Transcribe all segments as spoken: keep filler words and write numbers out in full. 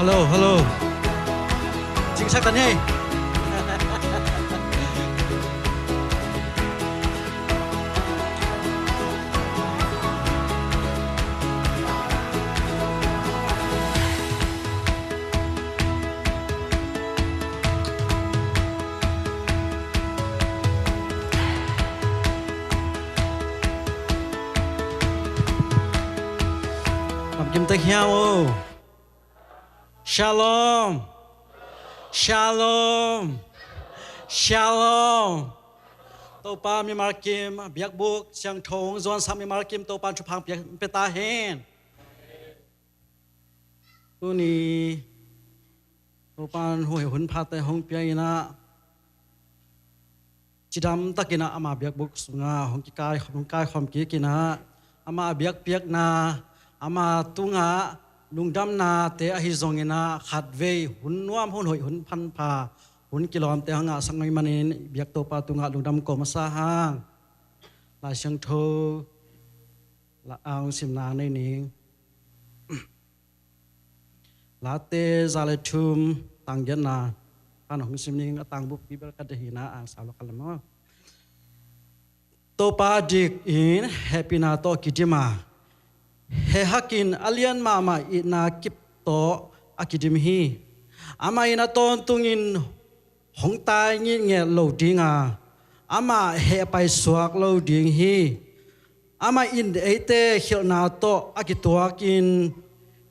Hello, hello. Cingsak ta ni. Lamkim tek hiam o. Shalom. Shalom. Shalom. Topa mimal kim biakbuk siangtho hong zuansak mimal kim Topa thupha pia, pia ta hen. Tuni Topa in huai hun phate hong pia in ah, cidam takin ah ama biakbuk sungah hong kikai, hong kaikhawm kik in ah, ama biakpiakna, ama tungah lungdamnate ahi zongin ah, khatvei hun nuam, hun hoih, hun phanpha, hun kilawmte hong ngahsak ngei manin biak Topa tungah lungdam ko masa hang. Lai Siangtho la, a hong simna nei ning. Late za le thum, tang giatna pan hong sim ning. A tangbup Bibel ka deih hi in ah, ang sau lo ka lam aw. Topa dik in hehpihna tawh kidim a, hehhak in a lian mahmah itna kip tawh a kidim hi. Amah in a tawntungin hong tai ngitnget lo ding a, amah heh paisuak lo ding hi. Amah in eite khialhna tawh a kituakin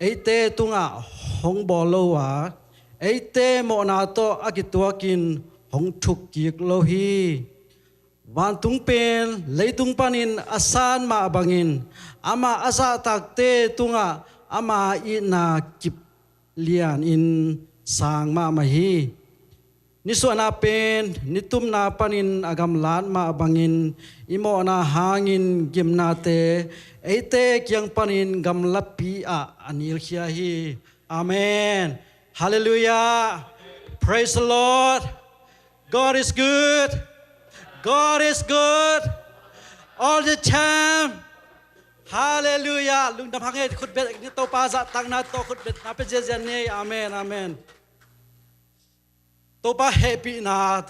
eite tungah hong bawl lo a, eite mawhna tawh a kituakin hong thuk kik lo hi. Vantung pen leitung panin a san mah bangin, amah a zahtakte tungah ama itna kip lianin sang mahmah hi. Nisuahna pen nitumna panin a gamlat mah bangin, i mawhna hangin gimnate eite kiang panin gamlapi ah a nilkhia hi. Amen. Hallelujah. Praise the Lord. God is good. God is good. All the time. Hallelujah. Lungdam hang e. Khutbet ni, Topa zahtakna tawh khutbetna pia ziahziah ni. Amen, amen. Topa hehpihna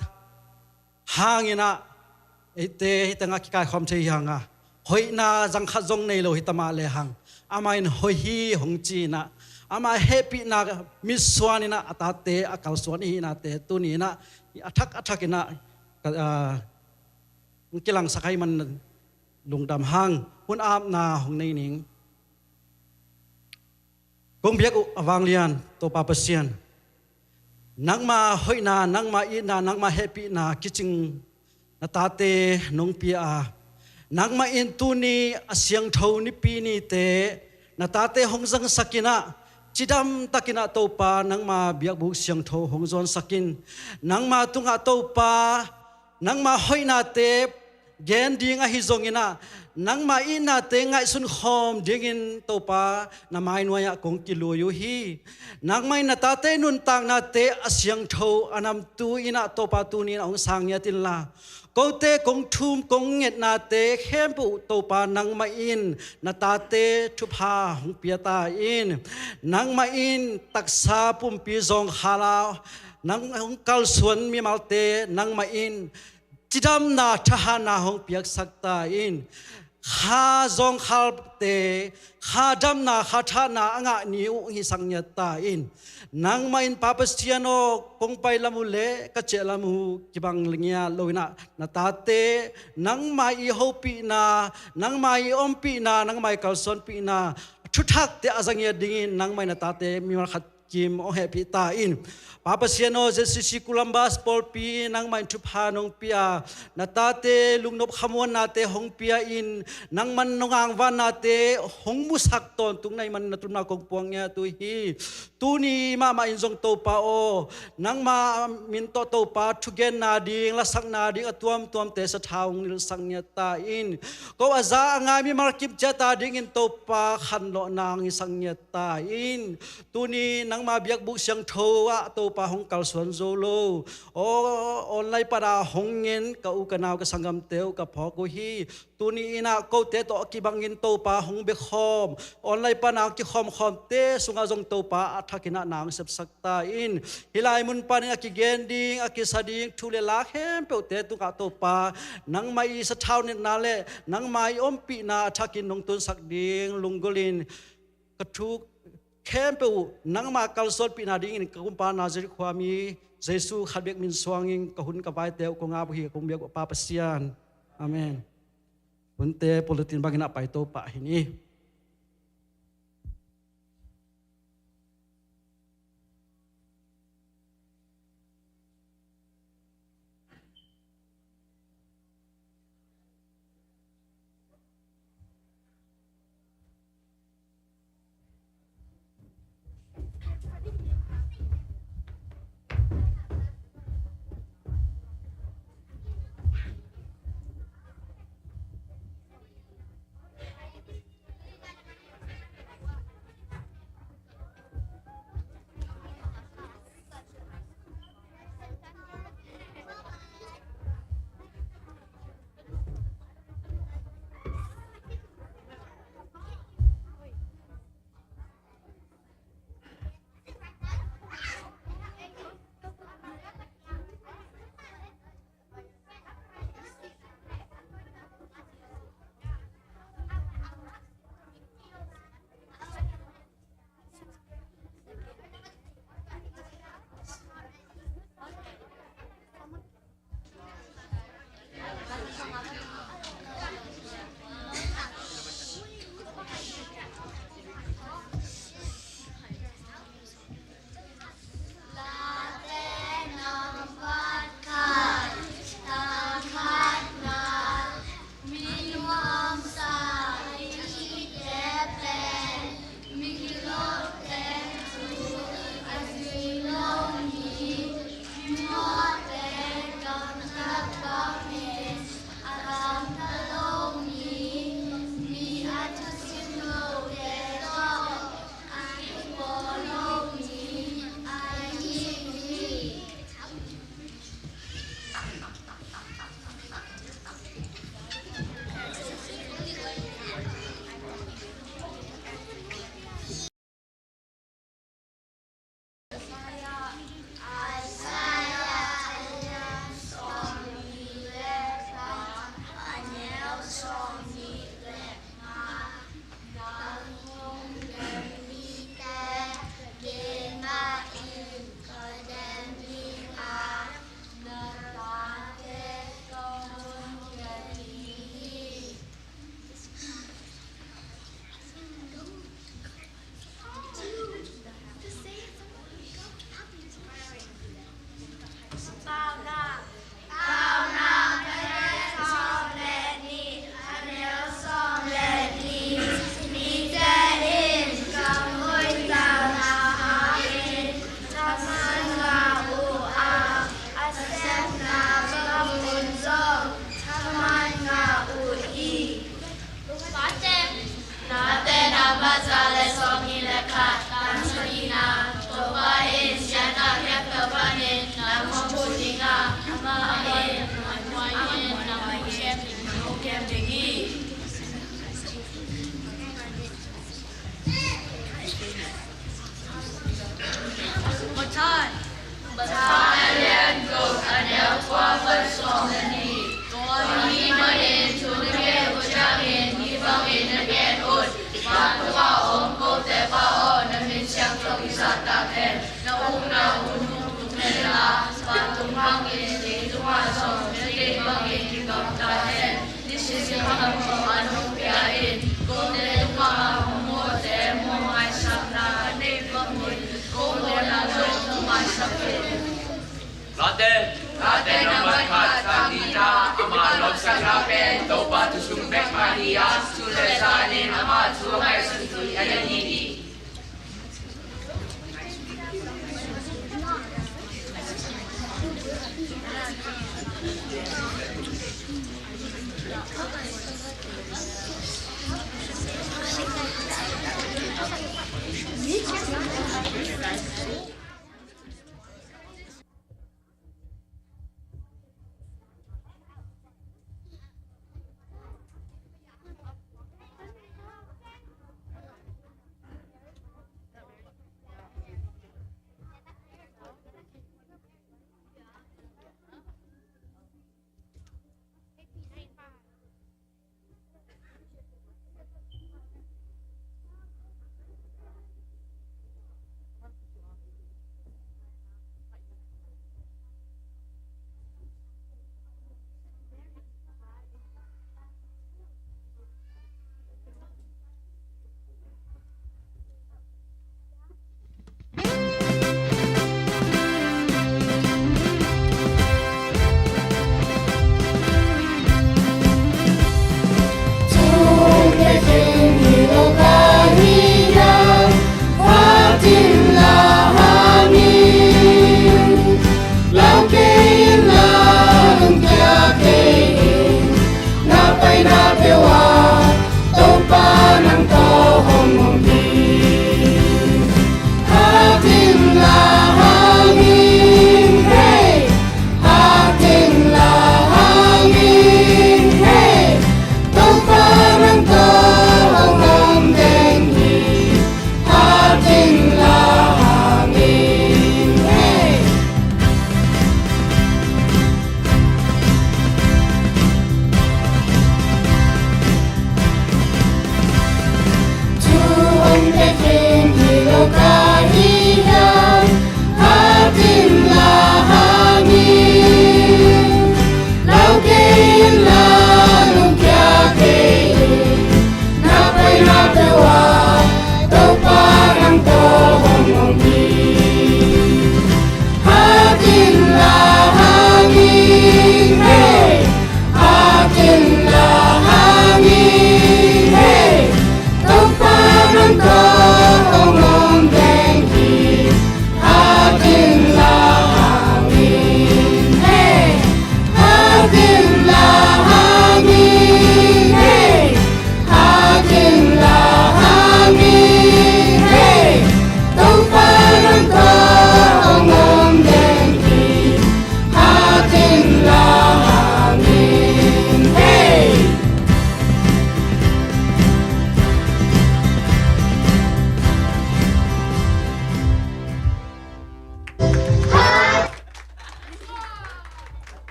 hangin ah eite hih tengah kikaikhawm thei hi hang a, hoihna zang khat zong nei lo hi ta mah lehang, amah in hoih hi hong ci in ah, ama hehpihna mitsuan in ah a tate a kalsuan i hihnate tuni in ah a thak a thak in ah, ka, ah, hong kilangsak ahih man lungdam hang. Hun apna hong nei ning. Kong biak uh a vanglian Topa Pasian, nangma hoihna, nangma itna, nangma hehpihna kicing na tate nong pia a, nangmah in tuni a siangtho Nipi nite na tate hong zangsak in ah, cidam takin ah Topa nangma biakbuk siangtho hong zuansak in. Nangma tungah Topa nangma hoihnate gen ding ahi zongin ah, nangma itnate ngaihsun khawm dingin Topa na mainuai ah kong kilui uh hi. Nangmah in na tate nuntaknate a siangtho a namtu in ah Topa tuni in ah hong sang ngiat inla, kote kong thum kong ngetnate khempeuh Topa nangmah in na tate thupha hong pia ta in. Nangmah in taksa pumpi zawngkhal a nang hong kalsuan mimalte nangmah in cidamna thahatna hong piaksak ta in. Kha zawngkhalte kha damna kha thatna a ngah ni uh hong hisak ngiat ta in. Nangmah in Pa Pasian aw, kong pai lam uh le ka ciah lam uh kibang ngiat lo in ah, na tate nangmah i hopihna, nangmah i ompihna, nangmah i kalsuanpihna thuthakte a za ngiat dingin nangmah in na tate mimal khat kim hong hehpih ta in. Pa Pasian aw, Z C C Columbus pawlpi nangmah in thupha nong pia, na tate lungnop khamuannate hong pia in, nangman nong angvannate hong musak tawntung na hih man na thupna kong puang ngiat uh hi. Tuni mahmah in zong Topa aw, nangma min tawh Topa thugenna ding, lasakna ding a tuamtuamte sathau hong nilsak ngiat ta in. Ko a za a ngai mimal kim ciat a dingin Topa khanlawhna hong hisak ngiat ta in. Tuni nang Nangma biakbuk siangtho ah Topa hong kalsuan zo lo. Aw, online pana hong ngen ka u ka nau ka sanggamte uh ka phawk uh hi. Tuni in ah kote tawh a kibangin Topa hong biakhawm, online pana kikhawmkhawmte sungah zong Topa a thakin ah nang sepsak ta in. Hih lai mun panin a kigen ding, a kisa ding thu le la khempeuhte tungah Topa, nangmah i sathau netna le nangmah i ompihna a thakin nong tunsak ding lunggulhin ka thu khempeuh uh nangmah kalsuanpihna dingin ka kumpa Nazareth khuami Jesu khat bek min suangin ka hun ka vaite uh kong ap uh hi, kong biak uh Pa Pasian. Amen. Hunte pawltin bangin a paito pah hi ni. Mathai. Mathai a lian guk a neu kua pan sawm le nih. Tua ahih manin thu na ngen uh ciangin hih bangin na gen un: Vantung a om kote Pa aw, na min siangtho i zahtak hen. Na ukna hun hong tung hen la, vantung bangin leitungah zong na deih bangin kigamta hen. Nisim khamkham a nong pia in, kote tungah hong mawhte mawh maisakna ka neih bangin, ko mawhna zong hong maisak in. Late, Late nambat khat, thak nihna, ama lawpsakna pen Topa thu sung bek mah hi a, thu le zanin ama thu a ngaihsut uh hi a, hi hi.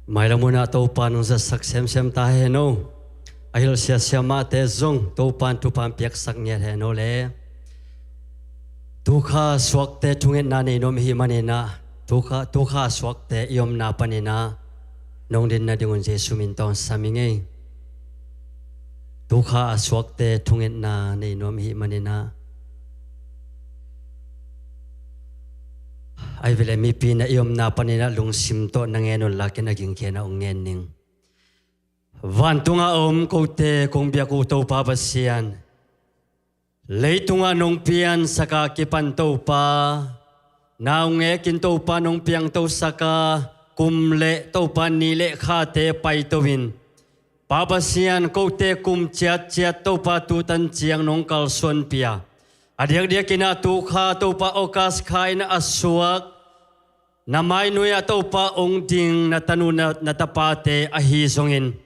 Mailam hunah Topa nong zatsak semsem ta hen aw. A hilh siasia mahte zong Topa in thupha piaksak ngiat hen aw le. Tukha suakte thungetna nei nuam i hih maninah, tukha, tukha suakte i omna paninah nong din nadingun Jesu min tawh sam ing ei. Tukha a suakte thungetna nei nuam i hih maninah, ai vele mipi na i omna paninah lungsim tawh na ngen un lakin a gingkhianah hong ngen ning. Vantungah a om kote kong biak uh Topa Pasian, leitungah nong piansaka kipan Topa, na hong ngekin Topa nong piangtosaka kum le Topa ni le khate paito in, Pa Pasian, kote kum ciatciat Topa tutan ciang nong kalsuanpia, a diakdiakinah tukha Topa August kha inah a suak, na mainuiah Topa hong ding na tanu na, na tapate ahi zongin,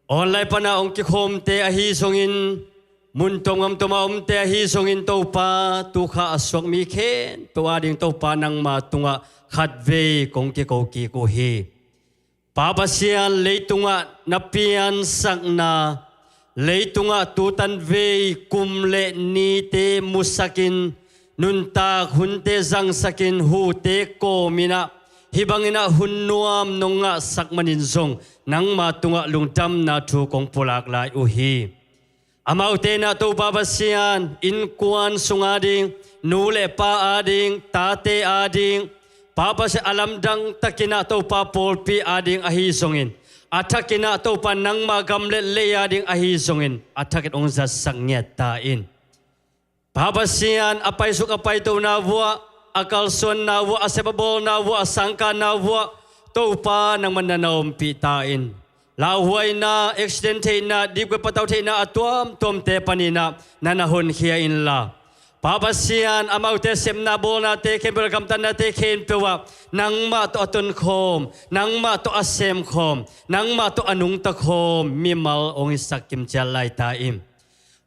online pana hong kikhawmte ahi zongin, mun tuamngamtuama omte ahi zongin Topa, tukha a suak mi khempeuh ading Topa nangma tungah khatvei kong kiko kik uh hi. Pa Pasian, leitungah na piansakna, leitungah tutan vei kum le nite musakin, nuntak hunte zangsakin, hute kawminah hih banginah hun nuam nong ngahsak manin zong nangma tungah lungdamna thu kong pulak lai uh hi. Amaute inah Topa Pasian, innkuan sung ading, nu le pa ading, tate ading, Pa Pasian, a lamdang takinah Topa pawlpi ading ahi zongin, a thakinah Topa nangma gam le lei ading ahi zongin, a thakin hong zatsak ngiat ta in. Pa Pasian, a paisuk a paitona vuah, a kalsuanna vuah, a sep a bawlna vuah, a sangkanna vuah, Topa nangman na na ompih ta in. Lauhuaina, accident theihna, dipkui patau theihna a tuamtuamte paninah na na honkhia inla, Pa Pasian, amaute sepna bawlnate khempeuh le gamtatnate khempeuh ah nangmah tawh a tonkhawm, nangmah tawh a semkhawm, nangmah tawh a nungtakhawm mimal hong hisak kimciat lai ta in.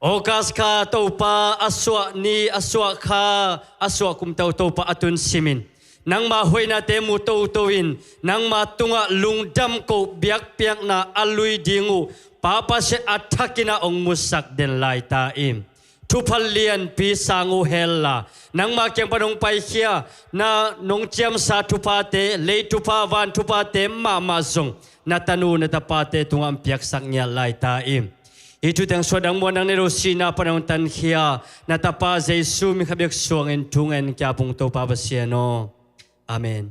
August kha Topa a suah ni, a suah kha, a suah kum tawh Topa a tun simin, nangma hoihnate mu toto in, nangma tungah lungdam koh biakpiakna a lui ding uh Pa Pasian a thakinah hong musak den lai ta in. Thupha lianpi sang uh hella, nangma kiang pan hong paikhia, na nong ciamsa thuphate, lei thupha, van thuphate mahmah zong na tanu na tapate tungah hong piaksak ngiat lai ta in. Hih thuteng suah dang muan dang nei lo sihna pan hong tankhia na tapa Jesu min khat bek suangin thu ngen kia pung Topa Pasian aw. Amen.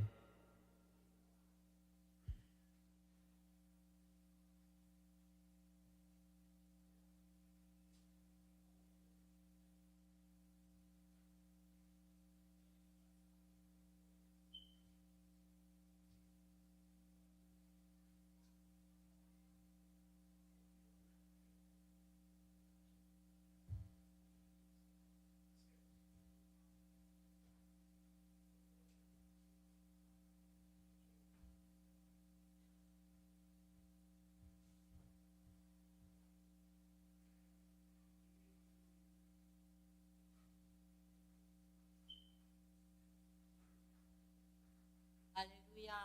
Halleluia.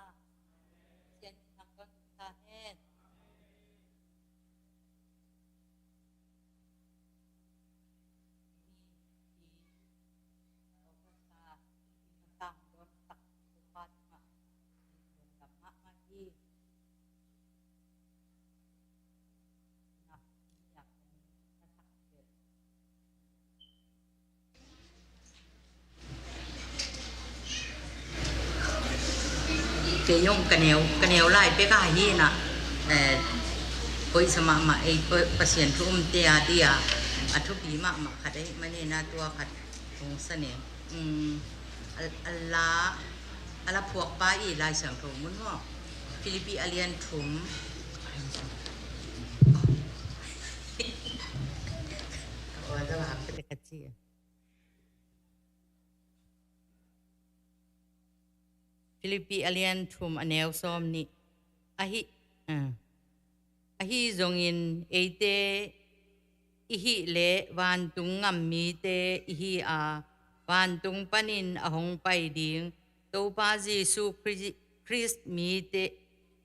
Sian in hang tuan ta hen. Kei zong ka neu, ka neu lai pek a hi na, eh, hoihsa mahmah ei pa-, Pasian thu umte a dia, a thupi mahmah khat ei, mane na tua khat kong sa ne. Um, a, a la, a la phuak pa i Lai Siangtho mun maw? Philippi a lian thum. Philippi a lian thum a neu sawm nih. Ahi, ah. Ahi zongin eite i hih leh vantung ngam mite i hi a, vantung panin a hong pai ding Topa Jesu Khri-, Khrist mite,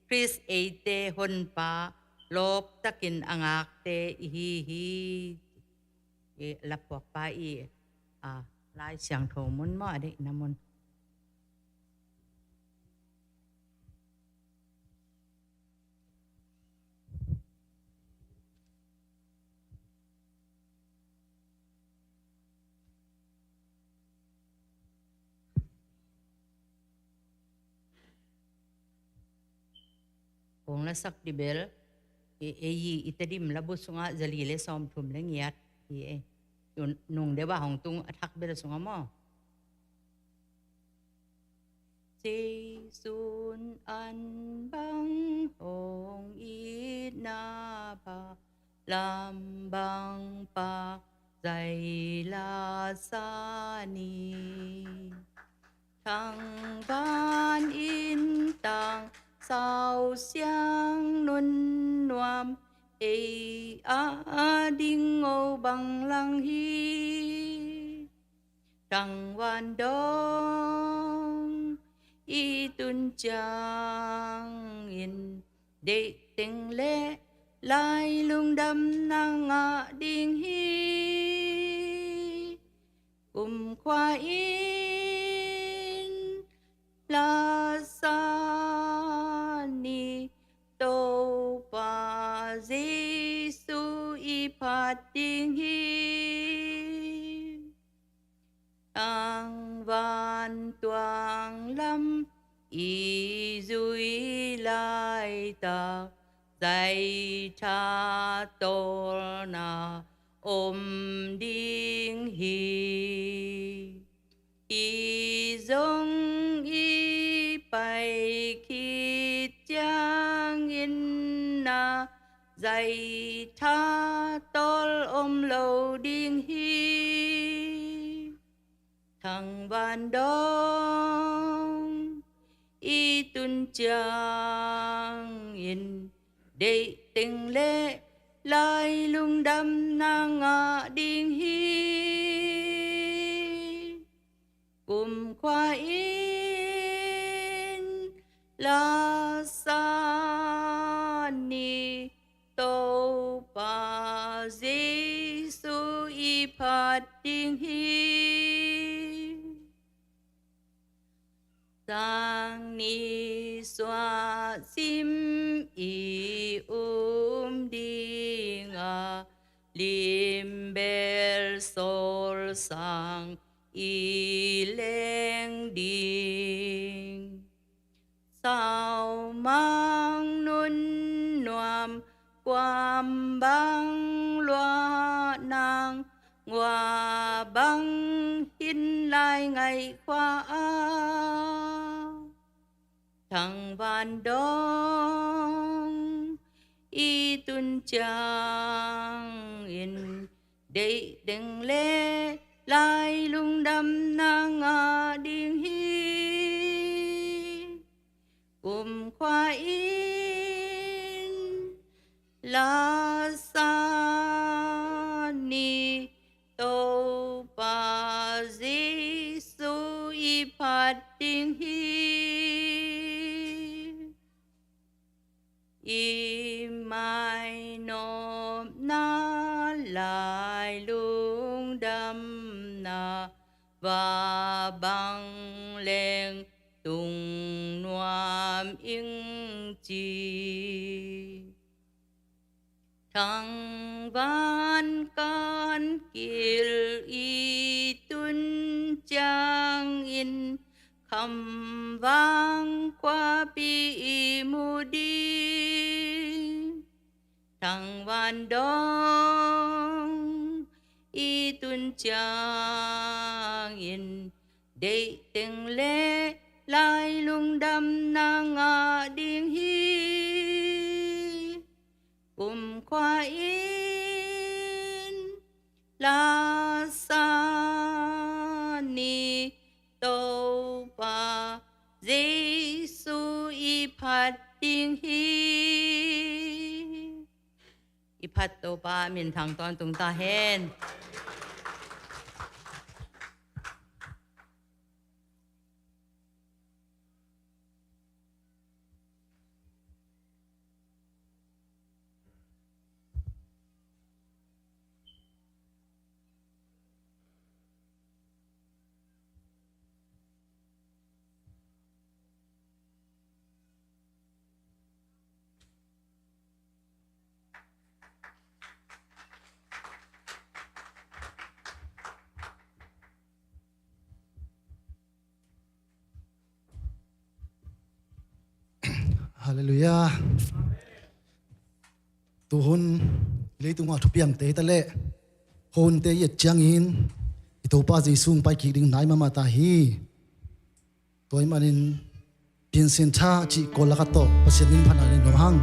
Khrist eite Honpa lawptakin a ngakte i hi hi. I laphuakpa i, a, Lai Siangtho mun maw, a deihna mun. Kong lasak dih bel, i, ei, i Tedim labu sungah zali le sawmthum le ngiat hi ei. Nung deuh a hong tung a thak bel sungah maw. Jesu'n an bang hong itna pha, lam bang pak zai lasa ni. Thangvan in tang sau siang nun nuam, ei a ding o bang lang hi. Thangvan dong i tun ciangin, deih teng le lai lungdamna ngah ding hi. Kumkhua in lasa ni, Topa Jesu i phat ding hi. Thangvan tuang lam i zui laitak, zai tha tawlna om ding hi. Hih zong i pai khit ciangin na, zai tha tawl om lo ding hi. Thangvan dong i tun ciangin, deih teng le lai lungdamna ngah ding hi. Kumkhua in lasa ni, Topa Jesu i phat ding hi. Sang ni suah sim i um ding a, limbel sawl sang i leng ding. Saumang nun nuam, kuam bang luah nang, ngua bang hin lai ngaih khua a. Thangvan dong i tun ciangin, deih teng le lai lungdamna ngah ding hi. Kumkhua in lasa ni, Topa Jesu i phat ding hi. I mainopna lai lungdamna, va bang leng tung nuam ing ci. Thangvan kan kil i tun ciangin, khamvang khuapi i mu ding. Thangvan dong i tun ciangin, deih teng le lai lungdamna ngah ding hi. Kumkhua in lasa ni, Topa Jesu i phat ding hi. I phat Topa minthang tawntung ta hen. Halleluiah. Tuhun leitungah thupiangte hi ta leh, hunte i et ciangin i Topa Jesu hong pai kik ding nai mahmah ta hi. Tua ahih manin Piansin Tha cih kawl lakah tawh Pasian min phatna nei nuam hang.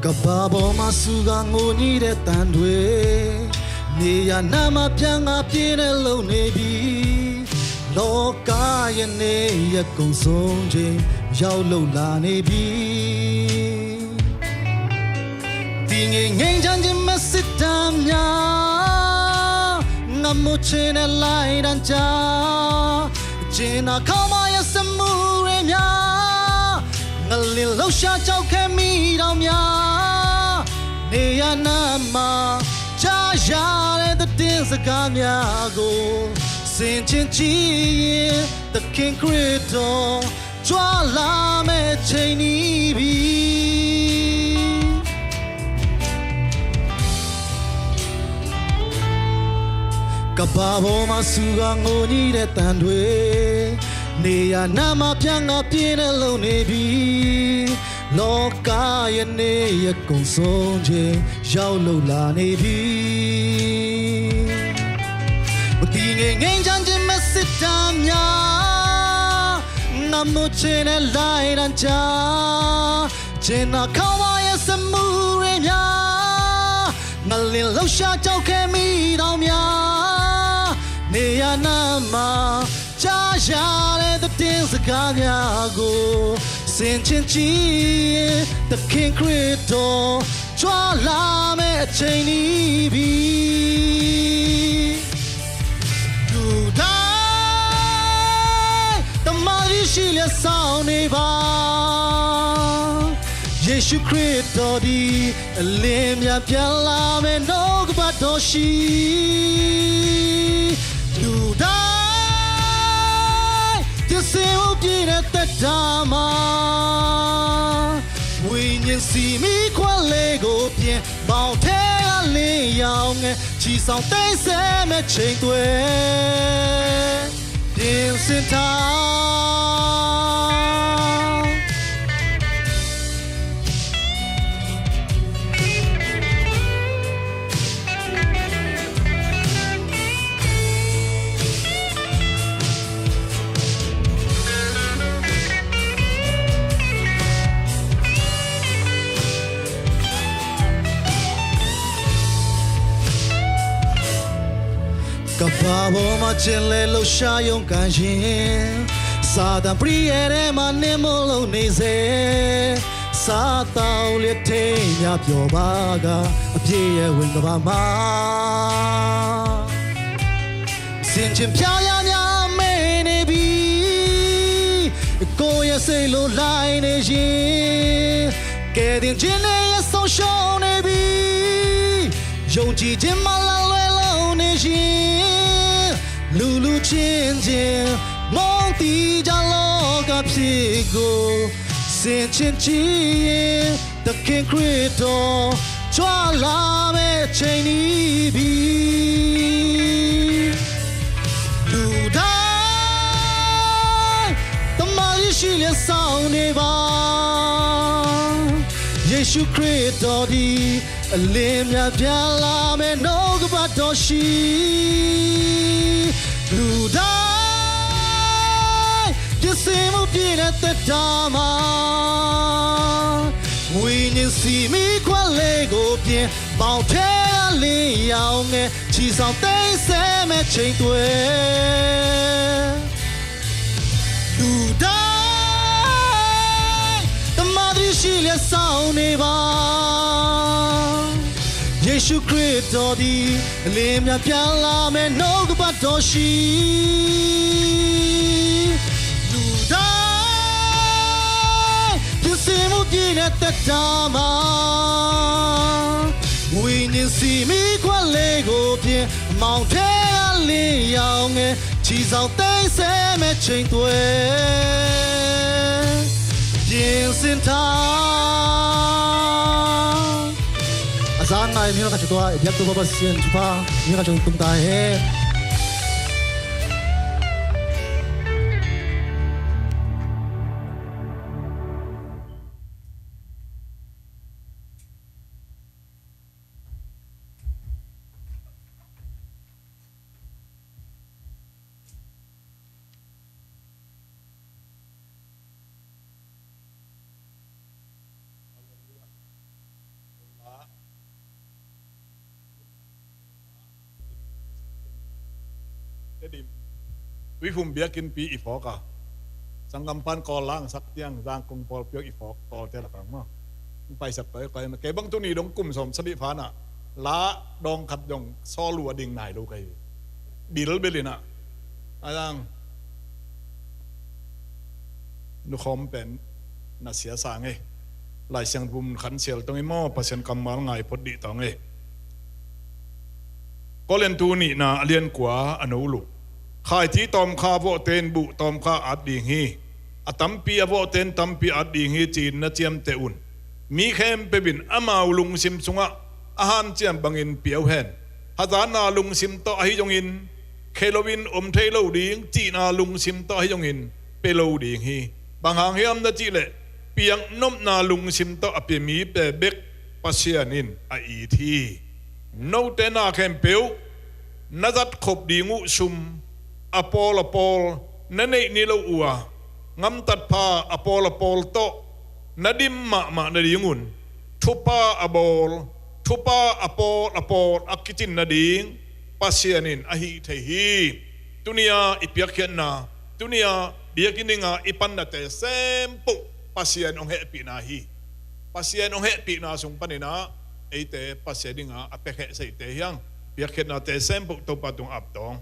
Ka ဘာပေါ်မှာ စူးကားငိုကြည့်တဲ့ သံတွေ၊ နေရာနားမှာ ပြန်ငါပြေးတဲ့ လုပ်နေပြီ။ လောကရဲ့ နေရာ ကုန်ဆုံးချိန် ရောက်လို့ လာနေပြီ။ တည်ငြိမ်ငြိမ်းချမ်းခြင်း မက်စစ်တမ်းများ ငတ်မွတ်ခြင်းနဲ့ လိုက်တန်းကြား၊ အကျဉ်းသား ခေါင်းပါးရဲ့ စက်မှုတွေများ၊ ငလျင်လှုပ်ရှား ကျောက်ခဲ မီးတောင်များ၊ နေရာနားမှာ ကြားရတဲ့ သတင်းစကားများကို ဆင်ခြင်ကြည့်ရင် သခင်ခရစ်တော် ကြွလာမယ့် အချိန်နီးပြီ။ ကမ္ဘာပေါ်မှာ စူးကားငိုကြည့်တဲ့ သံတွေ၊ နေရာနားမှာ ပြန်ငါပြေးတဲ့ လုပ်နေပြီ။ လောကရဲ့ နေရာ ကုန်ဆုံးချိန် ရောက်လို့ လာနေပြီ။ မတည်ငြိမ်ငြိမ်းချမ်းခြင်း မက်စစ်တမ်းများ၊ ငတ်မွတ်ခြင်းနဲ့ လိုက်တန်းကြား၊ အကျဉ်းသား ခေါင်းပါးရဲ့ စက်မှုတွေများ၊ ငလျင်လှုပ်ရှား ကျောက်ခဲ မီးတောင်များ၊ နေရာနားမှာ ကြားရတဲ့ သတင်းစကားများကို ဆင်ခြင်ကြည့်ရင် သခင်ခရစ်တော် ကြွလာမယ့် အချိန်နီးပြီ။ လူတိုင်း တမန်တော်ရှိလျက် စောင့်နေပါ။ ယေရှုခရစ်တော်သည် အလင်းများ ပြန်လာမယ် နှုတ်ကပတ်တော်ရှိ။ လူတိုင်း ပြင်ဆင်မှုပြည့်တဲ့ သက်တာမှာ ဝိညာဉ်ဆီမီးခွက်လေးကို ပြင်၊ မောင်ထဲက လင်းရောင်ငယ် ချီဆောင်သိမ်းဆည်းမယ့် ချိန်သွဲ ပြင်ဆင်ထား။ ကမ္ဘာပေါ်မှာ ကျင်လည်လှုပ်ရှား ရုန်းကန်ရင်၊ စာတန်ပရိယာယ်ထဲမှာ နစ်မုန်းလုပ်နေစေ၊ စားသောက်လျက် ထိမ်းမြားပျော်ပါက အပြည့်ရဲ့ ဝိညာဉ်ကမ္ဘာမှာ ဆင်ခြင်ဖျားယောင်းများ မှေးနေပြီ။ ကိုယ့်ရဲ့စိတ်လို လိုက်နေရင်၊ ကယ်တင်ခြင်း နေရာဆုံးရှုံးနေပြီ။ ယုံကြည်ခြင်းမှာ လမ်းလွဲလုပ်နေရင်၊ လူလူချင်းချင်း မုန်းတီးကြ လောကဖြစ်ကို ဆင်ခြင်ကြည့်ရင်၊ သခင်ခရစ်တော် ကြွလာမယ့် အချိန်နီးပြီ။ လူတိုင်း တမန်တော်ရှိလျက် စောင့်နေပါ။ ယေရှုခရစ်တော်သည် အလင်းများ ပြန်လာမယ် နှုတ်ကပတ်တော်ရှိ။ လူတိုင်း ပြင်ဆင်မှုပြည့်တဲ့ သက်တာမှာ၊ ဝိညာဉ်ဆီမီးခွက်လေးကို ပြင်၊ မောင်ထဲက လင်းရောင်ငယ် ချီဆောင်သိမ်းဆည်းမယ့် ချိန်သွဲ။ လူတိုင်း တမန်တော်ရှိလျက် စောင့်နေပါ။ ယေ ယေရှုခရစ်တော်သည် လင်းမြပြလာမဲ့ နှုတ်ကပတ်တော်ရှိ လူတိုင်း ပြင်ဆင်မှုပြည့်တဲ့သက်တာမှာ ဝိညာဉ်စီမီးခွက်လေးကိုပြင် မောင်ထဲကလေးရောင်ငယ် ချီဆောင်သိမ်းဆည်းမဲ့ချိန်သွဲ ပြင်ဆင်ထား အစားငါရဲ့ မင်းတို့က ကျွန်တော်ရဲ့ ရပ်တို့ ဘာဘာစင် သူပါ မင်းက ကျွန်တော် တုံးတာရဲ့ Tuiphum biakinnpi i phawk a, sanggampan Kawl langsak tiang Zangkong pawlpi i phawk Kawlte lakang maw. Paisak pai pai ma kei bang tuni dong kum sawm sagih phan ah la dawng khat dong sawl uh a ding nai lo ka hi. Bilbil in ah a dang nukhawm pen na sia sang e. Lai Siangtho mun khan sial tong i maw, Pasian kammal ngai phot dih tong e. Korintu nihna a lian kua a neu luk. Khaiti tawmkha vawhte in buh tawmkha at ding hi. A tampi a vawhte in tampi at ding hi ci-in na ciamteh un. Mi khempeuh in amau lungsim sungah a hanciam bangin pia uh hen. Hazatna lungsim tawh ahi zongin, khe loin om thei lo ding, cihna lungsim tawh ahi zongin pia lo ding hi. Bang hang hiam na cih leh, piaknopna lungsim tawh a pia mite bek Pasian in a it hi. Note na khempeuh na zatkhop ding uh sum a pawl a pawl na neih ni lo uh a, ngamtatpha a pawl a pawl tawh na dim mahmah nadingun, thupha a bawl, thupha a pawl a pawl a kicin nading Pasian in a hih thei hi. Tuni-a i piakkhiatna, tuni-a biakinn dinga i pannate sempoh Pasian hong hehpihna hi. Pasian hong hehpihna sung panin ah eite Pasian dinga a piakheh seite hi hang. Piakkhiatnate sempoh Topa tungah ap tawng.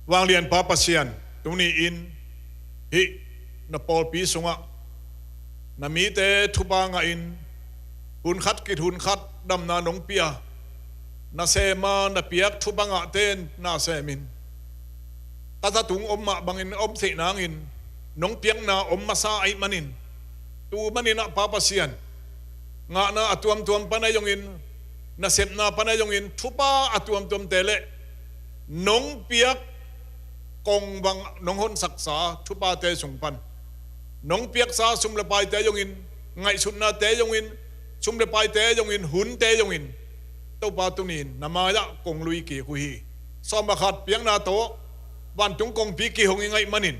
Vanglianpa Pasian, tuni-in hih na pawlpi sungah na mite thupha ngahin, hun khat khit hun khat damna nong pia, na sema na piak thupha ngahte in na semin, ka zatung om mah bangin om theih nangin nong piakna om masa ahih manin, tu manin ah Pa Pasian, ngahna a tuamtuam pan ahi zongin, nasepna pan ahi zongin, thupha a tuamtuamte le nong piak kong bang nong honsaksa thuphate sung pan, nong piaksa sum le paite zongin, ngaihsutnate zongin, sum le paite zongin, hunte zongin, Topa, tuni-in na mai-ah kong lui kik uh hi. Sawm a khat piakna tawh vantung kongpi kihong i ngaih manin,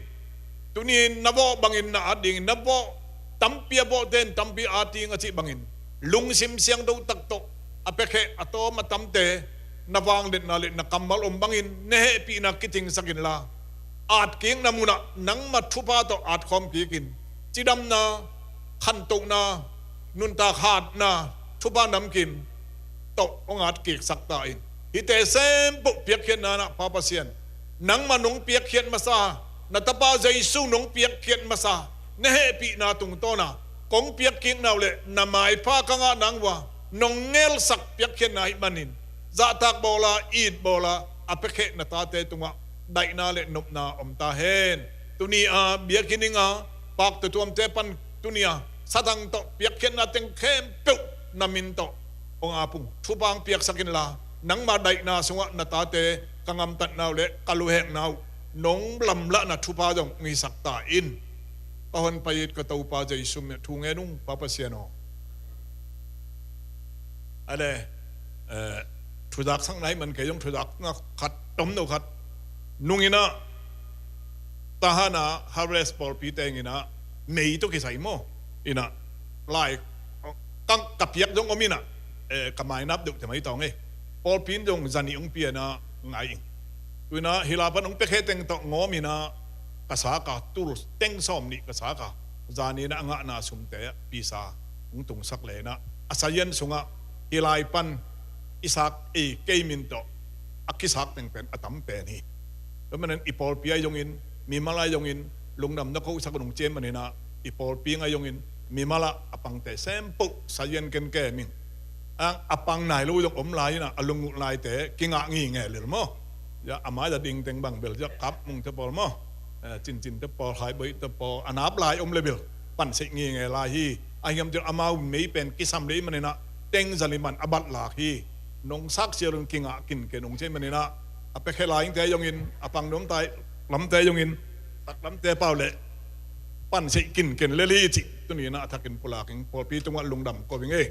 tuni-in na vawh bangin na at dingin, na vawh, tampi a vawhte in tampi at ding a cih bangin, lungsim siangtho tak tawh a piakheh a tawm a tamte na vangliatna le na kammal om bangin na hehpihna kicingsak inla, atkikna munah nangma thupha tawh atkhawm kikin, cidamna, khantohna, nuntak hatna, thupha namkim tawh hong atkiksak ta in. Hihte sempoh piakkhiatna-ah Pa Pasian, nangma nong piakkhiat masa, na Tapa Jesu nong piakkhiat masa, na hehpihna tungtawna kong piakkikna uh le na maipha ka ngah nang uh a, nong ngelsak piakkhiatna ahih manin, zahtak bawla, it bawla a piakheh na tate tungah daihna le nopna om ta hen. Tuni-a biakinn dinga pakta tuamte pan tuni-a satang tawh piakkhiatna teng khempeuh na min tawh hong ap ung. Thupha hong piaksak inla, nangma daihna sungah na tate ka gamtatna uh le ka luhekna uh nong lamlahna thupha zong hong hisak ta in. Ka honpai it ka Topa Jesu min thu ngen ung, Pa Pasian aw. A le, eh, thuzaksakna ahih man kei zong thuzakna khat, tomno khat. Nung in ah, Tahan ah, Harvest pawlpi teng in ah, mei tawh kisai maw? In ah, lai, ka, ka piak zong om in ah, eh, ka mainap deuh te mai tawng e. Pawlpi in zong zanih hong pia in ah ngai ing. Tu in ah, hih lai pan hong piakheh teng tawh ngawm in ah, ka sak a, tul teng sawm nih ka sak a, zan in ah a ngahna sumte ah pisa hong tungsak le in ah, a sazian sungah hih lai pan i sak, i kei min tawh a kisak teng pen a tam pen hi. Tua manin i pawlpi ah zongin, mimal ah zongin, lungdam na kosak nung cian maninah, i pawlpi ah zongin, mimal ah a pangte sempoh sazian kenke ming. A, a pang nai lo zong om lai inah, a lungulh laite kingah ngingei lel maw. Ya, a mai za ding teng bang bel ya kap mung te pawl maw. Eh, cincin te pawl, khaiboih te pawl, a nap lai om le bel panseih ngingei lai hi. A hiam cil amau mei pen kisam le i maninah, teng zali man a bat lak hi. Nong sak sialun kingah kinken ung cei maninah, a pekhe laingte zongin, a pang nuamtai lamte zongin, taklamte pau le panseih kinken lel hi cih tuninah a thakin pulak ing, pawlpi tungah lungdam ko ing ei.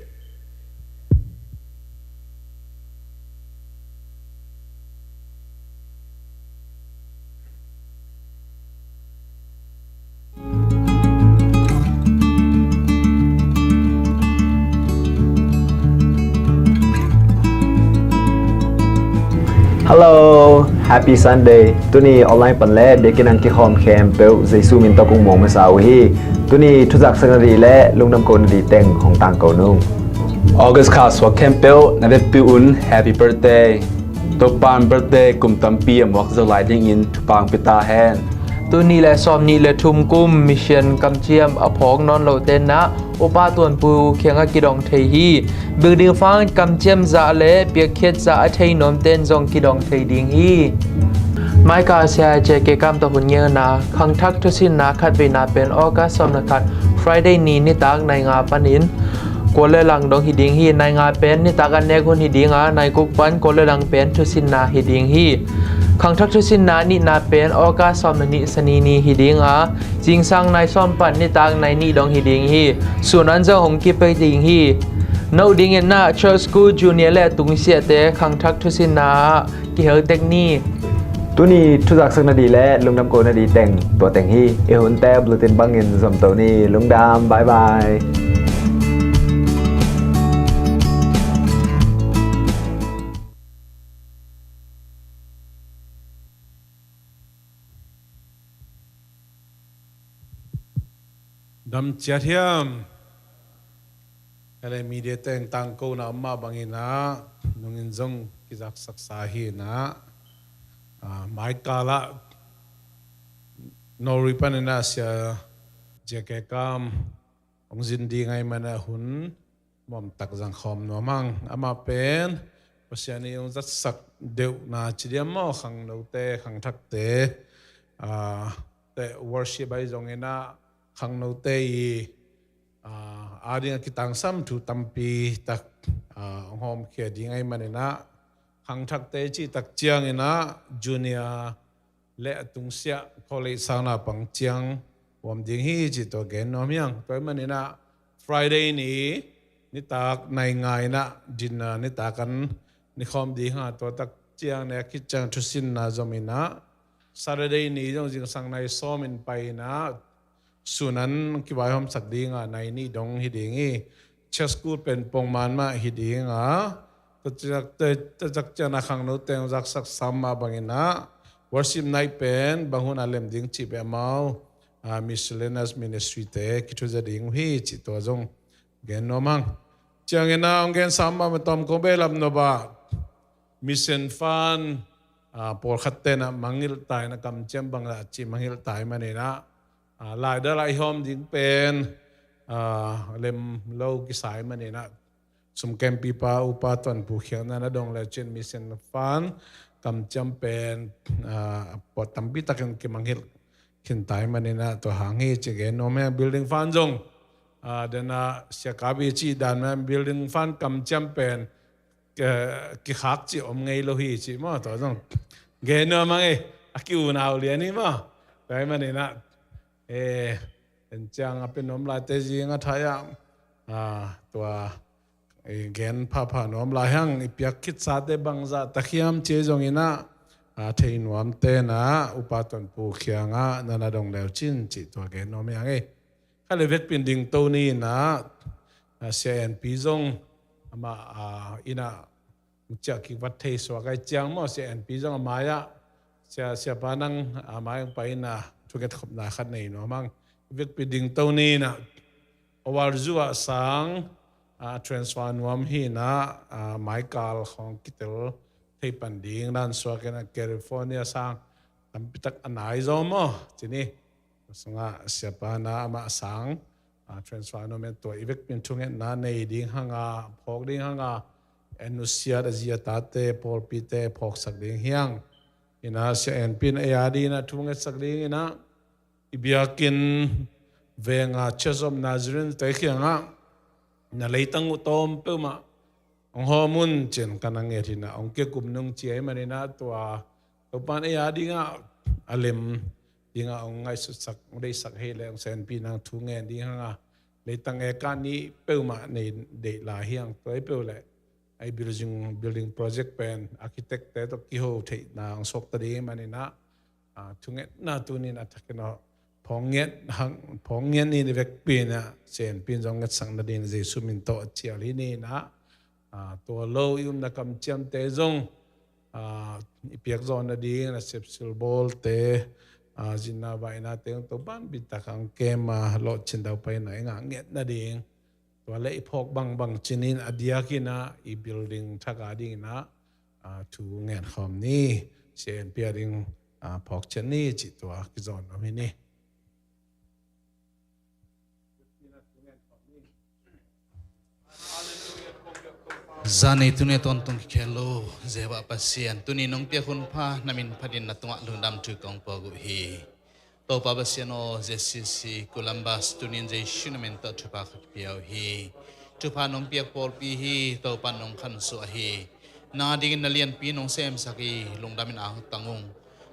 Hello, Happy Sunday. Tuni online pan le biakinn ah kikhawm khempeuh Jesu min tawh kong muang masa uh hi. Tuni thuzaksak nadih le lungdam ko nadih teng hong tangko nung. August kha suak khempeuh na vekpi un happy birthday. Topa'n birthday kum tampi a muak zo lai dingin thupha hong pia ta hen. Tul nih le sawm nih le thum kum mission kamciam a phawk nawn loh tenah Upa Tuanpu kiangah kidong thei hi. Building fund kamciam zah le piakkhiat zah a thei nuam ten zong kidong thei ding hi. Maika Sia J K Kam tawh hun ngelna, khangthak thusinna khatveina pen August sawm le khat Friday ni nitak nai nga panin Kuala Lang dong hi ding hi. Nai nga pen nitak an nek hun hi ding a, nai guk pan Kuala Lang pen thusinna hi ding hi. Khangthak thusinna nihna pen August sawm le nih Sani ni hi ding a, zingsang nai sawm pan nitak nai nih dong hi ding hi. Sun an zong hong kipia ding hi. No dingin ah Church School Junior le a tungsiahte khangthak thusinna ah kihel tek ni. Tuni thuzaksak nadih le lungdam ko nadih teng tua teng hi. I hunte bulletin bangin zomto ni. Lungdam, bye bye. Dam ciat hiam? Ele media teng tangkona om mah bangin ah nungin zong kizaksaksa hi inah, ah, maikal ah Norway panin ah Sia J K Kam hong zin ding ahih manin ah hun nuamtak zangkhawm nuam hang. Amah pen Pasian in hong zatsak deuhna ci diam maw, khangnote, khangthakte, ah, te worship ahi zongin ah khangnote i, ah, ading a kitangsam thu tampi tak, ah, hong hawmkhia ding ahih manin ah, khangthakte cih tak ciangin ah junior le a tungsiah college sang naupang ciang om ding hi cih tua gen nuam hi hang. Tua ahih manin ah Friday ni nitak nai nga in ah dinner nitak an ni khawm ding hi hang. Tua tak ciang nek khit ciang thusinna zom in ah Saturday ni zong zingsang nai sawm in pai in ah sun an kivaihawmsak ding a, nai nih dong hi ding hi. Church School pen pongman mah hi ding a, tua ciang, tua ciang a khangnote hong zaksak sam mah bangin ah worship night pen bang hun a lem ding cih pen amau, ah, miscellaneous ministry te kithuza ding uh hi cih tua zong gen nuam hang. Ciangin ah hong gen sam mah, tawm kong behlap nop ah mission fund, ah, pawlkhat ten ah mangngilh ta in ah, kamciam bang lah cih mangngilh ta ahih manin ah, ah, laidal ah i hawm ding pen, ah, lem lo kisa ahih manin ah, sum kempipa Upa Tuanpu kiang na na dong le cin mission fund kamciam pen, ah, pawt tampi takin kimangngilh khin ta ahih manin ah tua hang hi ci gen nuam hi. Building fund zong, ah, den ah Sia Kabi cih dan mah building fund kamciam pen, eh, kikhak cih om ngei lo hi cih maw, tua zong gen nuam hang ei, a ki-unau lian hi maw. Tua ahih manin ah, eh, en ciang a pia nuam laite zing a thai ah, ah, tua, eh, gen phapha nuam lai hang. I piak khitsate bangzah tak hiam ci zongin ah, ah, thei nuam ten ah Upa Tuanpu kiangah na na dong leu cin cih tua gen nuam hi hang ei. Kha le vekpi in dingto ni in ah, ah, Sia En Pi zong amah, ah, inn ah ciah kik vat thei suak ahih ciang maw, Sia En Pi zong a mai ah, Sia, Siapa nang a mai hong pai in ah thunget khopna khat nei nuam hang. Vekpi dingto ni in ah, a valzu ah sang a transfer nuam hi in ah, a, maikal khawng kitel thei pan ding dan suak in ah California sang tampi tak a nai zaw maw, ci ni. Sungah siapa in ah amah sang, a, transfer nuam in tua i vekpi in thungetna nei ding hang a, phawk ding hang a, en nusiat a zi a tate, pawlpite phawksak ding hi hang. In ah Sia En Pi in ei a ding in ah thungetsak ding in ah, i biakinn veng a Church of Nazarene te kiangah na leitang uh tawm peuhmah hong hawm un, ci-in ka na nget hi in ah, hong kikum nung ci ahih manin ah tua Topa in ei a ding ah a lem ding ah hong ngaihsutsak, hong deihsak hi leh, hong Sia En Pi in ah thu ngen ding hang a, leitang eka nih peuhmah nei deih lai hi hang. Tua hi peuh leh, ei building, building project pen architect te tawh kiho theihna hong suak ta ding ahih manin ah, a, thungetna tuni in a thak in ah, phawk ngiat hang, phawk ngiat ni, i vekpi in ah Sia En Pi in zong ngetsak nading Jesu min tawh a cial hi ni in ah, a, tua lo i omna kamciamte zong, a, i piak zawh nading, nasep silbawlte, a, zinna vainate zong Topa in bitak hong kem a, lawhcin daupai in ah i ngah ngiat nading, tua leh i phawk bangbang cih in a diakin ah i building thak a dingin ah, a, thu ngen khawm ni. Sia En Pi a ding, a, phawk ciat ni cih tua kizawn om hi ni. Zani tuni tawntung kikhel lo Jehovah Pasian, tuni nong piak hun pha, na min phatin na tungah lungdam thu kong puak uh hi. Topa Pasian aw, Z C C Columbus tunin Jesu na min tawh thupha ka pia uh hi. Thupha nong piak pawlpi hi, Topa nong khansuah hi. Na dingin na lianpi nong semsak hi, lungdamin angtang ung.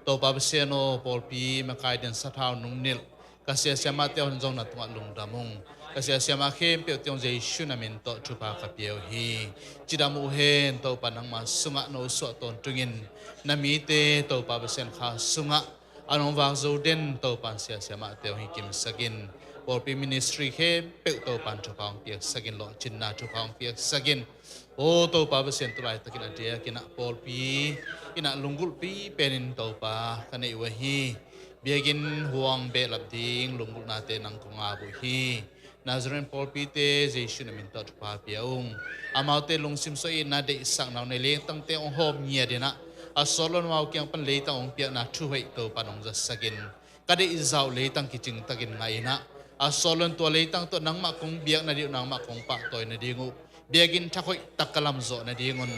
Topa Pasian aw, pawlpi makai den sathau nong nilh ka sia siamahte hong zong na tungah lungdam ung. Ka sia siamah khempeuhte hong Jesu na min tawh thupha ka pia uh hi. Cidam uh hen, Topa nangma sungah no suah tawntungin na mite Topa Pasian kha sungah a nong vak zo den Topa in sia siamahte hong hikimsak in. Pawlpi ministry khempeuh Topa in thupha hong piaksak in, lawhcinna thupha hong piaksak in. Aw Topa Pasian, tu laitakin a diakin ah pawlpi in ah lunggulhpi penin Topa ka neih uh hi. Biakinn huang behlap ding lunggulhnate nang kong ap uh hi. Nazareth pawlpite Jesu na min tawh thupha pia ung. Amaute lungsim suah in na deihsakna uh nei, leitangte hong hawm ngiat in ah, a sawt lo in amau kiang pan leitang hong piakna thu hoih Topa nong zatsak in. Ka deih zah uh leitang kicing takin ngah in ah, a sawt lo in tua leitang tawh nangmah kong biak nading uh, nangmah kong pahtawi nading uh, biakinn thak hoih tak ka lamzawh nadingun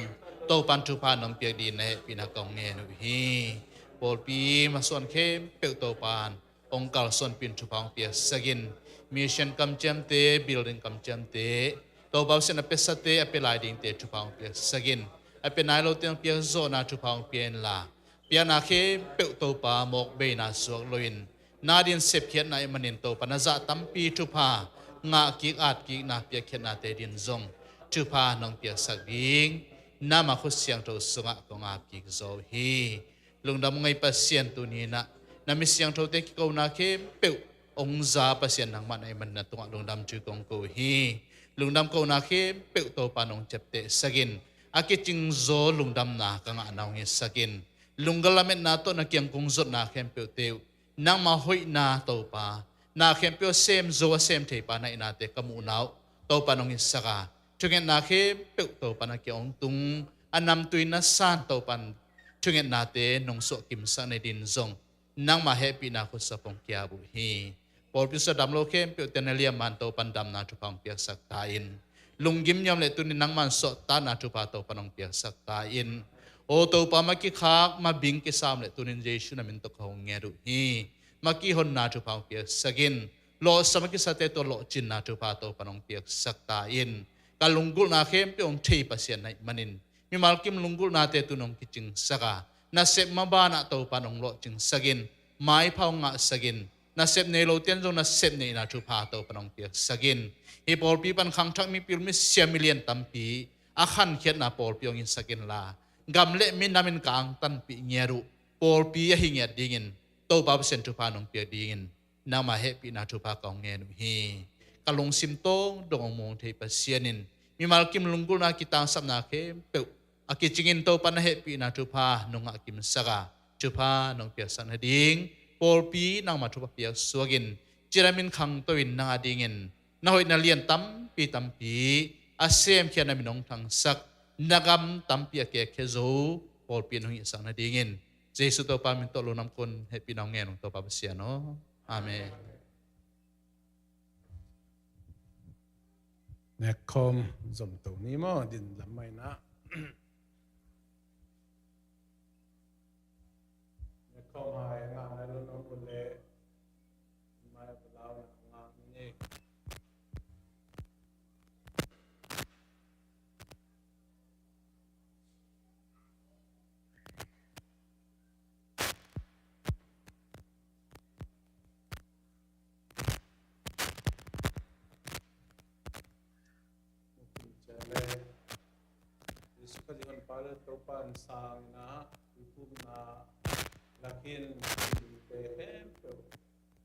Topa in thupha nong piak dingin na hehpihna kong ngen uh hi. Pawlpi masuan khempeuh Topa in hong kalsuanpih in, thupha hong piaksak in. Mission kamciamte, building kamciamte Topa Pasian a piasate, a pia lai dingte thupha hong piaksak in. A pia nai lote hong piak zawhna thupha hong pia inla, piakna khempeuh Topa mawkbeina suak loin na dingin sepkhiatna ahih manin Topa na zah tampi thupha ngahkik, atkikna piakkhiatnate dingin zong thupha nong piaksak ding nangma khut siangtho sungah kong apkik zaw uh hi. Lungdam ngei Pasian, tuni in ah na mi siangthote kikona khempeuh hong za Pasian nangmah na hih manin na tungah lungdam thu kong ko uh hi. Lungdam kona khempeuh Topa nong ciaptehsak in. A kicing zaw lungdamna ka ngahna hong hisak in. Lunggal lametna tawh na kiang kong zotna khempeuhte uh nangma hoihna Topa, na khempeuh a sem zo, a sem theipa na hihnate ka muhna uh Topa nong hisak a, thungetna khempeuh Topa na kiang hong tung a, namtui na san Topa in thungetnate nong suahkimsak nadingin zong nangma hehpihna khutsap hong ki-ap uh hi. Pawlpi sung a damlo khempeuhte na liamman Topa in damna thupha hong piaksak ta in. Lunggim niam le tunin nangman suahtakna thupha Topa in hong piaksak ta in. Aw Topa, ma kikhak ma bing kisa om le tunin Jesu na min tawh ka hong nget uh hi. Ma kihonna thupha hong piaksak in. Lawhsa ma kisate tawh lawhcinna thupha Topa in hong piaksak ta in. Ka lunggulhna khempeuh hong thei Pasian na hih manin mimal kim lunggulhnate tun hong kicingsak a, nasep maban ah Topa in hong lawhcingsak in. Maipha hong ngahsak in. Nasep nei lote in zong nasep neihna thupha Topa in hong piaksak in. Hih pawlpi pan khangthak mipil misia milian tampi a khankhiatna pawlpi hong hisak inla, gam le minam in ka angtanpih ngiat uh pawlpi ahi ngiat dingin Topa Pasian thupha nong piak dingin nangma hehpihna thupha ka hong ngen uh hi. Ka lungsim tawng dong hong muang thei Pasian in mimal kim lunggulhna kitangsapna khempeuh a kicingin Topa na hehpihna thupha nong ngahkimsak a, thupha nong piaksak nading pawlpi nangma thupha piak suak in. Cidamin khangto in nang a dingin na hoihna lian tampi tampi a semkhia na min hong thangsak, na gam tampi a kekkhia zo pawlpi in hong hihsak nadingin Jesu Topa min tawh lungdam kong hehpihna hong ngen ung Topa Pasian aw. Amen. Nekkhawm zom to ni maw, din lam mah in ah. Nekkhawm hai ngah nai lo na om uh leh, mai a va lau na ngah ni. Jesuh Khazih honpa le Topa in sang in ah, tuiphumna lakin thute khempeuh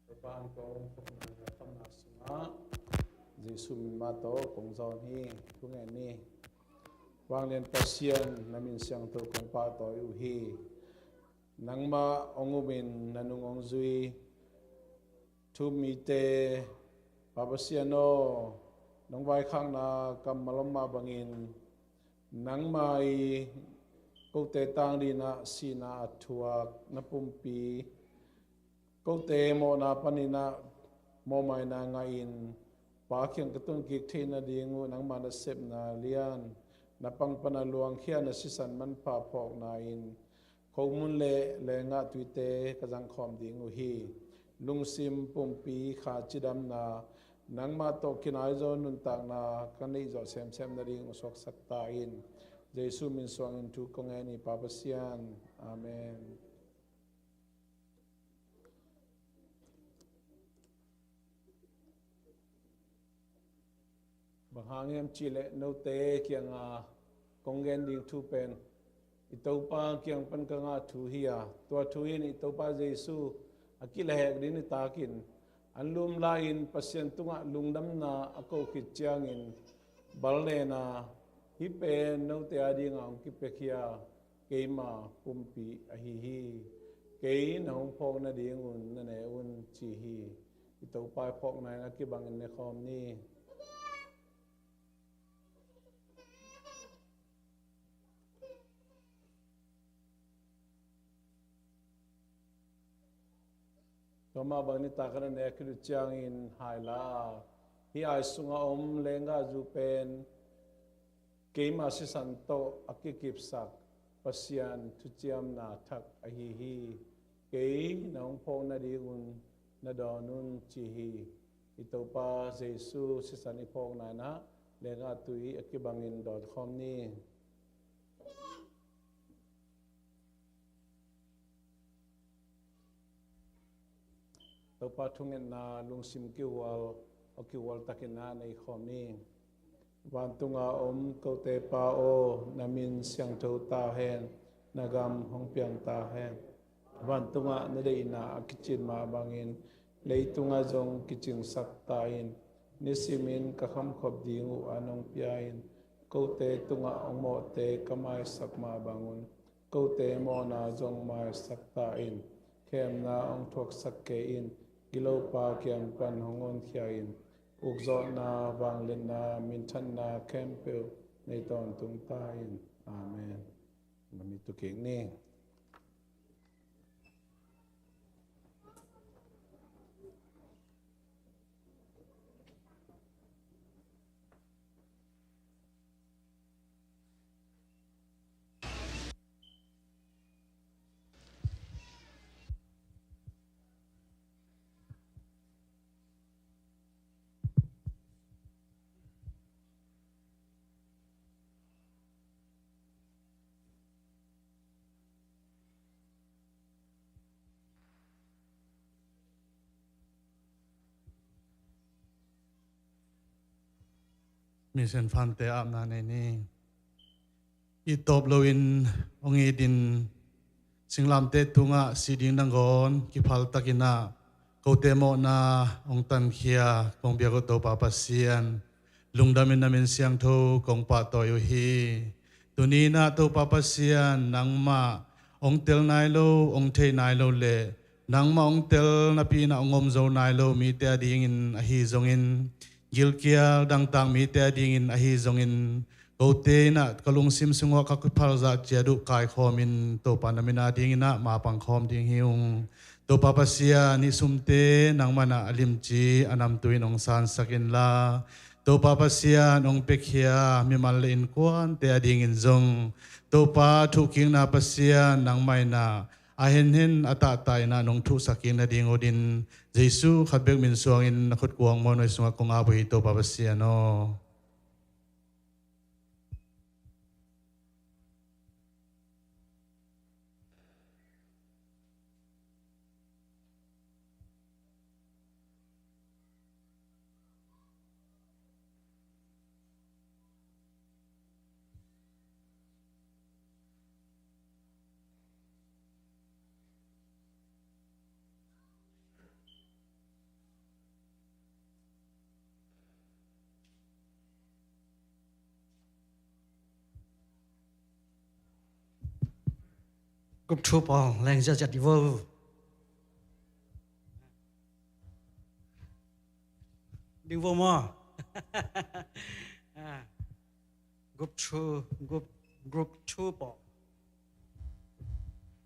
Topa an kong thokna le khamna sungah Jesuh min mah tawh kong zawn hi. Thungen ni. Vanglian Pasian, na min siangtho kong pahtawi uh hi. Nangmah hong umin na nung hong zui thu-um mite, Pa Pasian aw, nong vaikhakna kammal om mah bangin nangmah i kote tang dingin ah sihna a thuak na pumpi, kote mawhna panin ah mawhmaina ngah in, Pa kiang ka tun kik theih nading uh nangmah nasepna lian, na pang pan a luangkhia na sisan manpha phawkna in khomun le lenggah tuite ka zangkhawm ding uh hi. Lungsim pumpi kha cidamna, nangmah tawh kinaizaw nuntakna ka neih zawh semsem nading uh suaksak ta in. Jesuh min suangin thu kong ngen hi, Pa Pasian. Amen. Bang hang hiam cih leh note kiangah kong gen ding thu pen i Topa kiang pan ka ngah thu hi a, tua thu in i Topa Jesuh a kilehhek ding nitakin an lum lai-in Pasian tungah lungdamna a ko khit ciangin bal nen a, hih pen note a dingah hong kipia hi a, keima pumpi ahi hi. Kei na hong phawk nadingun na ne un, ci hi. I Topa i phawkna in a kibangin ne khawm ni. Tua mah bang nitak a na nek khit uh ciangin hai la a, hih ai sungah om lenggahzu pen keima sisan tawh a kikipsak Pasian thuciamna thak ahi hi. Kei na hong phawk nadingun na dawn un, ci hi. I Topa Jesuh sisan i phawkna in ah lenggah tui a kibangin dawn khawm ni. Topa thungetna lungsim kihual, aw kihual takin ah nei khawm ni. Vantunga om kote Pa aw, na min siangtho ta hen, na gam hong piang ta hen. Vantungah na deihna a kicin mah bangin leitungah zong kicingsak ta in. Nisimin ka khamkhop ding uh an hong pia in. Kote tungah hong mawhte ka maisak mah bangun kote mawhna zong maisak ta in. Khemna hong thuaksak kei in. Gilopa kiang pan hong honkhia in. Ukzawhna, vangliatna, minthanna khempeuh nei tawntung ta in. Amen. Na mit tu kik ni. Misiangthote apna nei ni. It tawp loin hong it in, singlamteh tungah sih ding nangawn kiphal takin ah kote mawhna hong tankhia kong biak uh Topa Pasian, lungdamin na min siangtho kong pahtawi uh hi. Tuni-in ah Topa Pasian, nangmah hong tel nai lo, hong thei nai lo le nangmah hong tel napi-in ah hong om zo nai lo mite a dingin ahi zongin, gilkial dangtak mite a dingin ahi zongin, kote in ah ka lungsim sungah ka kiphal zah ciat uh kaikhawmin Topa na min a dingin ah mapang khawm ding hi ung. Topa Pasian, hih sumte nangmah in ah a limci a namtui in hong sansak inla, Topa Pasian, hong piakhia mimal le innkuante a dingin zong Topa thuhkikna Pasian nangmah in ah a henhen a tahtah in ah nong thuhsak kik nading uh din, Jesu khat bek min suangin na khut kuang muanhuai sungah kong ap uh hi, Topa Pasian aw. Group two pawl leng ziahziah ding vo. Ding vo maw? Ah. Group two, group, group two pawl.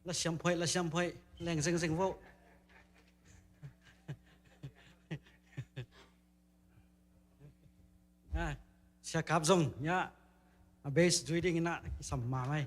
La siam phoih, la siam phoih, leng zengzeng vo. Ah, Sia Kap zong, ya, a bass zui dingin ah kisam mahmah hi.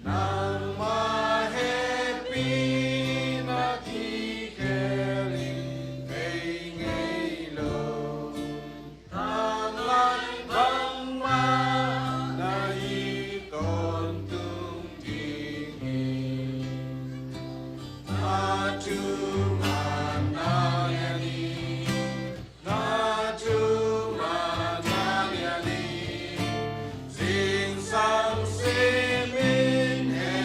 Nangmah hehpihna kikhelin vei ngei lo. Tanglai bangmah na hi tawntung ding hi. Na thu mah na lian hi. Na thu mah na lian hi. Zingsang simin hehpihna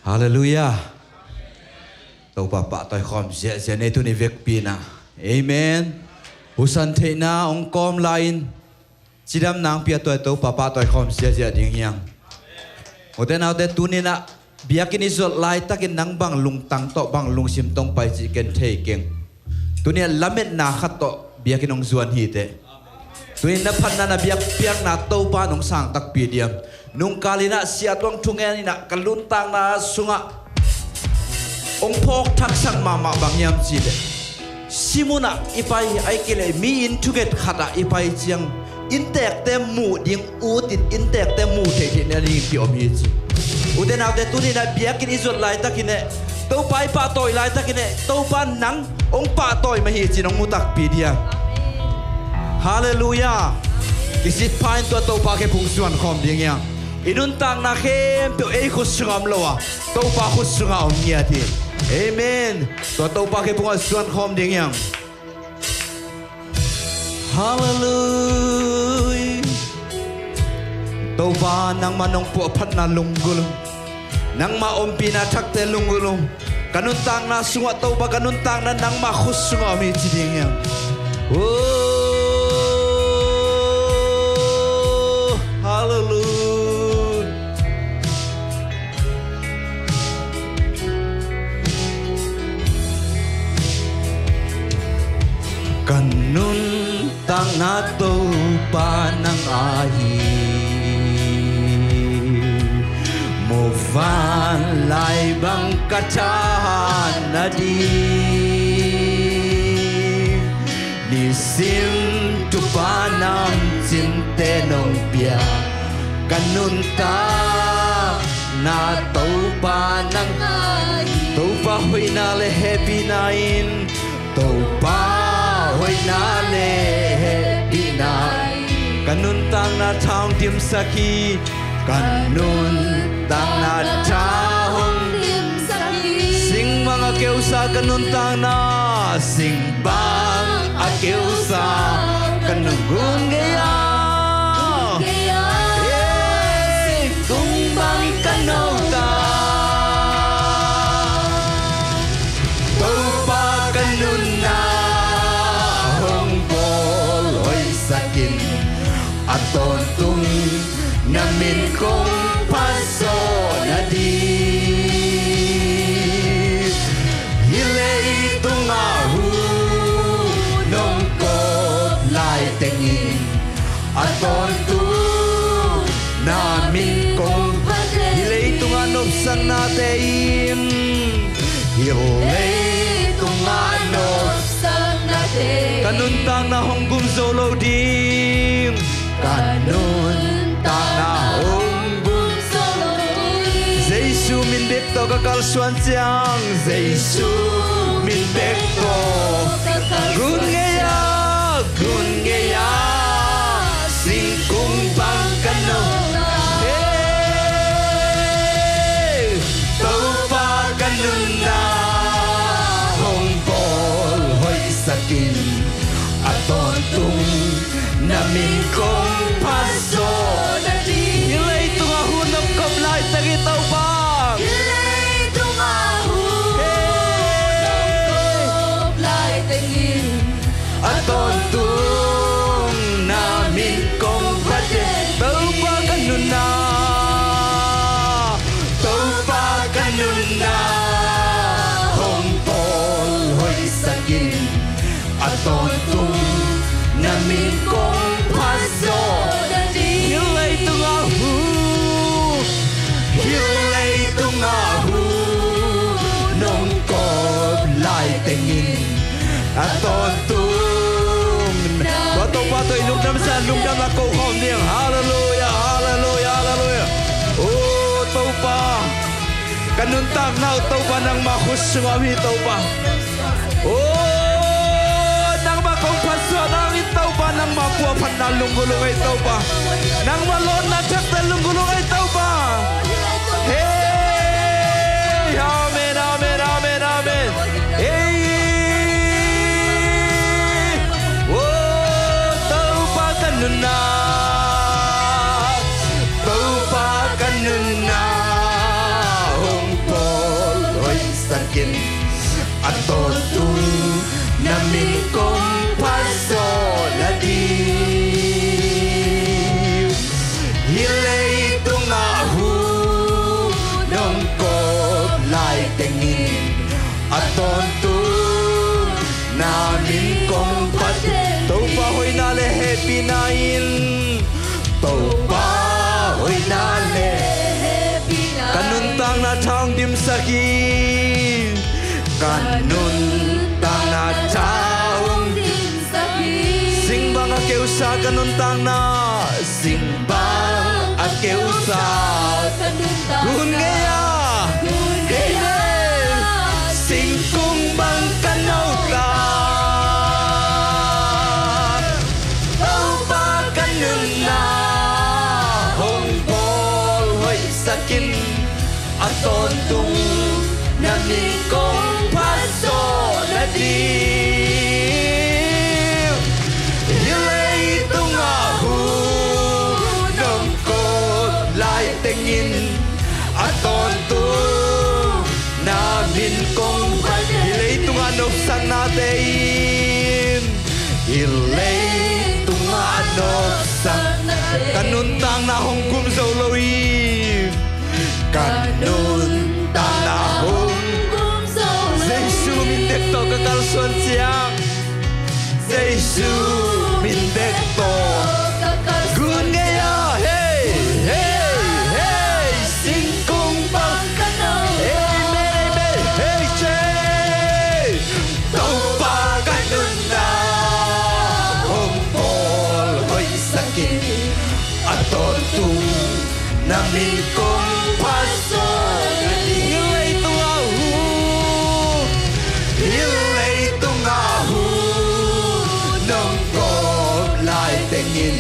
Halleluiah. Topa pahtawi khawm ziahziah ni, tuni vekpi-in ah. Amen. Husan theihna hong kawm lai-in cidamna hong piak tuai Topa pahtawi khawm ziahziah ding hi hang. Ute naute, tuni-in ah biakinn i zuat laitakin nang bang lungtang tawh, bang lungsim tawh hong pai cih ken thei keng. Tuni-in ah lametna khat tawh biakinn hong zuan hi teh. Tuni-in na phatna, na biakpiakna Topa in hong sang takpi diam? Nungkal-in ah Sia Tuang thungen in ah ka nuntakna sungah hong phawk thaksak mahmah bang hiam cih leh, si munah i pai, ahih kei leh mi inn thunget khatah i pai ciang innteekte muh ding utin, innteekte muh theih theihna ding kiom hi ci. Ute naute, tuni-in ah biakinn i zuat laitakin eh, Topa i pahtawi laitakin eh, Topa in nang hong pahtawi mah hi ci-in hong mu takpi diam? Halleluiah. Kisit pha-in tua Topa khephung zuan khawm ding hi hang. I nuntakna khempeuh ei khut sungah om lo a, Topa khut sungah om ngiat hi. Amen. Tua Topa khephungah zuan khawm ding hi hang. Halleluiah. Topa, nangmah nong puahphatna lunggulh ung. Nangmah ompihna thakte lunggulh ung. Ka nuntakna sungah Topa, ka nuntakna nangmah khut sungah om hi ci ding hi hang. Oh, halleluiah. Ka nuntakna Topa nang ahi, muvanlai bang ka thahatna ding. Nisim thupha namcinte nong pia, ka nuntakna Topa nang ahi. Topa hoihna le hehpihna in, Topa hoihna le hehpihna in ka nuntakna tha hong dimsak hi. Ka nuntakna tha hong dimsak hi. Sing bang a keusa ka nuntakna, sing bang a keusa ka nungun gei a, gei a. Hey, kung bang ka nuntak, Topa ka nunna hong bawl hoihsak in, a tawntung na min kong phatsuah nading. Hih leitungah hun hong kawp laitengin, a tawntung na min kong phat. Hih leitungah nopsaknate in, hih leitungah nopsaknate in ka nuntakna hong gum zo lo ding. Ka nuntakna hong gum zo lo ding. Jesu min bek tawh ka kalsuan ciang, Jesu min bek tawh ka kalsuan ciang, gun ngei a, gun ngei a, singkung bang ka nunna. Hey! Topa ka nunna hong bawl hoihsak in, a tawntung na min kong phatsuah nading. Hih leitungah hun hong kawp laitak in, Topa A tawntung na min kong phat zawh nading. Hih leitung ah hu, hih leitung ah hu, nong kawp lai tengin a tawntung. Tua Topa tawh i lungdam sa, lungdam na ko khawm ding. Halleluia, halleluia, halleluia. O Topa, ka nuntakna uh Topa nangmah khut sungah om hi Topa. O, nangmah kong phat zawh nangin Topa, nangmah puahphatna lunggulh ung ei Topa. Nangmah lawnna thakte lunggulh ung ei Topa. Hei, amen, amen, amen, amen. Hei. O, Topa ka nunna, Topa ka nunna hong pawl hoihsak in, a tawntung na min kong phat zawh nading. Hih leitung ah hu, nong kawp lai tengin a tawntung na min kong phat. Topa hoihna le hehpihna in, Topa hoihna le hehpihna in ka nuntakna tha hong dimsak hi. Ka nuntakna tha hong dimsak hi. Zingbang a keusa ka nuntakna, zingbang a keusa ka nuntakna. Gun gei-a, gun gei-a, singkung bang ka nuntakna. Topa ka nunna hong pawl hoihsak in, a tawntung na min kong phat zawh nading. Hih leitung ah hu, nong kawp lai tengin a tawntung na min kong phat. Hih leitung ah nopsaknate in, hih leitung ah nopsak, ka nuntakna hong gum zo lo hi. Ka nuntakna hong gum zo lo hi. Jesu min bek tawh ka kalsuan ciang, Jesu min bek tawh ka kalsuan. Gun gei-a, hei, hei, hei, singkung bang ka nuntakna. Amen, amen. Hei, che. Topa ka nunna hong pawl hoihsak in, a tawntung na min kong phat zawh nading. Hih leitung ah hu, hih leitung ah hu, nong kawp lai tengin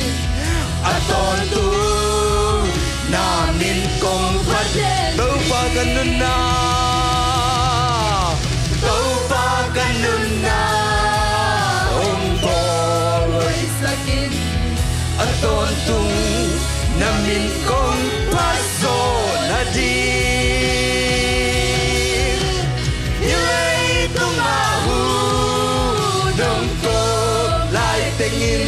a tawntung na min kong phat. Topa ka nunna, Topa ka nunna hong pawl hoihsak in, a tawntung na min kong phat zawh nading. Hih leitung ah hu, nong kawp lai tengin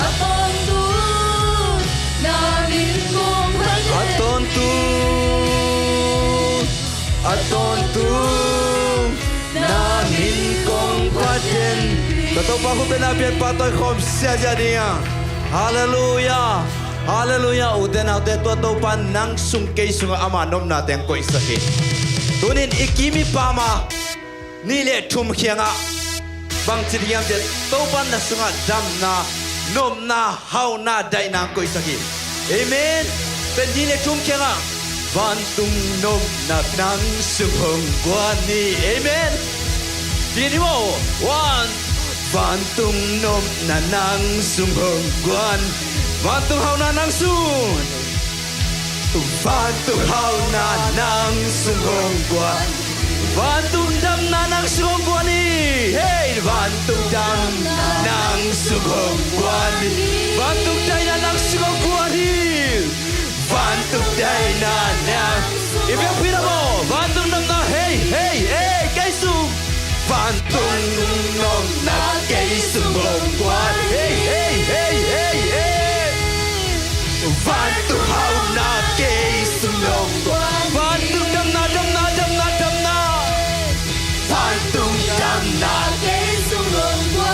a tawntung na min kong phat. A tawntung, a tawntung na min kong phat in. Ka Topa khut bengna pianpa tawh i khawm siasia ding a. Halleluia. Halleluia. Ute naute, tua Topa nang sung kei sungah ama nopna teng koihsak hi. Tunin i kim i pam a, nih le thum khiangah bangci ding hiam cih leh Topa na sungah damna, nopna, hauhna, daihna koihsak hi. Amen. Pen nih le thum khiangah, vantung nopna nang sung hong guan hi. Amen. Pi ni maw. One. Vantung nopna nang sung hong guan. Vantung hauhna nang sung. Vantung hauhna nang sung hong guan. Vantung damna nang sung hong guan hi. Hei, vantung damna nang sung hong guan hi. Vantung daihna nang sung hong guan hi. Vantung daihna nang. I biakpi na maw. Vantung nopna, hei, hei, hei, kei sung. Vantung nopna kei sung hong guan. Hei, hei, hei, hei, hei. Vantung hauhna kei sung hong guan. Vantung damna, damna, damna, damna. Vantung damna kei sung hong guan.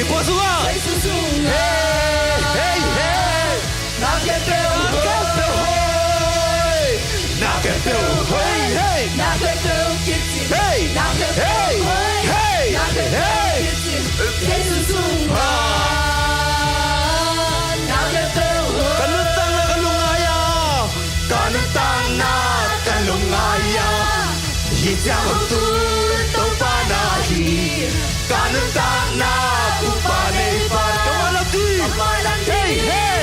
Puas uh ah. Hei, hei, hei. Na khempeuh hoih. Na khempeuh hoih. Hei, hei. Na khempeuh kicin. Hei, hei, hei. Na khempeuh hoih. Hei, hei. Na khempeuh kicin. Jesu sungah. Na khempeuh hoih. Ka nuntakna ka lungngai a. Ka nuntakna ka lungngai a. Hih ciang hotu Topa na hi. Ka nuntakna upa nei pa. Ka malam ding. Ka malam ding. Hei, hei.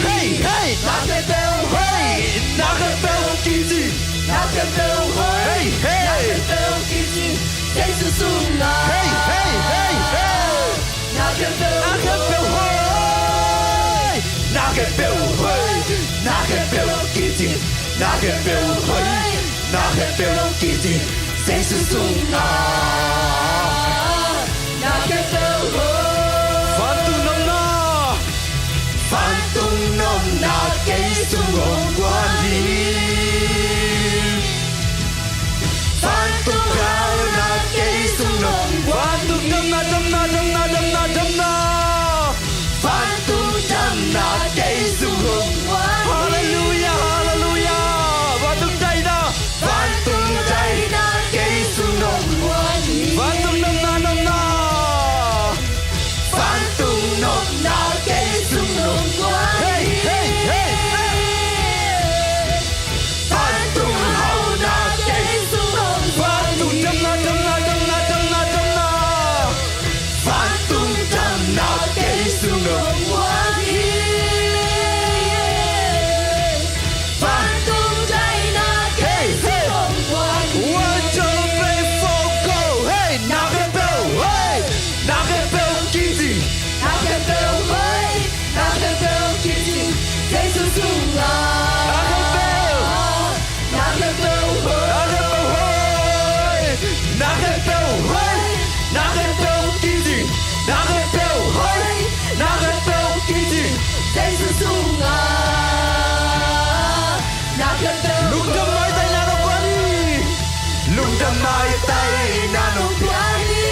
Hei, hei. Na khempeuh hoih. Na khempeuh kicin. Na khempeuh hoih. Hei, hei. Na khempeuh kicin. Jesu sungah. Hei, hei, hei, hei. Na khempeuh hoih. Na khempeuh hoih. Na khempeuh kicin. Na khempeuh hoih. Na khempeuh kicin. Jesu sungah. Na khempeuh hoih. Vantung nopna. Vantung nopna kei sung hong guan hi. Vantung damna kei sung hong guan hi. Vantung damna, damna, damna, damna, damna. Vantung damna kei sung hong guan hi. Halleluia, halleluia. Vantung daihna. Vantung daihna kei sung hong guan hi. Vantung nopna, nopna. Vantung nopna kei sung hong guan hi. Hei, hei, hei, hei. Vantung hauhna kei sung hong guan hi. Vantung damna, damna, damna, damna, damna. Vantung damna kei sung hong guan hi. Vantung daihna kei sung hong guan hi. One, two, three, four, go. Hei, na khempeuh hoih. Na khempeuh kicin. Na khempeuh hoih. Na khempeuh kicin. Jesu sungah. Na khempeuh. Na khempeuh hoih. Na khempeuh hoih. Na khempeuh hoih. Na khempeuh kicin. Na khempeuh hoih. Na khempeuh kicin. Jesu sungah. Na khempeuh hoih. Lungdam maitaina nong pia hi. Lungdam maitaina nong pia hi.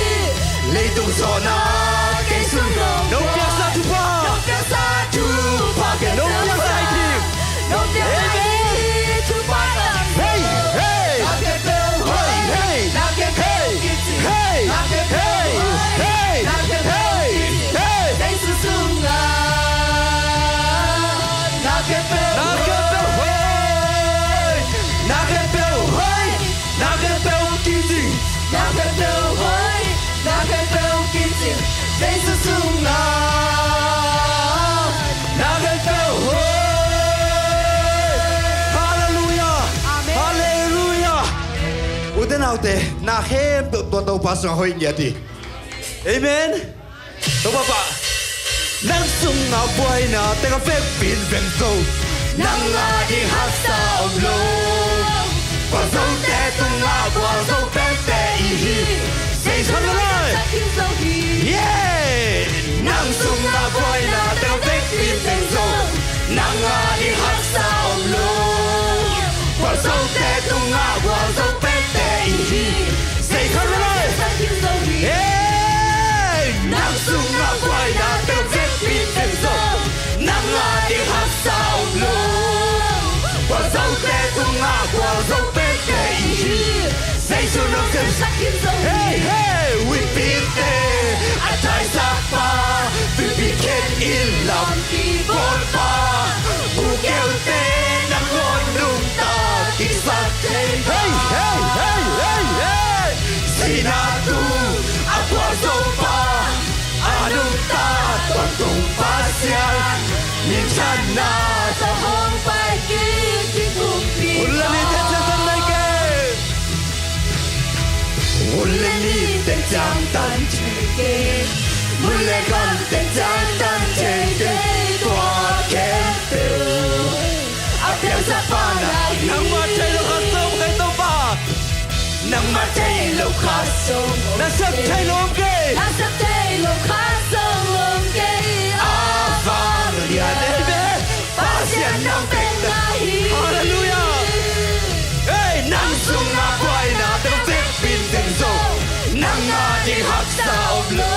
Leitung zawhna kei sung nong guan. Nong piaksa thupha. Nong piaksa thupha kei sung. Nong piaksa hi. Nong piaksa hi. Amen. Thupha nang. Hei, hei. Na khempeuh hoih. Hei, hei. Na khempeuh kicin. Hei, hei. Na khempeuh hoih. Hei, hei. Na khempeuh kicin. Hei. Jesu sungah. Na khempeuh hoih. Na khempeuh hoih. Na khempeuh hoih. Na khempeuh kicin. Na khempeuh hoih. Na khempeuh kicin. Jesu sungah. Na khempeuh hoih. Halleluia. Amen. Halleluia. Ute naute, na khempeuh tua Topa sungah hoih ngiat hi. Amen. Topa pa. Nang sungah buaina teng a vekpi in veng zo. Nang a ding haksa om lo. Gualzote tungah gualzo pente i hi. Jesu nang a ding haksa om lo. Yeah. Nang sungah buaina teng a vekpi in veng zo. Nang a ding haksa om lo. Gualzote tungah gualzo pente i hi. Say hallelujah. Hey! Nang sungah buaina teng a vekpi in veng zo. Nang a ding haksa om lo. Gualzote tungah gualzo pente i hi. Jesu nong sem. Hey, hey, huihpite a thaisakpa, huihpi khen in lam kibawlpa, bukeute nangawn nungta kiksak thei. Hey, hey, hey, hey, hey. Sihna tung a gualzopa, a nungta tawntung Pasian, minthanna tawh hong pai kik, kithumpi. Hun le ni teng ciang tan thei kei. Hun le ni teng ciang tan thei kei. Mun le gam teng ciang tan thei kei. Tua khempeuh a piangsak pa na hi. Nangmah thei lo khat zong om kei, Topa. Nangmah thei lo khat zong om kei. Na sak thei lo om kei. Na sak thei lo khat zong om kei. A vanglian, amen. Pasian nang bek na hi. Halleluiah. Hey, nang sungah buaina teng a vekpi in veng zo. Nang a ding haksa om lo.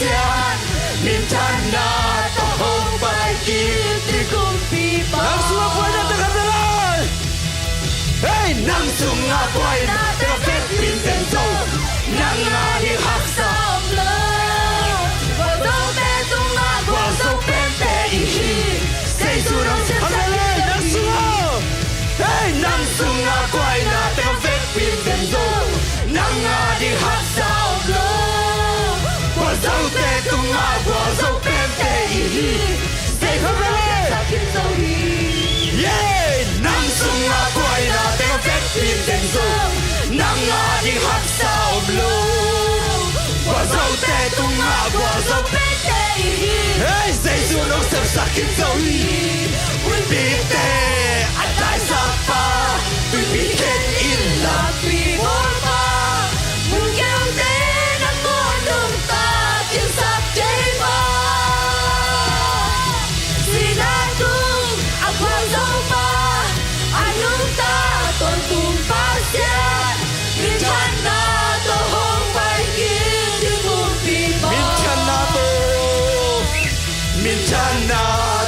Pasian, minthanna tawh hong pai kik ding kumpipa. Nang sungah buaina teng khat ve lai. Hei, nang sungah buaina teng vekpi in veng zo. Nang ading haksa om lo. Gualzote tungah gualzo pente i hi. Jesu nong sepsak hi. Nang sungah. Hei, nang sungah buaina teng vekpi in veng zo. Nang ading haksa om lo. Gualzote tungah gualzo pente i hi. Jesu nong sepsak hi zo hi. Nang sungah buaina teng vekpi in veng zo. Nang ading haksa om lo. Gualzote tungah gualzo pente i hi. Hei, Jesu nong sepsak hi zo hi. Huipite a taisakpa, huipi khen in lakpi bawlpa, mun keute na muan nungtak in sak theipa, sihna tung a gualzopa, a nungta tawntung Pasian, minthanna tawh hong pai kik ding kumpipa. Minthanna tawh, minthanna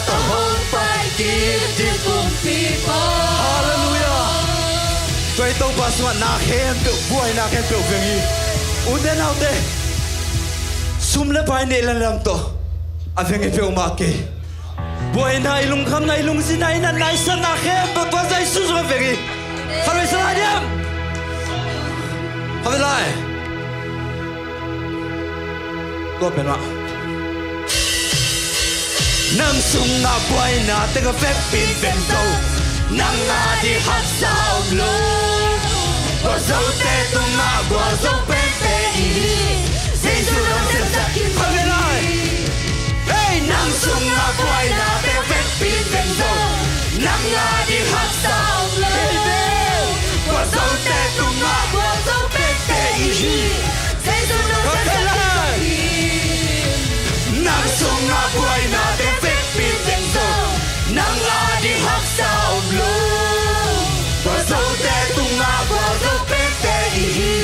tawh hong pai kik ding kumpipa. Halleluiah. Tua i Topa sungah na khempeuh, buaina khempeuh veng hi. Ute naute, sum le pai neih le lam tawh a veng hi peuhmah kei. Buaina, i lungkhamna, i lungzinna, i natna, i satna khempeuh tua Jesu sungah veng hi. Khatvei sa lai diam? Khatvei lai. Tua pen mah. Nang sungah buaina teng vekpi in veng zo. Nang ading haksa om lo. Gualzote tungah gualzo pente i hi. Jesu nong sepsak hi. Hei, nang sungah buaina teng vekpi in veng zo. Nang ading haksa om lo. Amen. Gualzote tungah gualzo pente i hi. Jesu nong sepsak hi. Nang sungah buaina teng vekpi in veng zo. Nang ading haksa om lo. Gualzote tungah gualzo pente i hi.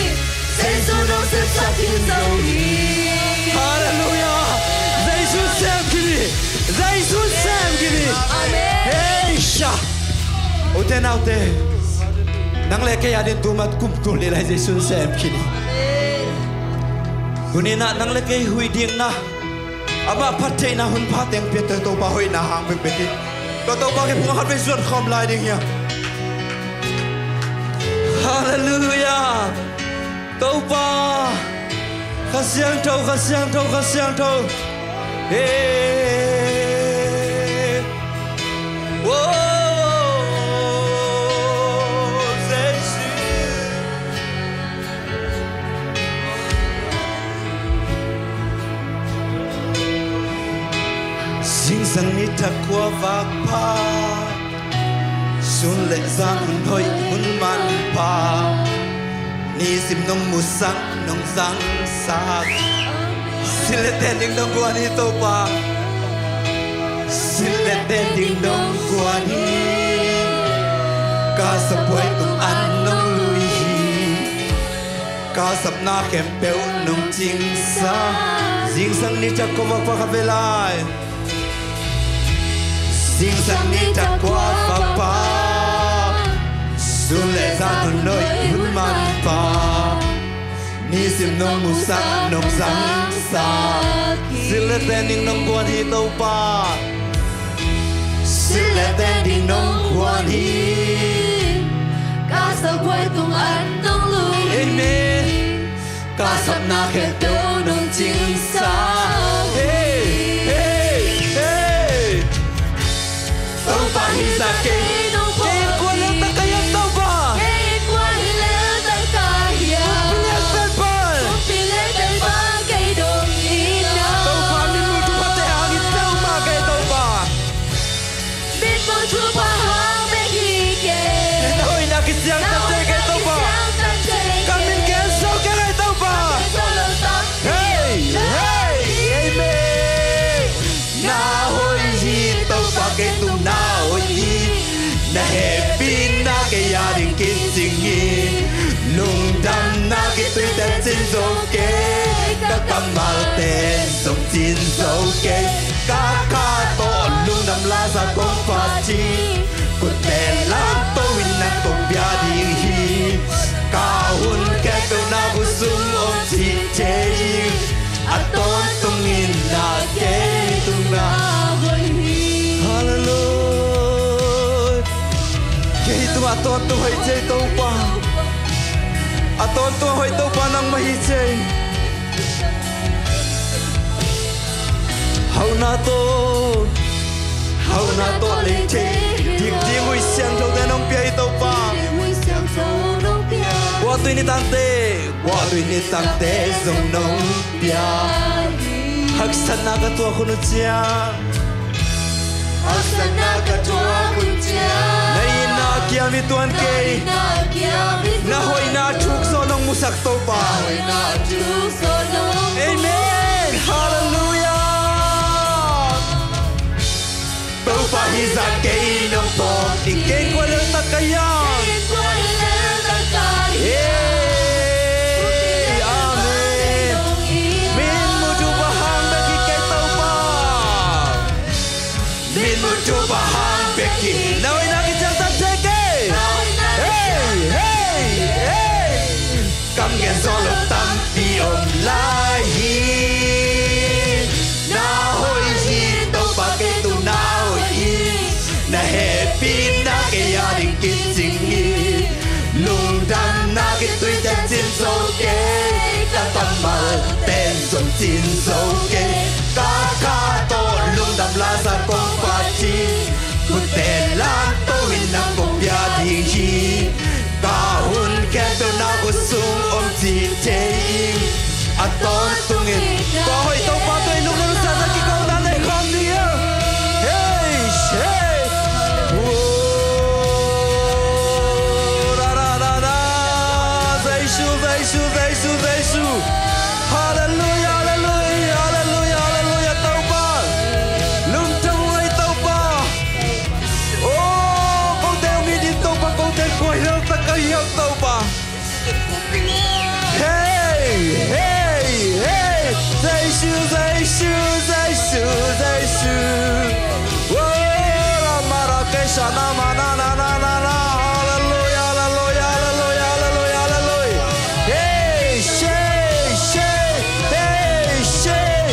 Jesu nong sepsak hi zo hi. Halleluiah. Jesu sem khin hi. Jesu sem khin hi. Amen. Hei sha. Ute naute, nang le kei ading tuma kum tul nih lai Jesu sem khin hi. Tuni-in ah nang le kei huih dikna, amah phattheihna hun pha teng pia, tua Topa hoihna hang bekbek hi. Tua Topa kiang khatvei zuat khawm lai ding hi hang. Halleluiah. Topa, Kha Siangtho, Kha Siangtho, Kha Siangtho. Hey. Oh, Jesu. Zingsang nitak khuavak pha, sun le zan hun hoih hun manpha, nisim nong musak nong zangsak, silh le ten ding nong guan hi Topa. Silh le ten ding nong guan hi. Ka sap buai tung an nong lui hi. Ka sapna khempeuh nong cingsa. Zingsang nitak khuavak pha, khatvei lai. Zingsang nitak khuavak pha, sun le zan hun hoih hun manpha, nisim nong musak nong zangsak, silh le ten ding nong guan hi Topa. Silh le ten ding nong guan hi. Ka sap buai tung an nong lui hi. Amen. Ka sapna khempeuh nong cingsa. Hey, hey, hey. Topa hi zah kei. Kei kua lel tak ka hiam Topa? Kei kua hi lel tak ka hiam? Kumpi lel pen pan. Kumpi lel pen pan kei dong ina. Topa, mitmuh thuphate hang hi peuhmah kei Topa. Mitmuh thupha hang bek hi kei. Na hoihna kiciangtan thei kei Topa. Ka min gen zo kei Topa. Hey, hey, amen. Na hoih hi Topa, kei tung na hoih hi. Na hehpihna kei ading kicing hi. Lungdamna kituite cin zo kei. Ka kammalte Cin zo kei, ka kha tawh lungdam la sa kong pha ci. Kote lam to in nang kong pia ding hi. Ka hun khempeuh na khut sung om ci thei. A tawntung in na kei tung na hoih hi. Hallelujah. Kei tungah a tawntung hoih ci ei Topa. A tawntung hoih Topa nangmah hi ci ei. Hauhna tawh, hauhna tawh lei thei dik ding Huih Siangtho te nong pia hi Topa. Tua tui ni tangte, tua tui ni tangte zong nong pia. Haksatna ka tuak hun uh ciang, haksatna ka tuak hun ciang, na itna kiam hi tuan kei. Na hoihna thuk zaw nong musak Topa. Amen. Hallelujah. Topa hi zah kei nong phawk ding, kei kuai lel tak ka hiam. Hey, amen. Min muh thup a hang bek hi kei Topa. Min muh thup a hang bek hi. Na hoihna kiciangtan thei kei. Hey, hey, hey. Kam gen zawh lo tampi om lai hi. Na hoih hi Topa, kei tung na hoih hi. Na hehpihna kei a ding kicing hi. Lungdamna kituite cin zo kei. Ka kammal pen zong cin zo kei. Ka kha tawh lungdam la sa kong pha ci. Kote lam to in nang kong pia ding hi. Ka hun khempeuh na khut sung om ci thei. A tawntung in tua hoih Topa tawh i lungdam sa sa kiko na nei khawm ding hi. Hey, hey. Whoa. Ra, ra, ra, ra. Jesu, Jesu, Jesu, Jesu. Hallelujah, hallelujah, hallelujah, hallelujah, Topa. Lungdam ei Topa. Oh, kote hong it in Topa, kote kuai lel tak ka hiam Topa. Hey, hey, hey. Jesu, Jesu, Jesu, Jesu. Oh, la mara ke shana mana na na na. Hallelujah, hallelujah, hallelujah, hallelujah, hallelujah. Hey, shei, shei, hey, shei.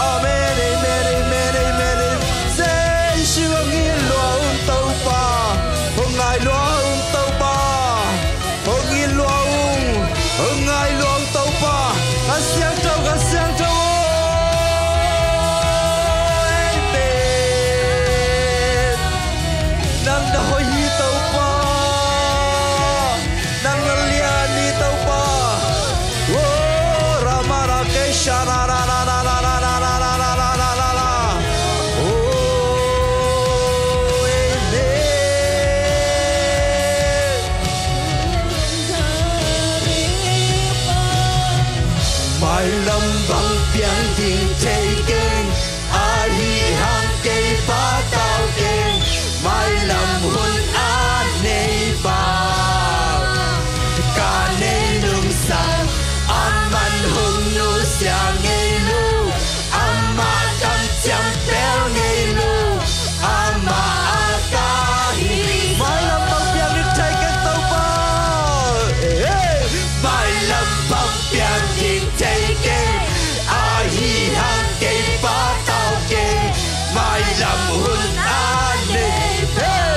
Amen, amen, amen, amen, amen. Jesu hong it lua un Topa. Hong ngai lua un Topa. Hong it lua un, hong ngai lua un Topa. Kha Siangtho, Kha Siangtho. Amen. Nang na hoih hi Topa. Nang na lian hi Topa. Oh, Rama Rakesha, ra, ra, ra. Oh, amen. Mailam bang piang ding thei keng, ahi hang kei patau keng. Mailam hun a nei pa, ka nei nungsang, aman hong nusia ngei lo. Amah kamciam pel ngei lo, amah a ka hi. Mailam bang piang ding thei keng Topa. Hey, mailam bang piang ding thei keng, ahi hang kei patau keng. Mailam hun a nei. Hey,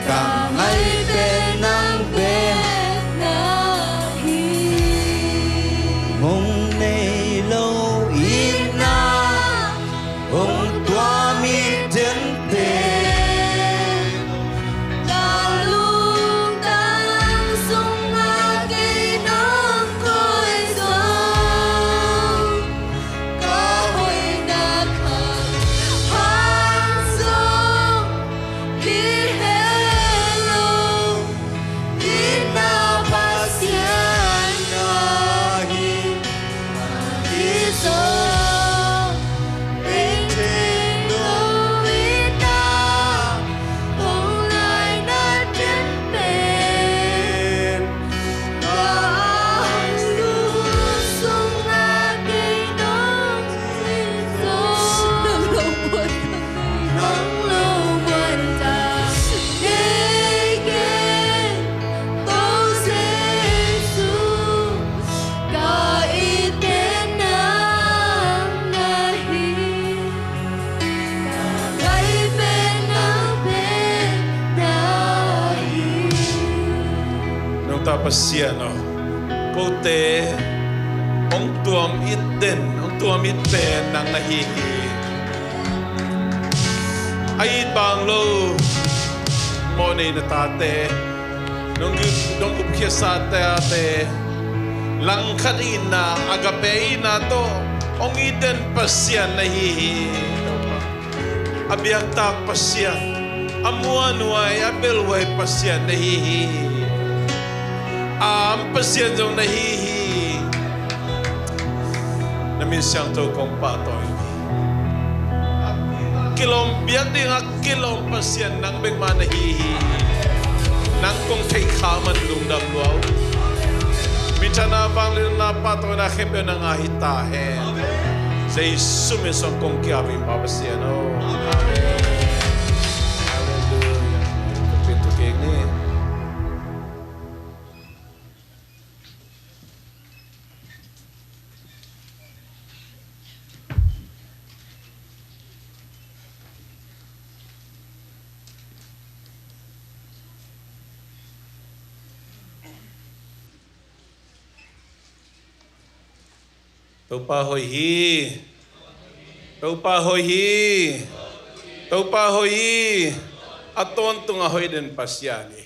Ka ngai pen nang bek na hi. Hong nei lo itna, hong tuam it den pen, ka lungtang sungah kei nong koih zong, ka hoihna khat hang zong hi het lo. Itna Pasian na hi, hi zong, tengteng lo itna, hong laina den pen, ka lungtang sungah kei nong koih zong, nang lo buat, nang lo buat ta nei kei, ko Jesu, ka it pen nang na hi. Ka ngai pen nang bek na hi. Nungta Pasian aw, kote hong tuam it den, hong tuam it pen nang na hi hi. A it bang lo mawhnei na tate, nong gupkhiatsa tate, langkhat itna, agape itna tawh hong it den Pasian na hi hi. A biaktak Pasian, a muanhuai, a belhuai Pasian na hi hi. A am Pasian zong na hi hi. Na min siangtho kong pahtawi hi. Kilawm biak ding a kilawm Pasian nang bek mah na hi hi. Nang kong theih kha man lungdam lua uh. Minthanna, vangliatna, pahtawina khempeuh nang a hi ta hen. Jesu min suang kong ki-ap hi Pa Pasian aw. Amen. Halleluiah. Tuk kik ni. Topa hoih hi. Topa hoih hi. Topa hoih hi. A tawntung a hoih den Pasian hi.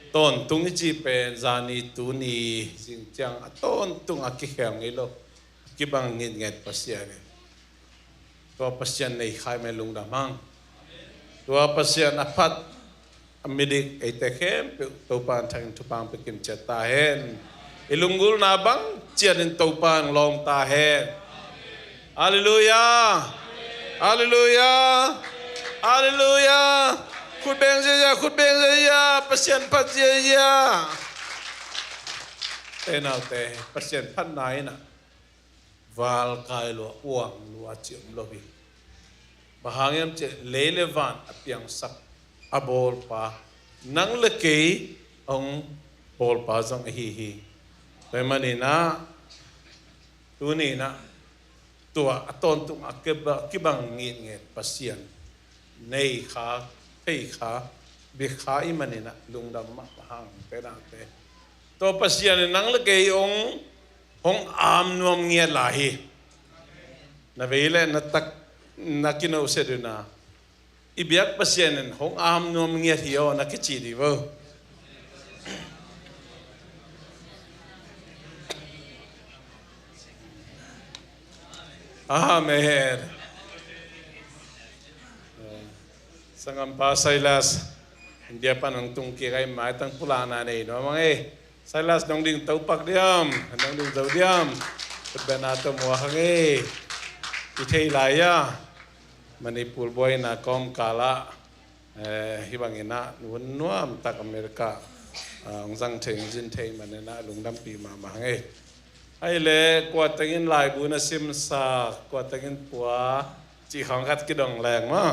Tawntung i cih pen zani tuni zing ciang a tawntung a kikhial ngei lo, kibang ngitnget Pasian hi. Tua Pasian nei kha i mai lungdam hang. Tua Pasian a phat a midik eite khempeuh Topa in thangin thupha pia kim ciat ta hen. I lunggulhna bang ciatin Topa in lawng ta hen. Halleluiah. Halleluiah. Halleluiah. Khut beng ziazia, khut beng ziazia, Pasian phat ziazia. Te naute, Pasian phatna in ah val kai lua, uang lua ci om lo hi. Bang hang hiam cih leh lei le van a piangsak a bawlpa, nang le kei hong bawlpa zong ahi hi. Tua ahih manin ah tuni in ah tua a tawntung a kiba-, kibang ngitnget Pasian nei kha, thei kha, bia kha i hih manin ah lungdam mahmah hang, te naute. Tua Pasian in nang le kei hong, hong am nuam ngiat lai hi. Na vei le na tak, na kinohset un ah, i biak Pasian in hong am nuam ngiat hi aw, na kici dih vo. Amen. Sanggampa Silas, India pan hong tung kik a, i maitang pulakna nei nuam hang ei. Silas, nong ding topak diam, nong ding zo diam. Khutbetna tawh muak hang ei. I thei lai a, Manipur buaina kawmkal ah, eh, hih bangin ah nuam, nuam tak America, ah, hong zang thei, hong zin thei manin ah lungdampih mahmah hang ei. Ahih leh kua tengin laibu na simsak, kua tengin pua cih khawng khat kidong leng maw.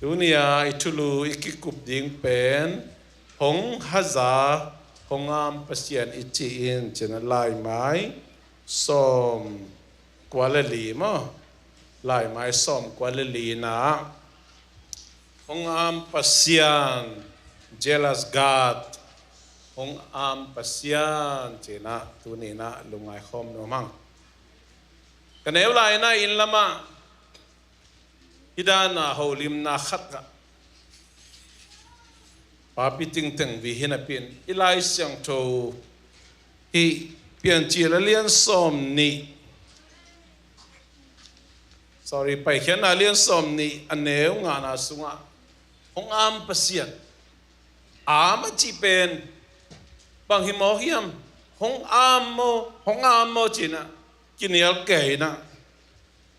Tuni-a i thulu i kikup ding pen, hong haza, hong am Pasian i cih in, ci-in a, Laimai sawm kua le li maw. Laimai sawm kua le li na Hong am Pasian, jealous God. Hong am Pasian, ci-in ah tuni-in ah lungngai khawm nuam hang. Ka neu lai-in ah inn lamah hih dan a holimna khat ah papi tingteng vision a piang i Lai Siangtho hih Piancil a lian sawm nih, sorry, Paikhiatna a lian sawm nih a neu ngana sungah hong am Pasian. Am a cih pen bang hi mawk hiam? Hong am maw, hong am maw ci-in ah kinial kei-in ah,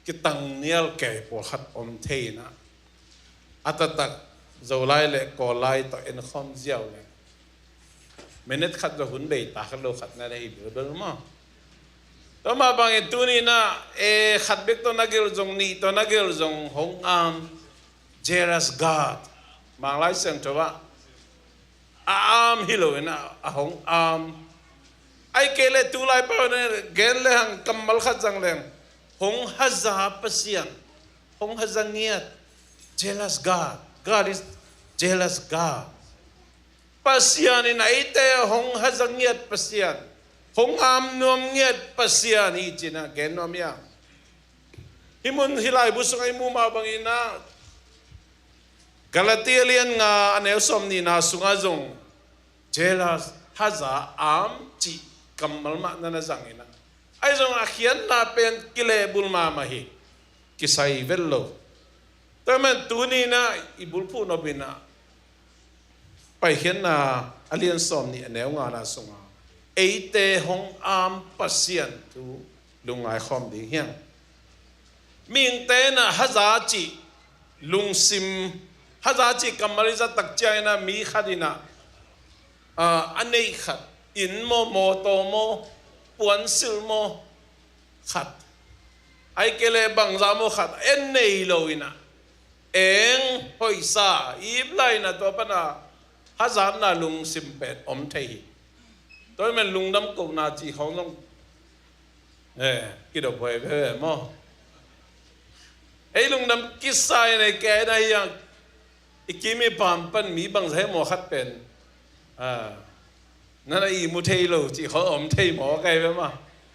kitang nial kei pawlkhat om thei-in ah, a taktak Zolai le Kawllai tawh en khawm ziau le minute khat zaw hun bei ta khat lo khat na hi bilbel maw? Tua mah bangin tuni-in ah, e, khat bek tawh na gelh zong, nih tawh na gelh zong, hong am, jealous God. Mang Lai Siangtho ah a am hi lo-in ah, a hong am. Ahih kei leh tulai pa-in ah gen le hang kammal khat zang leng, hong haza Pasian, hong haza ngiat, jealous God. God is jealous God. Pasian in eite hong haza ngiat Pasian, hong am nuam ngiat Pasian hi ci-in ah gen nuam hi hang. Hih mun hih laibu sungah i muh mah bangin ah, Galati a lian nga a neu sawm nihna sungah zong jealous, haza, am cih kammal mah na na zang-in ah, ahi zong a khiatna pen kilehbulh mahmah hi, kisai vet lo. Tua ahih manin tuni-in ah i bulphuh nop-in ah Paikhiatna a lian sawm nih a neu ngana sungah eite hong am Pasian thu lungngai khawm ding hi hang. Mihingte in ah haza cih lungsim, haza cih kammal i zat tak ciangin ah mi khat in ah, a, a neih khat, inn maw, mawtaw maw, puansilh maw, khat, ahih kei leh bangzah maw khat en nei lo-in ah, eng hoihsa ip lai-in ah tua pan a hazatna lungsim pen om thei hi. Tua ahih manin lungdam kohna cih khawng zong, eh, kidop huai veve maw? Ei lungdam kisai nei kei na hi hang. I kim i pam pan mi bangzah heh maw khat pen, ah, na na ihmu thei lo cih khawng om thei maw, kai ve maw?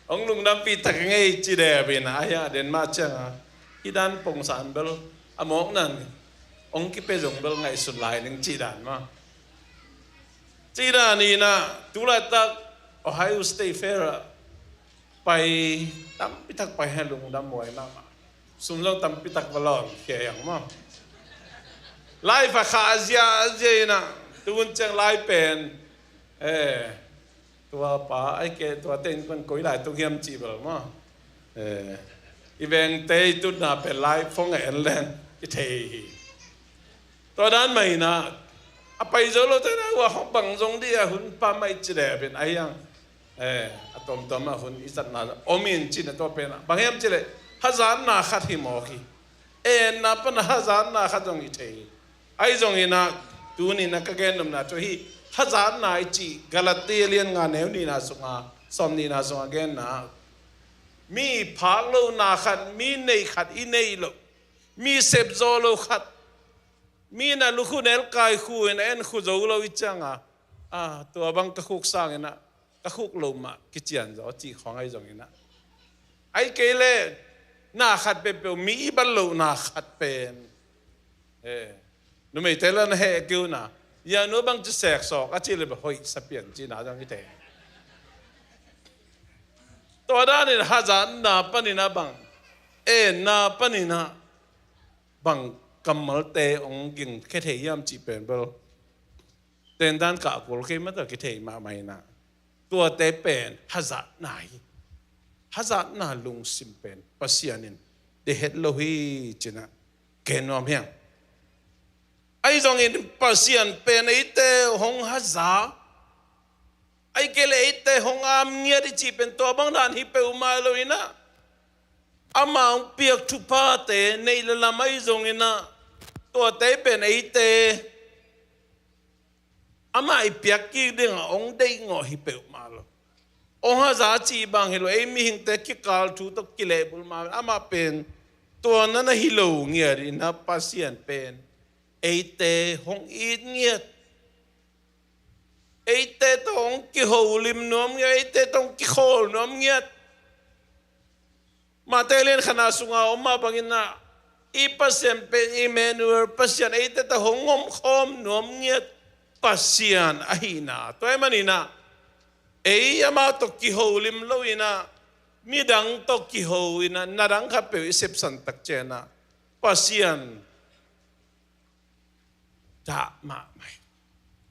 Hong lungdampih tak ing ei ci dep-in ah, ahi hang a den mah ciangin ah, hih dan pongsa in bel a mawkna in hong kipia zong bel ngaihsun lai ning cih dan maw? Cih dan in ah tulaitak Ohio State Fair ah pai tampi tak pai hen, lungdam huai mahmah. Sum zong tampi tak va lawn khia hiang maw? Lai va khah a zia a zia in ah, tu hun ciang lai pen, eh, tua pa ahih kei leh tuate in pan koi lai tung hiam cih bel maw? Eh, i vengte i tutna pen lai phone ah en leng i thei hi. Tua dan mah in ah, a pai zo lote in ah, hua hong bang zong dih a hun pha mah i ci dep-in, ahi hang, eh, a tuamtuam ah hun i zatna om in cih na, tua pen ah bang hiam cih leh hazatna khat hi mawk hi. Enna pan a hazatna khat zong hi thei hi. Ahi zongin ah, tuni-in ah ka gen nopna thu hih hazatna i cih Galati a lian nga neu nihna sungah, sawm nihna sungah genna, mi phak lohna khat, mi neih khat i neih loh, mi sepzawh lo khat, mi in ah lukhu nelkai khu in a en khu zo lo i ciangin ah, ah, tua bang ka khuk sangin ah ka khuk loh mah kician zaw cih khawng ahi zongin ah, ahih kei leh na khat peuhpeuh mi i bat lohna khat pen, eh, numeite la na heh kei un ah, ya nu bang ci seksawk a cih leh bel hoih sa pian cihna zong i thei. Tua dan in hazatna panin ah bang, enna panin ah bang kammalte hong gingkhia thei hiam cih pen bel tentan kah kul kei mah tawh kithei mahmah in ah, tuate pen hazatna hi. Hazatna lungsim pen Pasian in deih het lo hi ci-in ah gen nuam hi hang. Ahi zongin Pasian pen eite hong haza, ahih kei leh eite hong am ngiat i cih pen tua bang dan hi peuhmah lo-in ah, amah hong piak thuphate neih le lam ahi zongin ah, tuate pen eite amah i piak kik dingah hong deihgawh hi peuhmah lo. Hong haza cih bang hi lo, ei mihingte kikal thu tawh kilehbulh mah, amah pen tua na na hi lo ngiat in ah, Pasian pen eite hong it ngiat, eite tawh hong kiholim nuam ngiat, eite tawh hong kikhawl nuam ngiat. Mate lian khatna sunga om mah bangin ah, i Pasian pen Emmanuel Pasian, eite tawh hong omkhawm nuam ngiat Pasian ahihna. Tua ahih manin ah, ei amah tawh kiholim lo in ah, midang tawh kiho in ah, na dang khat peuh i sepsan tak ciangin ah, Pasian dah mahmah hi.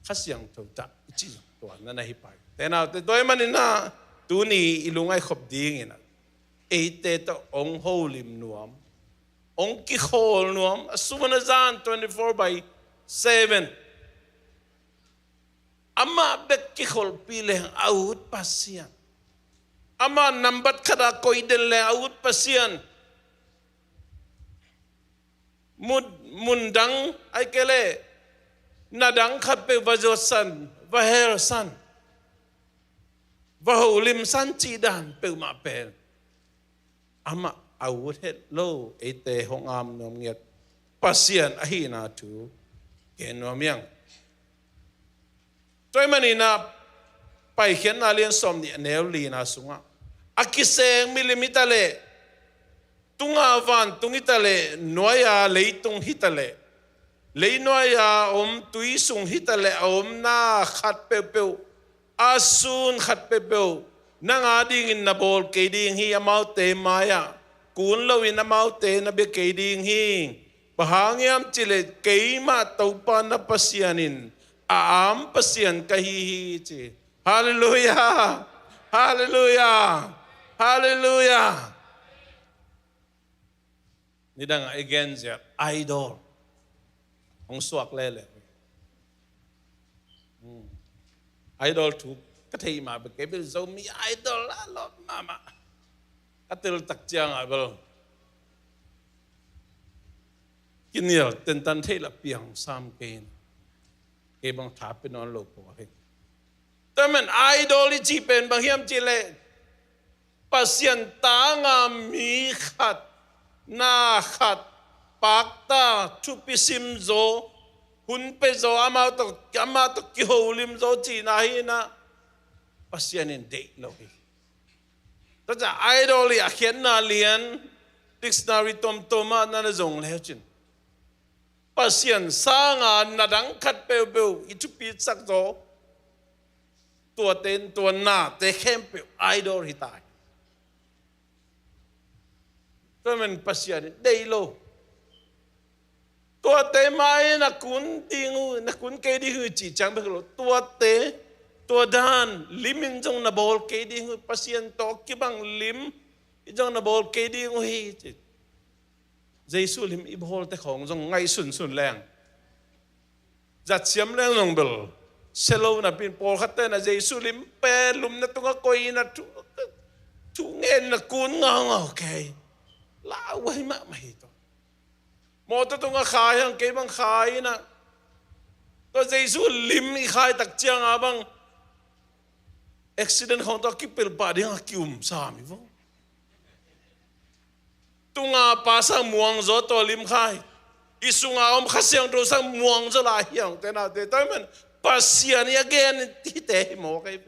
Kha Siangtho dah i cih zong tua na na hi pai. Te naute, tua ahih manin ah, tuni i lungngaih khop dingin ah, eite tawh hong holim nuam, hong kikhawl nuam, a sun a zan twenty-four by seven. Amah bek kikholhpih leng a ut Pasian. Amah nambat khat a koih den leng a ut Pasian. Mun, mun dang, ahih kei leh na dang khat peuh va zuatsan, va helsan, va holimsan cih dan peuhmah pen amah a ut het lo, eite hong am nuam ngiat Pasian ahihna thu gen nuam hi hang. Tua ahih manin ah, Paikhiatna lian sawmnih a neu lina sungah, a kiseng milim hi ta leh, tunga vantung hi ta leh, nuai-a leitung hi ta leh, leinuai-a om tui sung hi ta leh, a omna khat peuhpeuh, a sun khat peuhpeuh, nang adingin na bawl kei ding hi, amaute mai-ah kun loin amaute na bia kei ding hi. Bang hang hiam cih leh keimah Topa na Pasian in a am Pasian ka hi hi, ci. Halleluiah! Halleluiah! Halleluiah! Nidangah i gen ziau idol hong suak lele. Hmm. Idol thu ka theih mah bek, kei bel Zomi Idol a lawp mahmah. Ka tel tak ciangah bel kinial tentan theih lah piang sam kei in, kei bang tha pia nawn lo pua hi. Tua man idol i cih pen bang hiam cih leh, Pasian tanga mi khat, na khat, pakta, thupi sim zaw, hun pia zaw, amah tawh, amah tawh kiholim zaw cihna hi in ah, Pasian in deih lo hi. Tua ciang idol i a khiatna lian, dictionary tuamtuam ah na na zong le uh cin, Pasian sanga na dang khat peuhpeuh i thupitsak zaw, tuate in tua nate khempeuh idol hi ta hi. Tua man Pasian in deih lo. Tuate mai-ah na kun ding uh, na kun kei ding uh cih ciang bek lo. Tuate, tua dan lim in zong na bawl kei ding uh, Pasian tawh kibang lim in zong na bawl kei ding uh hi, ci. Jesu lim i bawlte khawng zong ngaihsunsun leng, zat siam leng zong bel sia lo napi-in, pawlkhatte na Jesu lim pen lumna tungah koih in ah thu, thu ngen in ah kun ngaungau kei. Lauhuai mahmah hi tawh. Mawtaw tungah khai hang, kei bang khai in ah, tua Jesu lim i khai tak ciangah bang accident khawng tawh kipelh pah dingah ki-um sam hi vo. Tunga pa sang muang zaw tua lim khai. I sunga om Kha Siangtho sang muang zaw lai hi hang, te naute. Tua man Pasian i a gen hite hi mawk hi.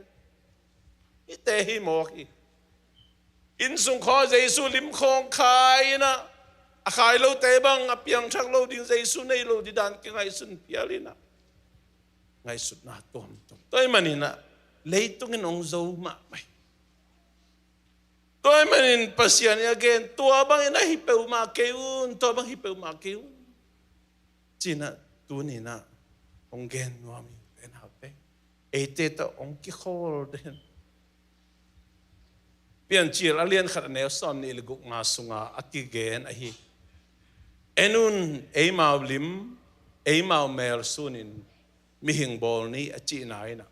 Hite hi mawk hi. Inn sung khawng Jesu lim khawng khai in ah, a khai lote bang a piangthak lo ding, Jesu nei lo ding dan kingaihsun phial in ah, ngaihsutna tuamtuam. Tua ahih manin ah leitung in hong zo mahmah hi. Tua ahih manin Pasian i a gen, tua bangin ah hi peuhmah kei un, tua bang hi peuhmah kei un, ci-in ah tuni-in ah hong gen nuam hi, te naute. Eite tawh hong kikhawl den. Piancil a lian khat a neu sawmnih le gukna sunga a kigen ahi. En un, eimau lim, eimau mel sunin mihing bawl ni, a cihna in ah,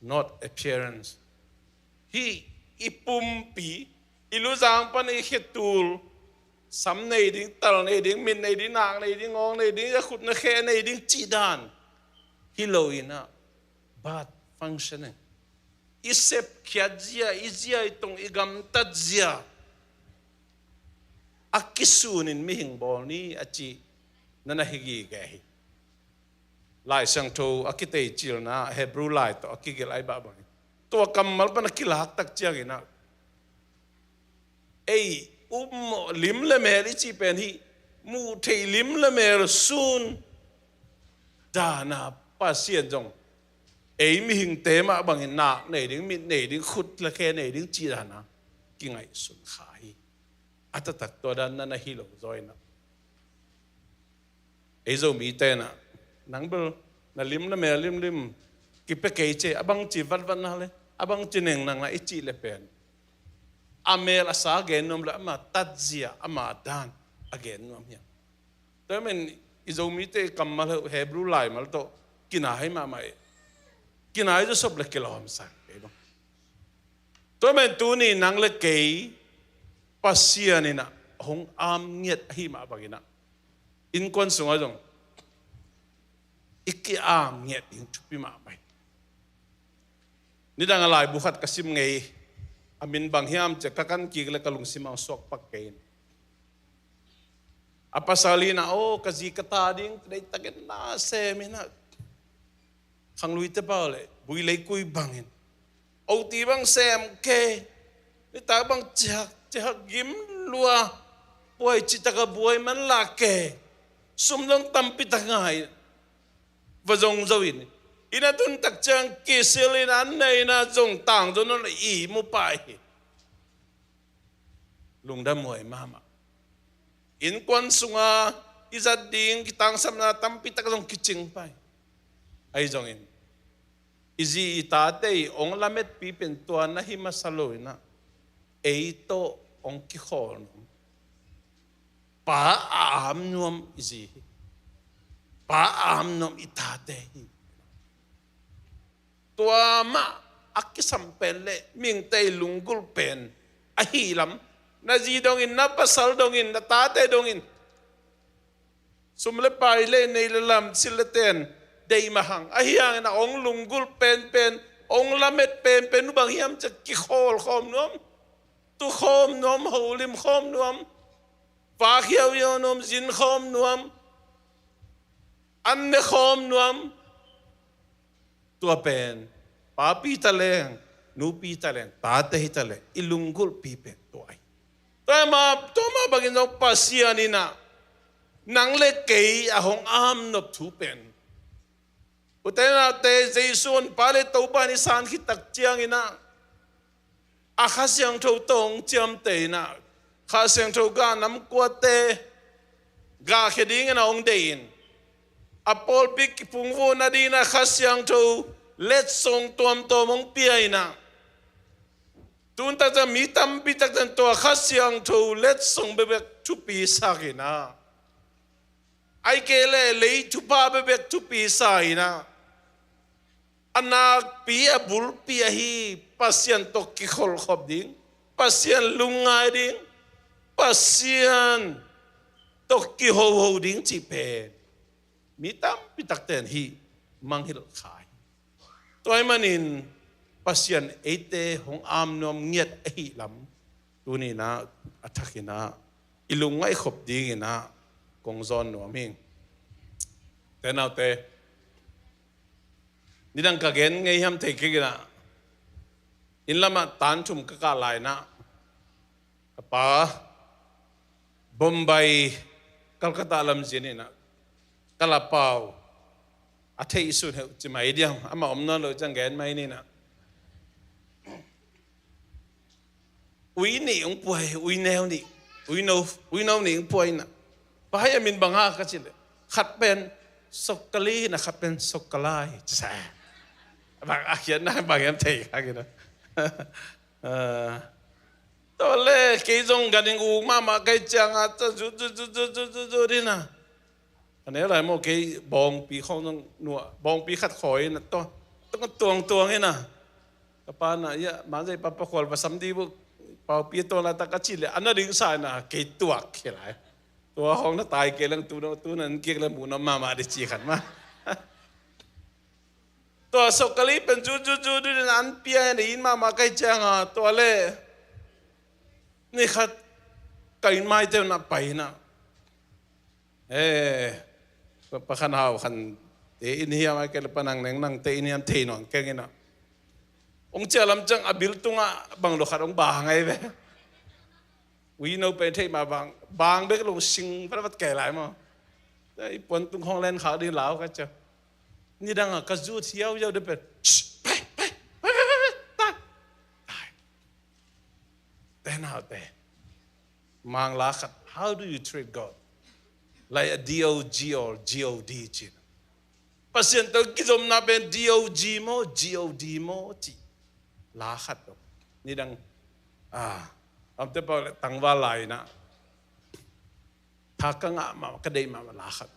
not appearance. Hih i pumpi, i luzang pan i khetul, sam nei ding, tal nei ding, mit nei ding, nak nei ding, ngawng nei ding, a khut na khe nei ding cih dan hi lo in ah, but functioning. I sepkhiat zia, i zia i tong, i gamtat zia a kisunin mihing bawl ni a cih na na hi gige hi. Lai Siangtho a kiteicilna Hebrew lai tawh a kigelh ai bah bangin tua kammal pan a kilak tak ciangin ah ei upmawh lim le mel i cih pen hi, muh theih lim le mel sun dana Pasian zong ei mihingte mah bangin nak nei ding, mit nei ding, khut le khe nei ding cih dana kingaihsun kha hi. A taktak tua dan na na hi lo zaw inah ei Zomite inah nang bel na lim na mel limlim kipia kei ci a, a bangci vatvatna le a bangci nengna i cih le pen a mel a sa gen nuam le ama tatzia ama dan a gen nuam hiam? Tua men i Zomite kammal Hebrew laimal tawh kinai mahmah e. Kinai zaw sop le kilawm sa kei bang. Tua men tuni nang le kei Pasian inah hong am ngiat ahi mah bang inah innkuan sungah zong i ki-am ngiat ding thupi mahmah hi. Nidang a laibu khat ka sim ngei, a min bang hiam ci a ka kan kik le ka lungsim ah suak pak kei in. A pasal inah aw ka zi ka ta ding deihtakin na sem inah khangluite pau le builei kui bangin oti bang sem ke, nitak bang cihak cihak gim lua, buai citak a buai man la ke, sum zong tampi tak ngai va zong zo in, inn a tun tak ciang kisil in an nei na zong tang zong non i mu pai hi. Lungdam huai mahmah. Innkuan sunga i zat ding kitangsapna tampi tak zong kicing pai. Ahi zongin i zi i tate i ong lametpi pen tua na hi masa lo inah ei tawh ong kikhawl nuam. Pa a am nuam i zi hi. Pa a am nuam i tate hi. Tua mah a kisam pen le mihingte i lunggulh pen ahi lam, na zi dongin, na pasal dongin, na tate dongin sum le pai le nei le lam, sil le ten deih mah hang ahi hangin a ong lunggulh penpen, ong lamet penpen uh bang hiam ci a kikhawl khawm nuam, tu khawm nuam, holim khawm nuam, vak hiauhiau nuam, zin khawm nuam, an ne khawm nuam. Tua pen papi ta leng, nupi ta leng, tate hi ta leng i lunggulhpi pen tua hi. Tua mah, tua mah bangin zong Pasian inah nang le kei a hong am nop thu pen, ute naute, Jesu Honpa le Topa in i san khit tak ciang inah a Kha Siangtho tawh hong ciamteh inah Kha Siangtho gah namkuate gahkhia dingin a hong deih in, a pawlpi kipungvuh nadingin a Kha Siangtho letsong tuamtuam hong pia inah tun taktak mi tampi taktak tua Kha Siangtho letsong bekbek thupi sak inah, ahih kei leh lei thupha bekbek thupi sa inah a nakpi a bulpi ahi Pasian tawh kikholhkhop ding, Pasian lungngai ding, Pasian tawh kihoho ding cih pen mi tampi takten hih mangngilh kha hi. Tua ahih manin Pasian eite hong am nuam ngiat ahih lam tuni inah a thak inah i lungngaih khop ding inah kong zawn nuam hi. Te naute, nidang ka gen ngei hiam thei kik inah, inn lamah tan thum ka kah lai inah ka pa Bombay, Calcutta lamzin inah ka la pau a theih sun heuh ci mai diam, amah om nawn lo ciang gen mai ni inah. Ui nih hong pua hi, ui neu nih, ui no, ui no nih hong pua inah, pa hi a min bang ha ka cih leh khat pen Sokkali hi inah, khat pen Sokkalai ci sa. Bang a khiatna bang hiam thei kha kina. Tua le kei zong gan ing uk mahmah kai cianga zut zut zut zut zut zut zut inah a neu lai maw, kei bawngpi khawng zong nuah, bawngpi khat khawi inah tua tuang tuang inah ka pa inah, ia, man zei pa pakhual va sam di bu, paupi a tuang laitak ka cih leh a na ding sa inah kei tuak khia lai. Tua hong na tai kei leng tu na tu na an kik le muh na mahmah di ci khat mah. Tua Sokkali pen zut zut zut zut inah an pia inah inn mahmah kai cianga tua le ni khat ka inn maite na pai inah, eh, Pa Khan Hau Khan te inn hiam, ai kei le Pa Nang Neng Nang te inn hiam thei nawn keng ina. Hong ciah lam ciang a bil tungah bang lo khat hong bang ai ve. Ui no pen thei mah bang, bang bek lo sing vat vat kei lai maw. I puan tung khong len khak ding lau ka cia. Nidang a ka zut hiau hiau de pen. Shh, pai, pai, pai, pai, pai. Tai. Tai nau te. Mang la khat, how do you treat God? Like a D O G or G O D cin. Pasian tawh kizomna pen D O G maw, G O D maw ci. La khat tawh. Nidang, ah, amte pau le tangval lai na. Tha ka ngah mah, ka deih mah, la khat.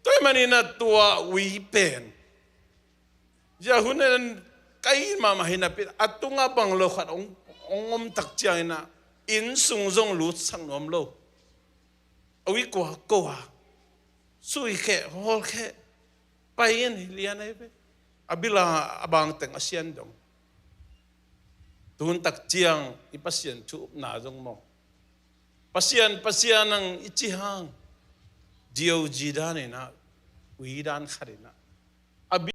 Tua ahih manin a tua ui pen. Zia hun in ka inn mahmah hi napi a tungah bang lo khat hong, hong om tak ciangin a inn sung zong lutsak nuam lo. A ui kua ko a. Sui kheh, hawl kheh. Pai in hi lian ahi ve. A bil a, a bang teng a sian dong. Tuhun tak ciang i Pasian thu upna zong maw. Pasian, Pasian ang i ci hang. D O G dan ina, ui dan khat ina. A bi-,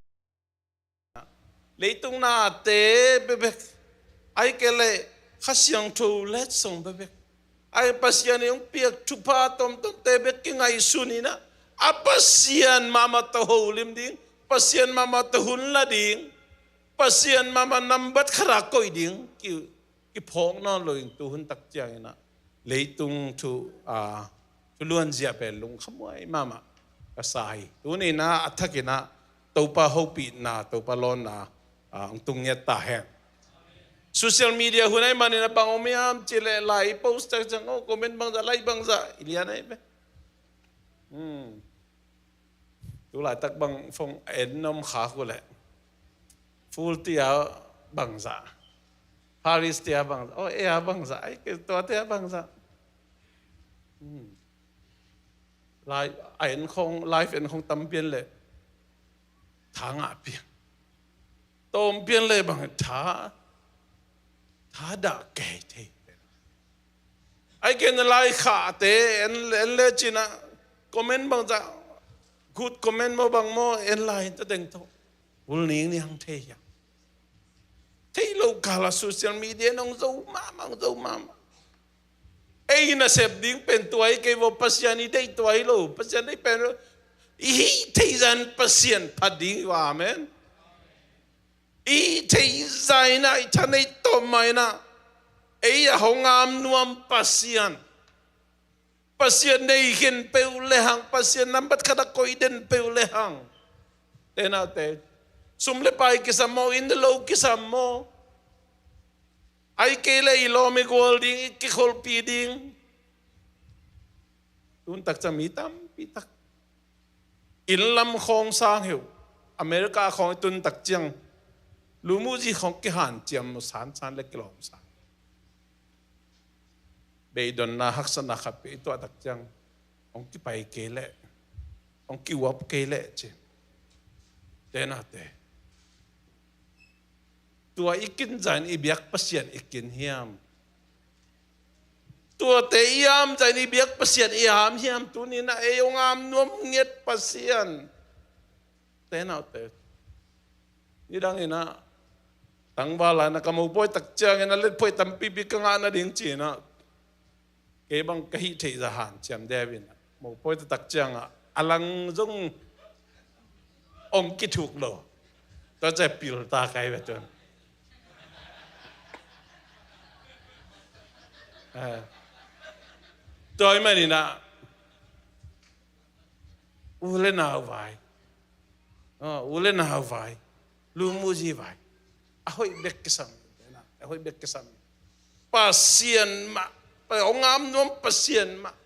leitung nate bebek. Ai kei le Kha Siangtho letsong bebek. Ai Pasian i hong piak thupha tomtomte bek kingaihsun ina. A Pasian mahmah tawh holim ding. Pasian mahmah tawh hun la ding. Pasian mahmah nambat khat a koih ding. Ki kiphawk nawn loin tuhun tak ciangin a leitung thu, a, thu luanzia pen lungkhamhuai mahmah ka sa hi. Tuni in a, a thakin a Topa hopihna, Topa lawnna, a, hong tung ngiat ta hen. Social media hun ahih manin a bang om hiam cih leh lai post tak ciang, oh, comment bangzah, like bangzah i lian ahi ve. Hmm. Tu laitak bang phone en nom kha ku leh. Full tia bangzah. Paris tia bangzah. Oh, ea bangzah. Ai, kei tua tia bangzah. Hmm. Lai, a en khong, live en khong tam pian leh. Tha ngah pian. Tawm pian leh bang tha. Tha dah kei thei. Ai ken lai khate, en, en le cina, comment bangzah, good comment maw bang maw, en lai ta deng tawh. Ul ning ni hang thei hiam. Thei lo kala social media nong zo mahmah, nong zo mahmah. Ei nasep ding pen tua hi kei vo Pasian i deih tua hi lo, Pasian deih pen lo. I hih theih zah in Pasian phat ding hi vo, amen. I theih zah in a, i tha nei tawm mah in a, ei a hong am nuam Pasian. Pasian nei khen peuh le hang, Pasian nambat khat a koih den peuh le hang. Te na te. Sum le pai kisam maw, inn le lo kisam maw. Ai kei le i lawm i gual ding, i kikholhpih ding. Tun tak ciang mi tampi tak. Inn lam khawng sang hi uh. America khawng i tun tak ciang. Lumuh zi khawng kihanciam uh sansan le kilawm sang. Beidonna haksatna khat peuh i tuah tak ciang. Hong kipai kei leh. Hong kiuap kei leh ci. Te na te. Tua i kin zah in i biak Pasian i kin hiam. Tuate i am zah in i biak Pasian i am hiam, tuni in a ei hong am nuam ngiat Pasian. Te na te. Nidang in a tangval lai in a ka mopawi tak ciangin a letphuai tampipi ka ngah nading ci in a. Kei bang ka hih theih zah hanciam deuh in a. Mopawi tak ciang a, a lang zong hong kithuk lo. Tua ciang pil ta kai ve tuan. Eh. Tua ahih manin a. U le nau vai. Ah, u le nau vai. Lumuh zi vai. A hoih bek kisam. A hoih bek kisam. Pasian mah. Pa, hong am nuam Pasian mah.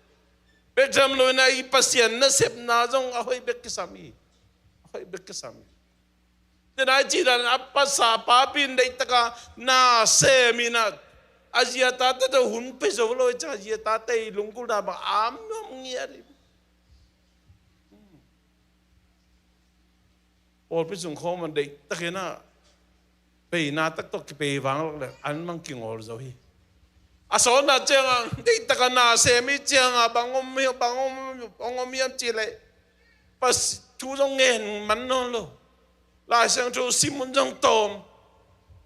Bek tham lo in a i Pasian nasepna zong a hoih bek kisam hi. A hoih bek kisam hi. Te na i cih dan a pasa papi in deih tak a na sem in a. A zi a tate tawh hun pia zo lo i ciang a zi a tate i lunggulhna bang am nuam ngiat hi. Pawlpi sung khawng man deih tak in a, peina tak tawh kipei vang lak leh an mang kingawl zo hi. A sawtna ciangah deihtak a na sem i ciangah bang om, bang om, bang om hiam cih leh, Pas-, thu zong ngen man nawn lo. Lai Siangtho sim hun zong tawm.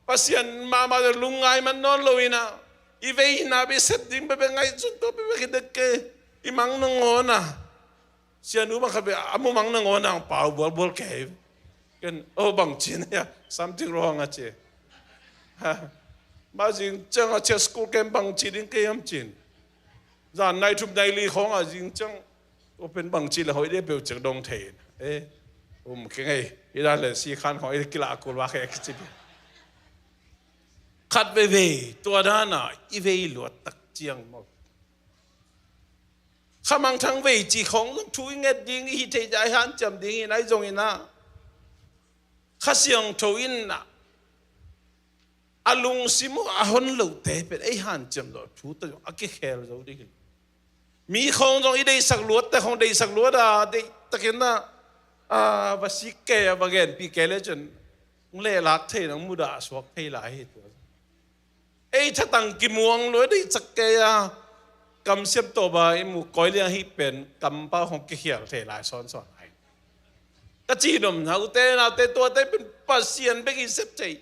Pasian mahmah zong lungngai man nawn lo inah, i veina bek sep ding bekbek ngaihsun tua bekbek hi dek kei. I mang nangawn a, sianu bang khat bek a mu mang nangawn a, pau bualbual kei. Ken, oh, bang ci na hia, something wrong a ci. Ha. Mah zing ciang a chia school ken bang ci ding kei hiam cin. Zan nai thum nai li khawng a zing ciang, tua pen bang ci le hoih dih peuh ciang dong thei. Eh, um kei ngei. I dan le si khan khawng i kila a kul va khe a kici bia. Khat veivei, tua dana i vei luat tak ciang maw. Kha mangthang vei ci khawng zong thu i nget ding, i hi thei dai hanciam ding hi nai zong inah, Kha Siangtho inah a lungsim uh a hon lote pen ei hanciam zawh thu tawh zong a kikhel zo ding hi. Mi khawng zong i deihsak luat te khawng deihsak luat a, deihtakin a, a, va sik kei a, va genpih kei le cun hong lehlak thei, nang mudah a suak thei lai hi tua. Ei thatang kimuang lua deihsak kei a, kamsiam tawh ba i mu koi liang hi pen kampau hong kikhial thei lai sawnsawn lai. Ka cih nopna ute naute, tuate pen Pasian bek i sep thei.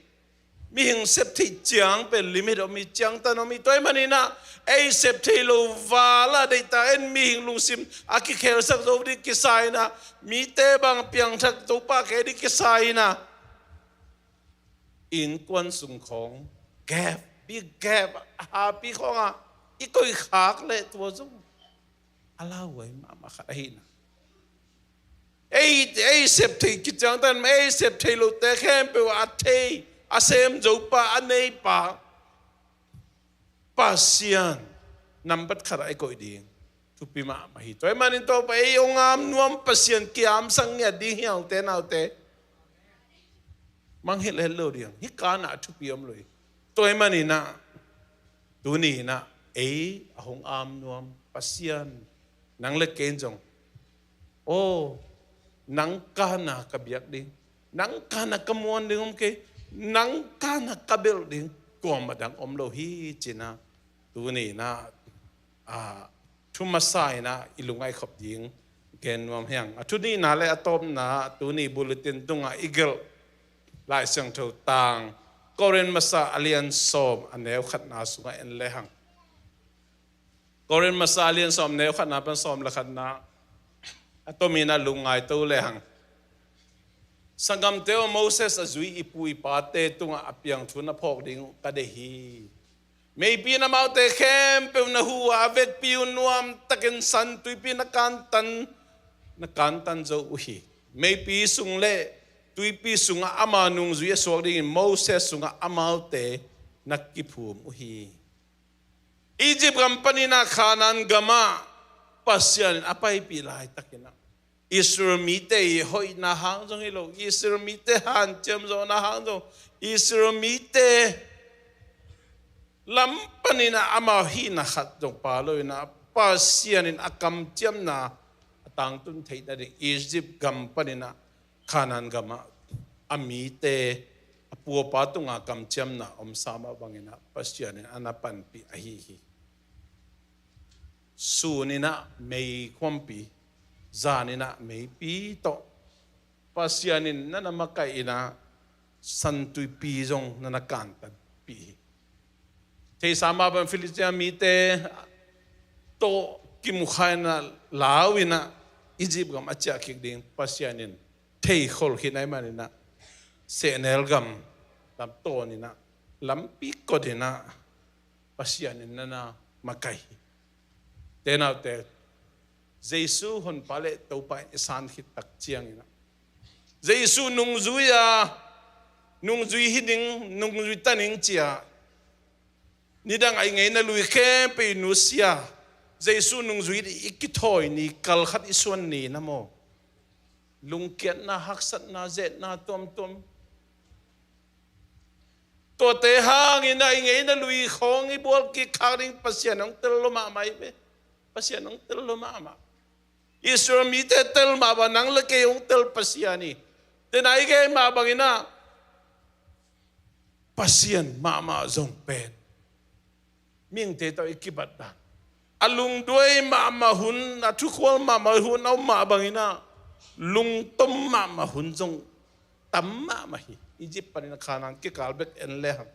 Mihing sep theih ciang pen limit om hi, ciangtan om hi. Tua ahih maninah ei sep theih loh vala deihtak en mihing lungsim a kikhelsak zo ding kisa inah, mite bang piangthak Topa kei ding kisa inah, innkuan sung khawng gap, big gap, a hapi khawngah i koih khak leh tua zong a lauhuai mahmah khat ahihna. Ei, ei sep theih kiciangtan, ei sep theih lohte khempeuh a thei, a sem zopa, a neipa Pasian nambat khatah i koih ding thupi mahmah hi. Tua ahih manin Topa ei hong am nuam Pasian kiamsak ngiat ding hi, ute naute. Mangngilh het lo ding, hih kana a thupi om lo hi. Tua ahih maninah tuni inah ei a hong am nuam Pasian, nang le kei in zong, aw, nang kana ka biak ding, nang kana ka muan ding om kei, nang kana ka belh ding kuamah dang om lo hi, cinah tuni inah, a, thu masa inah i lungngaih khop ding gen nuam hi hang. A thu nihna le a tawpna, tuni bulletin tungah i gelh Lai Siangtho tang, Korin masa a lian sawm a neu khatna sungah en le hang. Korin masa a lian sawm, neu khatna pan sawm le khatna, a tomin a lungngaihto le hang. Sanggamte aw, Moses a zui i pu i pate tungah a piang thu na phawk ding uh ka deih hi. Meipi in amaute khempeuh na hu a, a vekpi uh nuamtakin San Tuipi na kantan, na kantan zo uh hi. Meipi sung le tuipi sungah ama nungzui a suak dingin Moses sungah amaute na kiphum uh hi. Egypt gam paninah Kanaan gamah Pasian in a paipih laitakinah Israel mite i hoihna hang zong hi lo, Israel mite hanciam zawhna hang zong, Israel mite lam paninah amau hihna khat zong pha lo inah Pasian in a kamciamna a tangtun theihna ding Egypt gam paninah Kanaan gamah a mite a pu a pa tunga kamciamna omsa mah banginah Pasian in a na panpih ahi hi. Sun inah meikhuampi, zan inah meipi tawh Pasian in na na makaih inah San Tuipi zong na na kantanpih hi. Theisa mah bang Filistia mite tawh kimukhai inah lau inah Egypt gam a ciah kik ding Pasian in theikhol khin ahih maninah sehnel gam lam tawn inah lampi kot inah Pasian in na na makaih hi. Te naute, Jesu honpa le Topa in i san khit tak cianginah Jesu nungzui a, nungzui hi ning, nungzui ta ning cia nidang a i ngeina lui khempeuh i nusia, Jesu nungzui i kithawi ni, kal khat i suan ni na maw. Lungkiatna, haksatna, zetna tuamtuam. Tuate hangin a i ngeina lui khawng i bual kik khak ding Pasian hong tel lo mahmah hi ve. Pasian hong tel lo mahmah. Israel mite tel mah bang nang le kei hong tel Pasian hi. Tena i gen mah bangin a Pasian mahmah zong pen Mihingte tawh i kibat dan, a lungduai mahmah hun, a thukhual mahmah hun a om mah bangin ah, lungtom mahmah hun zong tam mahmah hi. Egypt panin Kanaan kikal bek en le hang,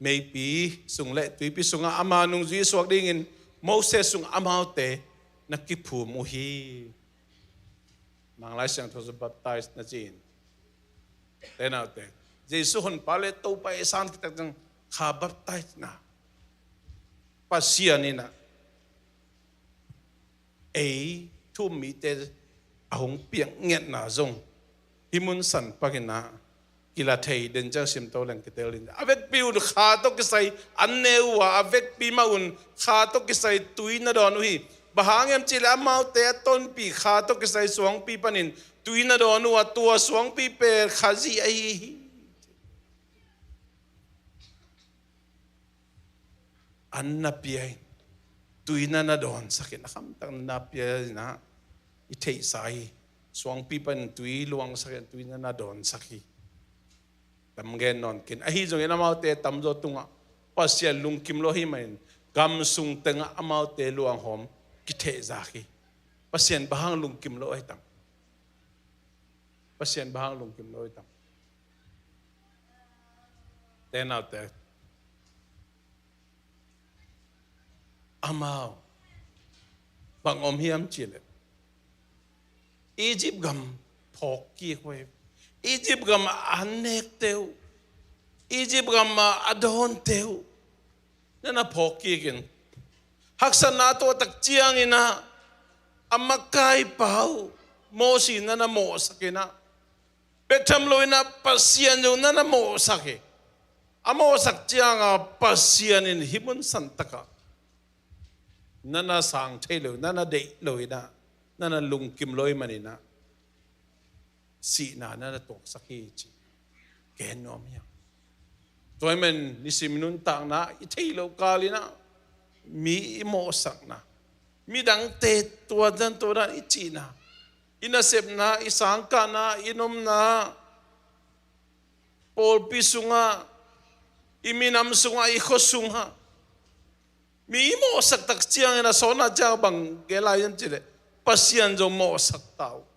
meipi sung le tuipi sungah ama nungzui suak dingin Moses sung amaute na kiphum uh hi. Manglai Siangtho sung baptize na ci-in, te naute, Jesu honpa le Topa i san khit tak ciang kha baptize na, Pasian in ah ei thu-um mite a hong piak ngiatna zong hih mun san panin ah kila thei den ciang sim to leng kitel ding. A vekpi un kha tawh kisai an ne uh a, a vekpi mah un kha tawh kisai tui na dawn uh hi. Bang hang hiam cih leh amaute a tonpih kha tawh kisai suangpi panin tui na dawn uh a, tua suangpi pen Khazih ahi hi. An na pia in, tui na na dawnsak in, a khamtak na pia in ah i theihsa hi. Suangpi panin tui luangsak in, tui na na dawnsak hi. Tam gen nawn kei in. Ahi zongin amaute tamzaw tungah Pasian lungkim lo ahih manin gam sung tengah amaute luanghawm kithehzak hi. Pasian bang hang lungkim lo ahi tam? Pasian bang hang lungkim lo ahi tam? Te naute, amau bang om hiam cih leh, Egypt gam phawk kik uh hi. Egypt gam a an nekte uh, Egypt gam a dawnte uh na na phawk kik in, haksatna a tuah tak ciangin ah a makaipa uh Mosi na na mawhsak in ah, bek tham lo in ah Pasian zong na na mawhsak hi. A mawhsak ciangin Pasian in hih mun santak ah na na sang thei lo, na na deih lo in ah, na na lungkim lo ahih manin ah sihna na na tuaksak hi ci gen nuam hi hang. Tua ahih manin nisim i nuntakna i theih loh kal in ah mi i mawhsakna, midangte tua dan tua dan i cihna, i nasepna, i sangkahna, i nomna, pawlpi sungah, i minam sungah, i khua sungah mi i mawhsak tak ciangin a sawtna ciang bang gen lai hiam cih leh Pasian zong mawhsak ta uh.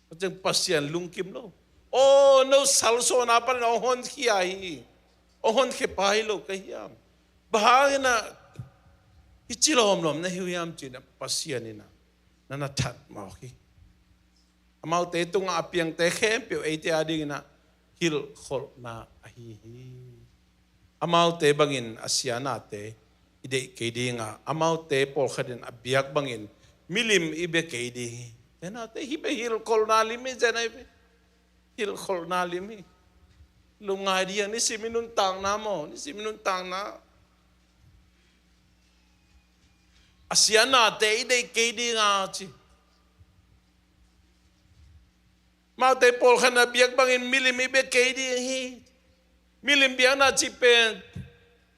Tua ciang Pasian lungkim lo. Aw, no salsawhna panin hong honkhia hi, hong honkhia pah hi lo ka hiam? Bang hangin ah hih ci lawmlawm na hi uh hiam ci-in ah Pasian in ah na na that mawk hi. Amaute tungah a piangte khempeuh eite a dingin ah hilhkholhna ahi hi. Amaute bangin a sia nate i deih kei ding a, amaute pawlkhat in a biak bangin milim i bia kei ding hi. Te naute, hih bia hilhkholhna lim hi, zen ahi bia hilhkholhna lim hi. Lungngai ding, nisim i nuntakna maw, nisim i nuntakna. A sia nate i deih kei ding a ci. Amaute pawlkhat in a biak bangin milim i bia kei ding hi. Milim biakna cih pen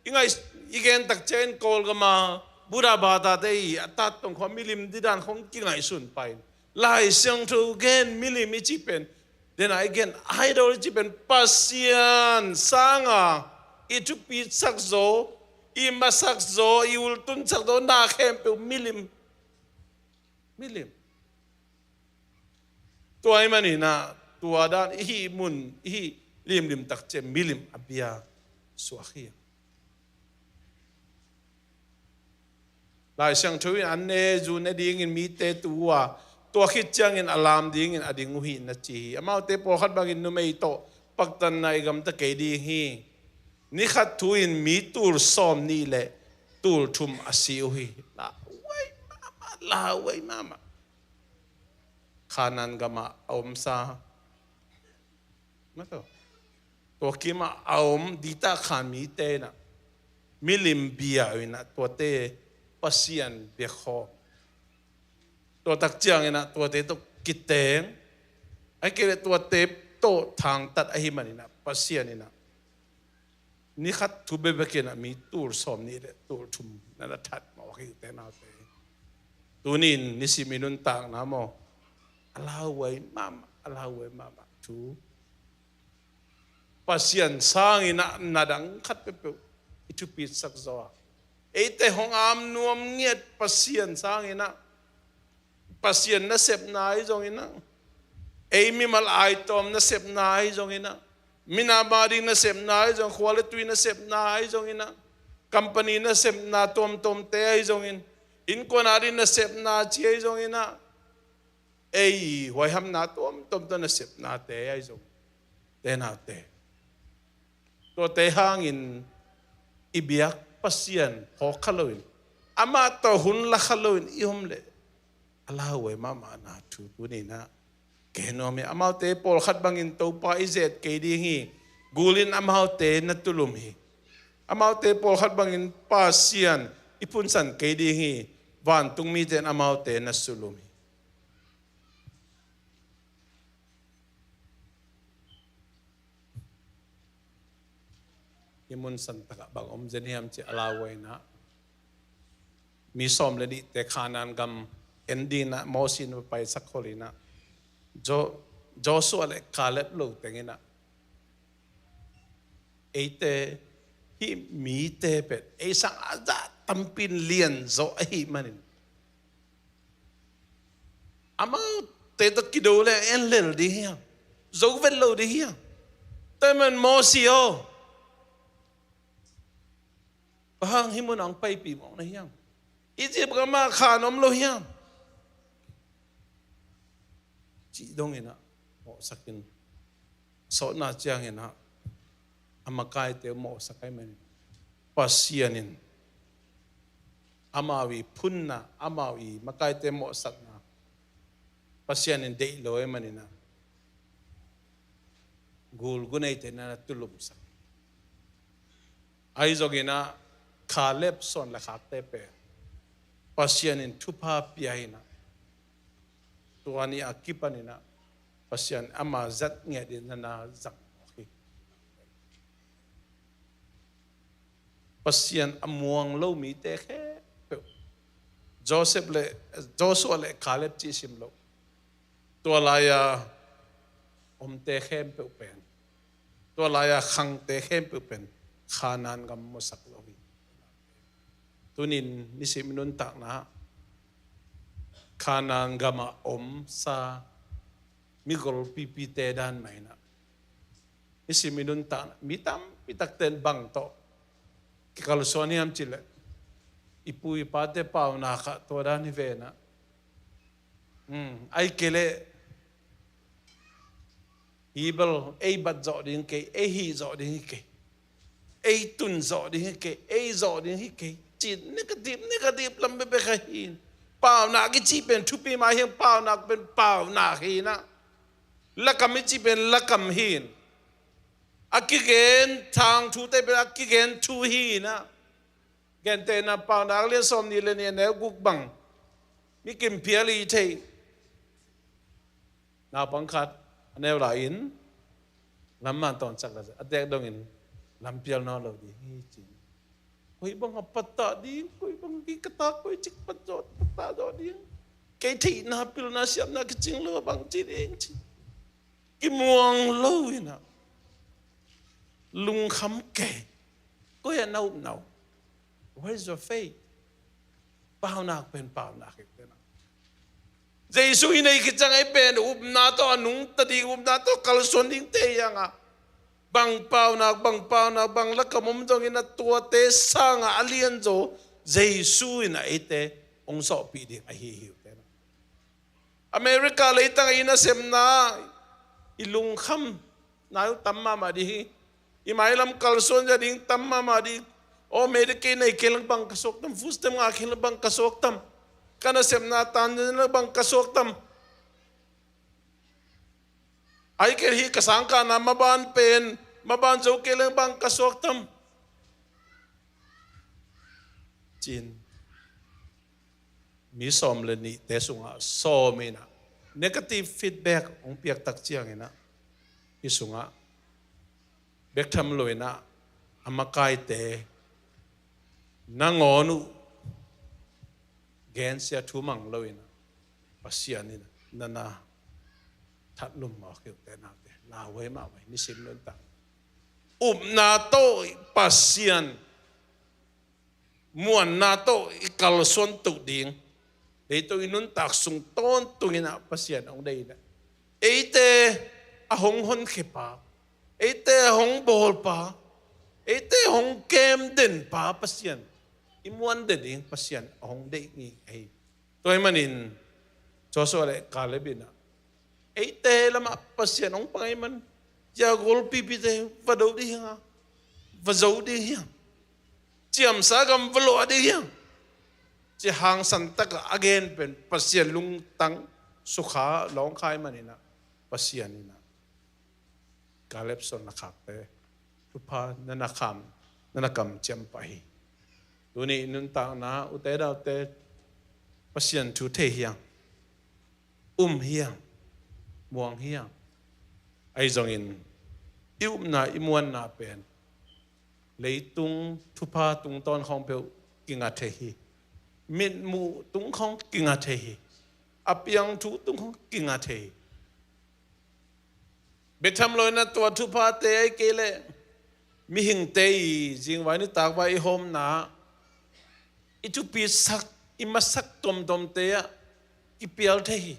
i ngaih, i gen tak ciangin Kawlgam a Buddha batate i a tat tong khawng milim ding dan khawng kingaihsun pah in, Lai Siangtho gen milim i cih pen, den a i gen idol i cih pen Pasian sanga i thupisak zaw, i masak zaw, i ultunsak zaw na khempeuh milim. Milim. Tua ahih manin ah tua dan i hih mun, i hih limlim tak ciang milim a bia suak hi. Lai Siangtho in an ne zu ne dingin mite tu uh a, tua khit ciangin a lam dingin a ding uh hi na ci hi. Amaute pawlkhat bangin numei tawh paktanna i gamta kei ding hi. Ni khat thu in mi tul sawm nih le tul thum a si uh hi. Lauhuai mahmah, lauhuai mahmah. Kanaan gamah a omsa, maw, tua kimah a om ditah Kanaan mite in ah milim bia uh in ah tuate Pasian biakhawm. Tua tak ciangin ah tuate tawh kiteng, ahih kei leh tuate tawh thangtat ahih manin ah Pasian in ah ni khat thu bekbek in ah mi tul sawm nih le tul thum na na that mawk hi, ute naute. Tuni in nisim i nuntakna maw, a lauhuai mahmah, a lauhuai mahmah thu. Pasian sanginah na dang khat peuhpeuh i thupitsak zaw a, eite hong am nuam ngiat Pasian sanginah, Pasian nasepna ahi zonginah, ei mimal aitawm nasepna ahi zonginah, minam a ding nasepna ahi zong, khua le tui nasepna ahi zonginah, company nasepna tuamtuamte ahi zongin, innkuan a ding nasepna ci ahi zonginah, ei huaihamna tuamtuam tawh nasepnate ahi zong, te naute, tuate hangin i biak Pasian phawk kha loin, amah tawh hun la kha loin i om leh a lauhuai mahmahna thu tuninah gen nuam hi. Amaute pawlkhat bangin Topa i zet kei ding hi. Gulin amaute na tulum hi. Amaute pawlkhat bangin Pasian i phunsan kei ding hi. Vantung mite in amaute na sulum hi. Hih mun santakah bang om zen hiam cih a lauhuai inah, mi sawm le nihte Kanaan gam en dinginah Mosi in va paisak khol inah, Jo- Joshua le Caleb lo tenginah, eite hih mite pen ei sang a zah tampi in lian zawh ahih manin, amaute tawh kido le en lel ding hiam? Zo vet lo ding hiam? Tua ahih man Mosi aw, bang hang hih munah hong paipih mawk na hiam? Egypt gam ah khan om lo hiam? Cih donginah mawhsakin, sawtna cianginah a makaite uh mawhsak ahih manin, Pasian in amau i phunna, amau i makaite mawhsakna Pasian in deih lo ahih maninah, gul guneite na na tulumsak. Ahi zonginah Caleb suan le khakte pen Pasian in thupha pia inah, tua ni a kipaninah Pasian ama zat ngiat in na na zang mawk hi. Pasian a muang lo mite khempeuh, Joseph le, Joshua le Caleb cih sim loh, tua lai-a omte khempeuh pen, tua lai-a khangte khempeuh pen Kanaan gam musak lo hi. Tunin nisim i nuntakna Kanaan gamah omsa migol pipite dan mah inah, nisim i nuntakna mi tampi takte in bang tawh kikalsuan hiam cihleh, i pu i pate paunak ah tua dan hi ve inah. Hmm, ahih kei leh hi bel ei bat zawh ding hi kei, ei hih zawh ding hi kei, ei tun zawh ding hi kei, ei zawh ding hi kei, ci-in negative, negative lam bekbek ahi in. Paunak i cih pen thupi mah hi hang, paunak pen paunak hi inah, lakam i cih pen lakam hi in. A kigen thangthute pen a kigen thu hi inah. Gentehna Paunak lian sawmnih le nih a neu guk bang, mi kimphial i thei naupang khat a neu lai-in lamman tawnsak la a tek dongin lampial nawn lo ding hi ci-in. Koi bang a pattah ding, koi bang kikatah, koi cik pat zawh, pattah zawh ding. Kei theihna, pilna, siamna kicing lo a bang ci ding ci. Kimuang lo inah, lungkham kei. Koi ah na upna uh? Where is your faith? Paunak pen paunak hi tena. Jesu i nei khit ciang ei pen upna tawh a nungta ding, upna tawh kalsuan dingte hi hang a, bang paunak, bang paunak, bang lakam om zongin a tuate sangah a lianzaw Jesu in a eite hong sawhpih ding ahi hi uh tena. America leitang ah i nasepna, i lungkham nai uh tam mahmah ding hi. I mailam kalsuan zia ding tam mahmah ding. Aw, Medicaid nei kei leng bang ka suak tam, food stamp ngah kei leng bang ka suak tam, ka nasepna tan zia leng bang ka suak tam. Ai kei hi ka sangkahna maban pen, maban zo kei leng bang ka suak tam, ci-in. Mi sawm le nihte sungah sawm in ah negative feedback hong piak tak ciangin ah, hih sungah bek tham lo in ah, a makaite nangawn uh gensia thu mang lo in ah, Pasian in ah na na thatlum mawk hi uh tena te, lauhuai mahmah hi, nisim nuntak. upna tawh Pasian muanna tawh i kalsuan toh ding, leitungah i nuntak sung tawntung in ah Pasian hong deih in ah, eite a hong honkhia pa, eite a hong bawl pa, eite a hong kem den pa Pasian, i muan den ding Pasian a hong deih ngei ahi. Tua ahih manin Joshua le Caleb in ah, eite lamah Pasian hong pang ahih man, tua golpipite va do ding hi hang a, va zo ding hi hang, ciamsa gam va luah ding hi hang, ci hangsan takah a gen pen Pasian lungtang sukha lawngkhai manin ah, Pasian in ah Caleb suan na khakte thupha na na kham, na na kamciam pah hi. Tuni i nuntakna ute naute, Pasian thu thei hi hang, um hi hang, muang hi hang. Ahi zongin i upna i muanna pen leitung thupha tungtawn khawng peuh kinga thei hi. Mitmuh tung khawng kinga thei hi. A piang thu tung khawng kinga thei hi. Bek tham lo in ah tua thuphate ahih kei leh mihingte i zingvai nitakvai i hawmna, i thupisak, i masak tuamtuamte ah kipial thei hi.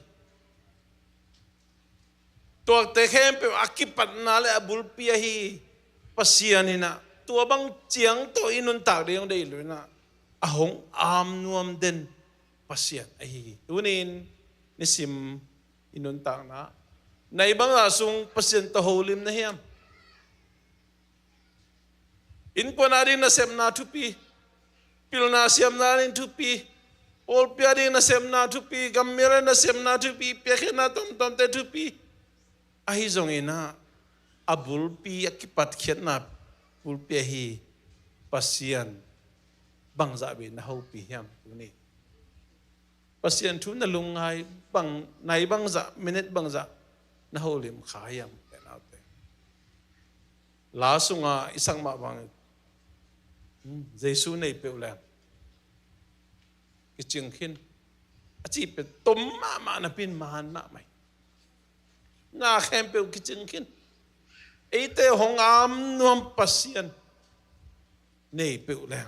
Tuate khempeuh a kipatna le a bulpi ahi Pasian in ah, tua bang ciang tawh i nuntak ding hong deih lo in ah, a hong am nuam den Pasian ahi hi. Tuni-in nisim i nuntakna, na i bangzah sung Pasian tawh holim na hiam? Innkuan ading nasepna thupi, pilna siamna ading thupi, pawlpi ading nasepna thupi, gammial ading nasepna thupi, piakkhiatna tuamtuamte thupi. Ahi zongin ah, a bulpi, a kipatkhiatna bulpi ahi Pasian bangzah bek na hopih hiam tuni? Pasian thu na lungngai bang, nai bangzah, minute bangzah na holim kha hiam, ute naute? La sungah i sak mah bang, hmm, Jesu nei peuh leng kicing khin, a cih pen tom mahmah napi-in man mahmah hi. Na khempeuh kicing khin. Eite hong am nuam Pasian nei peuh leng,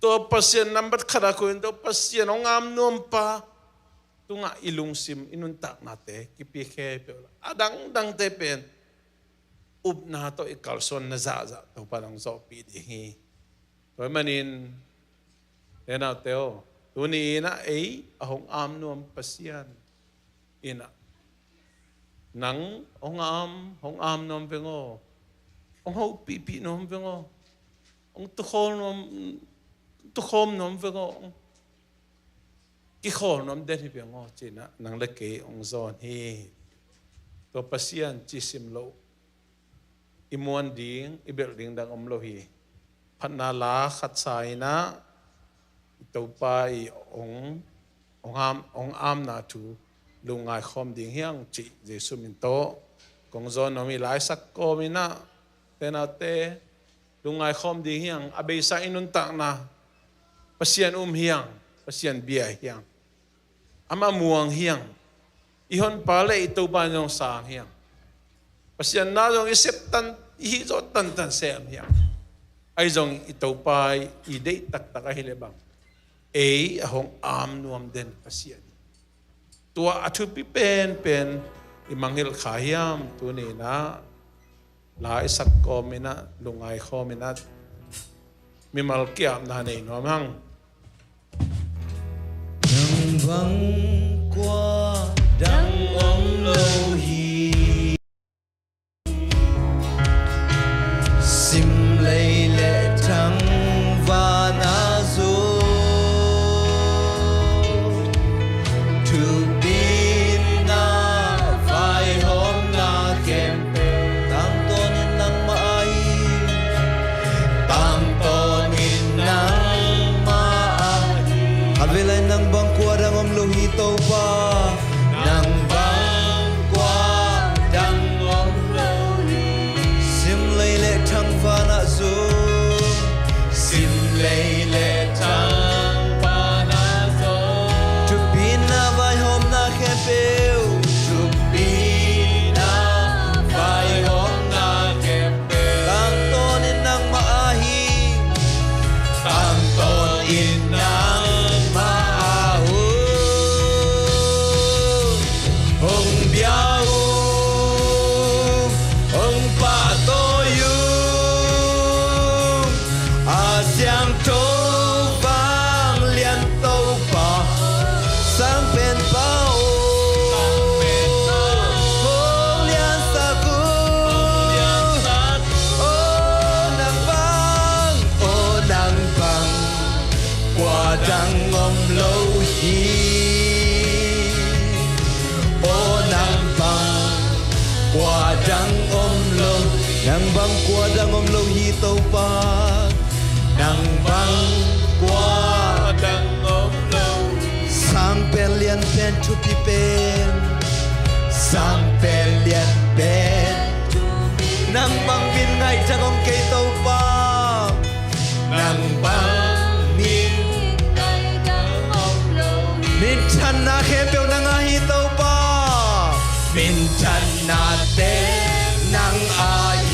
tua Pasian nambat khat a koih in, tua Pasian hong am nuam pa tungah i lungsim, i nuntaknate kipiakhia peuh leng, a dangdangte pen upna tawh i kalsuanna zahzah Topa'n hong zawhpih ding hi. Tua ahih manin, ute naute aw, tuni-in ah ei a hong am nuam Pasian in ah, nang hong am, hong am nuam veng aw, hong hopihpih nuam veng aw, hong tukhawl nuam, tukhawl nuam veng aw, hong kikhawl nuam den hi veng aw, ci-in ah nang le kei hong zawn hi. Tua Pasian cih sim loh i muan ding, i belh ding dang om lo hi. Phatna la khat sa-in ah, i Topa i hong, hong am, hong amna thu lungngai khawm ding hi hang, cih Jesu min tawh kong zawn nuam hi. La i sak kawmin ah, ute naute, lungngai khawm ding hi hang. A beisa i nuntakna Pasian um hi hang, Pasian bia hi hang. Amah muang hi hang. I honpa le i Topa in zong sang hi hang. Pasian na zong i sep tan, i hih zawh tantan sem hi hang. Ahi zong i Topa i deih taktak ahih leh bang, ei a hong am nuam den Pasian hi. Tua a thupi penpen i mangngilh kha hiam? Tuni-in ah la i sak kawmin ah, lungngai khawmin ah, mimal ki-apna nei nuam hang. Nang bang kua dang om lo hi. Sim lei le thangvana zut, thupina, vaihawmna khempeuh tangtawnin nangmah ahi, tangtawnin nangmah ahi. Khatvei lai nang bang kua dang om lo hi. Nangmah a hun hong bia ung, hong pahtawi ung, a siangtho vanglian Topa, Sang Penpa aw, hong liansak ung. Aw nang bang, aw nang bang, kua dang om lo hi. Aw nang bang, kua dang om lo. Nang bang kua dang om lo hi Topa. Nang bang kua dang om lo. Sang pen, lian pen, thupi pen, sang pen, lian pen, nang bang min ngaihtak om kei Topa. Nang bang min, minthanna khempeuh nang a hi Topa. Minthannate nang a hi.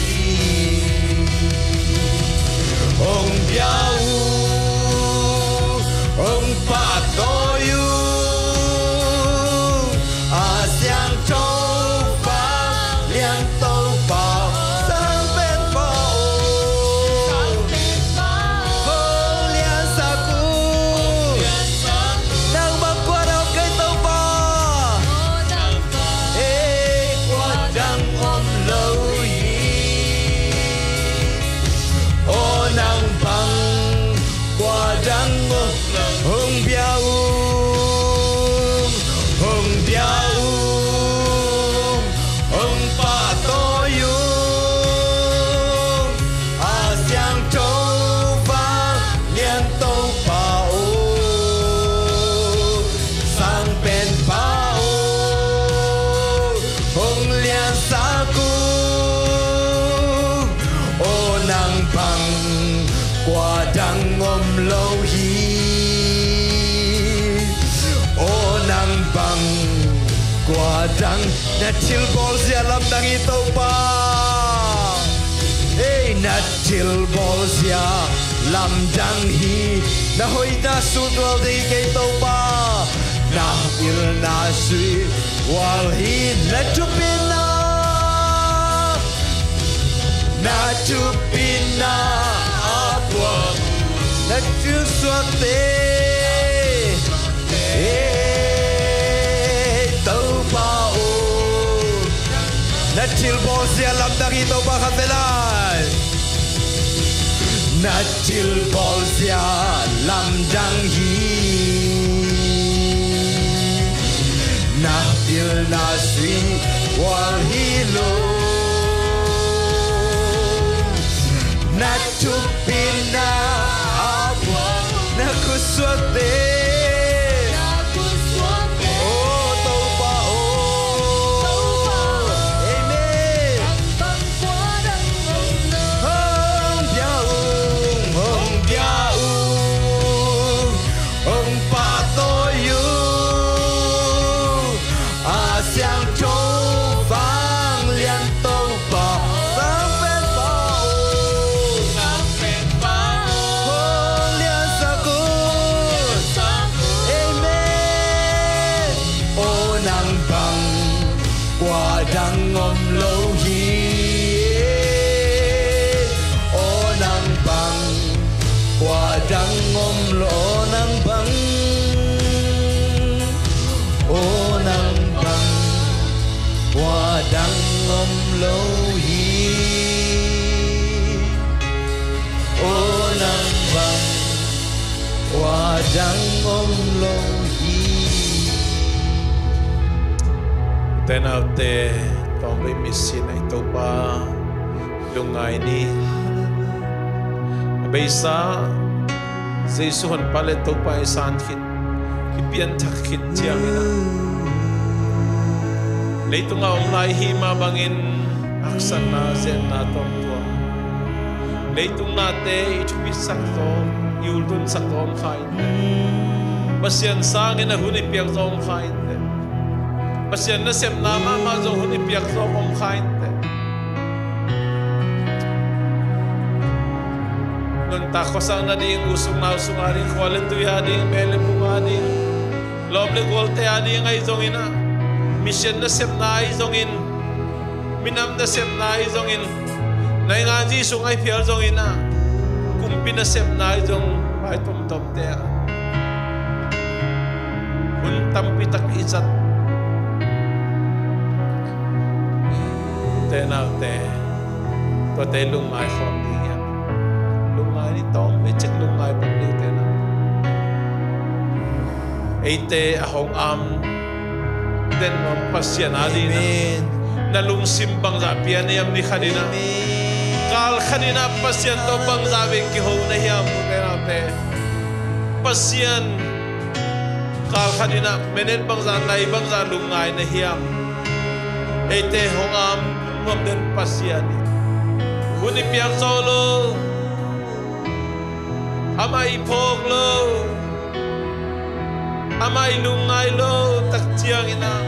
Hong bia ung, hong pahtawi ung, a siangtho vanglian Topa, Sang Penpa aw, hong liansak ung. Nang bang kua dang om kei Topa. Ei, kua dang om lo hi. Aw nang bang kua dang om lo. Hong bia ung, hong bia ung, hong pahtawi ung, a siangtho vanglian Topa aw, Sang Penpa aw, hong liansak ung. Aw nang bang kua dang om lo hi. Aw nang bang kua dang. Na thilbawlzia lamdang hi Topa. Ei, na thilbawlzia lamdang hi. Na hoihna sut lel ding hi kei Topa. Na pilna sui lel hi. Na thupina, na thupina a puak, na thilsuahte, ei Topa aw. Na thilbawlzia lamdang hi Topa, khat vei lai. Na thilbawlzia lamdang hi. Na pilna sui lel hi lo. Na thupina a puak, na khutsuakte. Aw Topa aw. Amen. Hong bia ung, hong bia ung, hong pahtawi ung, a siangtho vanglian Topa, Sang Penpa aw, hong liansak ung. Amen. Aw nang bang kua dang om lo hi. Aw nang bang kua dang om lo, aw nang bang, aw nang bang kua dang om lo hi. Aw nang bang kua dang om lo hi. Ute naute, tawmvei misin ah i Topa lungngai ni. A beisa Jesu honpa le Topa i san khit, i pianthak khit ciangin ah, leitungah om lai hi mah bangin haksatna, zetna tawm tuah. Leitung nate i thupisak zaw, i ultunsak zaw om kha inteh. Pasian sangin a hun i piak zaw om kha inteh. Pasian nasepna mahmah zong hun i piak zaw om kha inteh. Takhuasak nading, u sung nau sung ading, khua le tui ading, me le bung ading, lawm le gualte ading ahi zongin ah, mission nasepna ahi zongin, minam nasepna ahi zongin, naingan zi sung ahi phial zongin ah, kumpi nasepna ahi zong, vai tomtomte ah hun tampi tak i zat. Te naute, tuate lungngai khawm ding hiam? Lungngai ni tawm, ei cek lungngai bang ding te na. Eite a hong am den nuam Pasian a ding na. Amen. Na lungsim bangzah pia na hiam ni khat in ah? Amen. Kal khat in ah Pasian tawh bangzah vei kiho na hiam, ute naute? Pasian kal khat in ah minute bangzah, nai bangzah lungngai na hiam? Eite hong am nuam den Pasian in hun i piak zo lo, amah i phawk lo, amah i lungngai lo tak ciangin ah,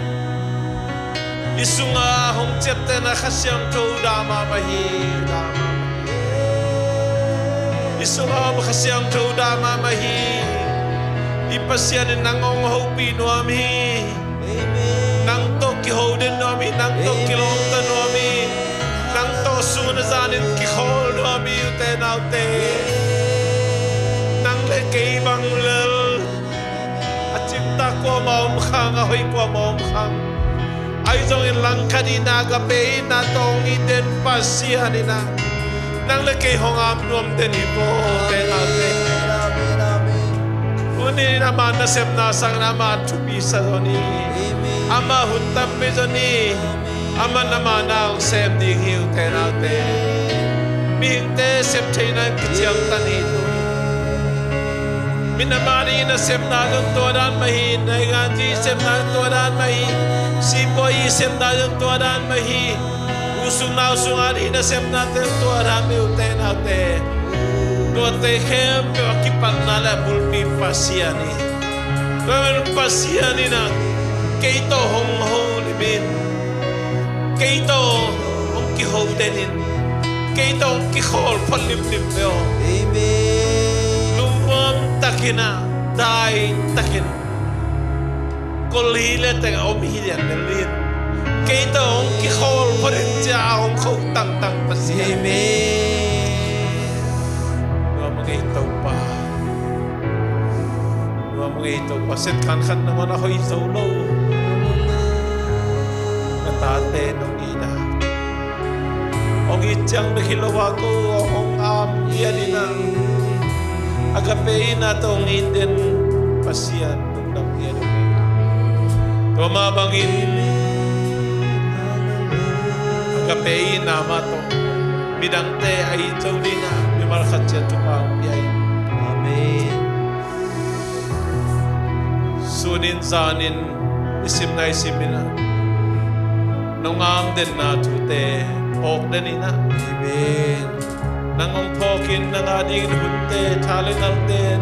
i sunga hong ciaptehna Kha Siangtho dah mahmah hi, dah mahmah hi. I sunga om Kha Siangtho dah mahmah hi. I Pasian in nang hong hopih nuam hi. Amen. Nang tawh kiho den nuam hi, nang tawh, amen, kilawmta nuam hi. Nang tawh sun a zanin kikhawl nuam hi, ute naute. Amen. Nang le kei bang lel, a cimtak kuamah om khang, a hoih kuamah om khang. Ahi zongin langkhat in agape in a tawng i den Pasian in ah, nang le kei hong am nuam den hi maw, ute naute? Amen, amen, amen. Tuni in ama nasepna sangin ama thupi sa zaw ni. Amen. Ama hun tam pia zaw ni. Amen. Aman ama na hong sem ding hi, ute naute. Mihingte sep theihna kiciangtan hi tu. Minam a ding i nasepna zong tua dan mah hi, naingan zi i sepna zong tua dan mah hi, sipuai i sepna zong tua dan mah hi. U sung nau sung a ding i nasepnate tua dan mah hi, ute naute. Tuate khempeuh a kipatna le a bulpi Pasian hi. Tua ahih manin Pasian in ah kei tawh hong holim in, kei tawh hong kiho den in, kei tawh hong kikhawl phot limlim ve aw. Amen. Lungnuam takin ah, dai takin, kol hi le teng a om hi lian mel in, kei tawh hong kikhawl phot in, ci-a hong kho tangtang Pasian. Amen. Nuam a ngei Topa. Nuam a ngei Topa. Setkan khat nangawn a hoih zo lo. Na tate nong it a, hong it ciang bek hi lo a, ko hong am lian in ah, agape in a tawh hong it den Pasian lungdam lian uh hi. Tua mah bangin agape in a mah tawh midangte a it zo ding a mimal khat ciat Topa hong pia in. Amen. Sunin zanin i simna i sim in ah, nong am denna thute phawk den in ah. Amen. Nang hong phawk in, nang a dingin hunte, tha le ngalte in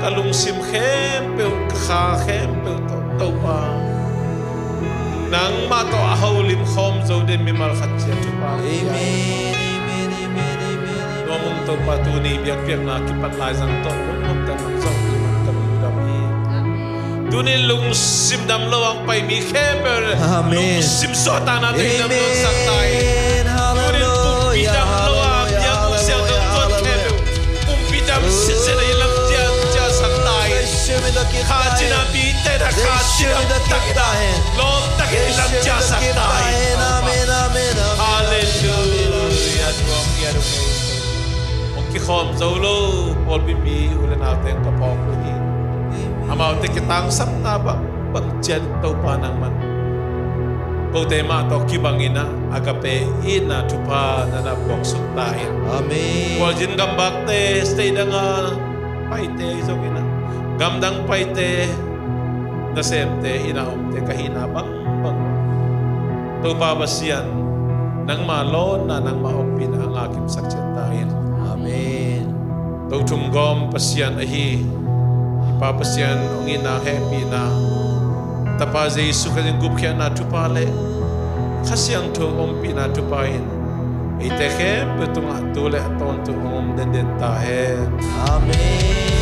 ka lungsim khempeuh, ka kha khempeuh tawh Topa, nangmah tawh a holim khawm zo den mimal khat ciat Topa. Amen, amen, amen, amen. Nuam ung Topa, tuni biakpiakna kipat laizang tawh lungdam tawh nang zong i man ka lungdam hi. Amen. Tuni lungsim dam lo ang pai mi khempeuh, amen, lungsim suahtakna tawh i dam lo sak ta hi. Amen. Tuni pumpi dam lo ang, hallelujah, biak hallelujah, siang dam tuan khempeuh, pumpi dam sitset a i lam ciat ciat sak ta hi. Kha cina mite na kha cina tak ta hi. Lawm takin i lam ciat sak ta hi. Amen, amen, amen. Hallelujah. Tuam, tuam, tuam. Hong kikhawm zo lo pawlpi mi u le naute ka phawk uh hi. Amaute kitangsapna bang bang ciat Topa nangman kote mah tawh kibang in ah, agape in a thupha na na puaksuk ta in. Amen. Khualzin gambakte, state dang a paite ahi zongin ah, gamdang paite, nasemte, inn a omte ka hihna bangbang, Topa Pasian, nangma lawnna, nangma ompihna a ngakimsak ciat ta in. Amen. Tothum gawm Pasian ahi i Pa Pasian hong itna, hehpihna, Tapa Jesu Khrih in gupkhiatna thupha le Kha Siangtho ompihna thupha in eite khempeuh tungah tu le a tawntung om denden ta hen. Amen.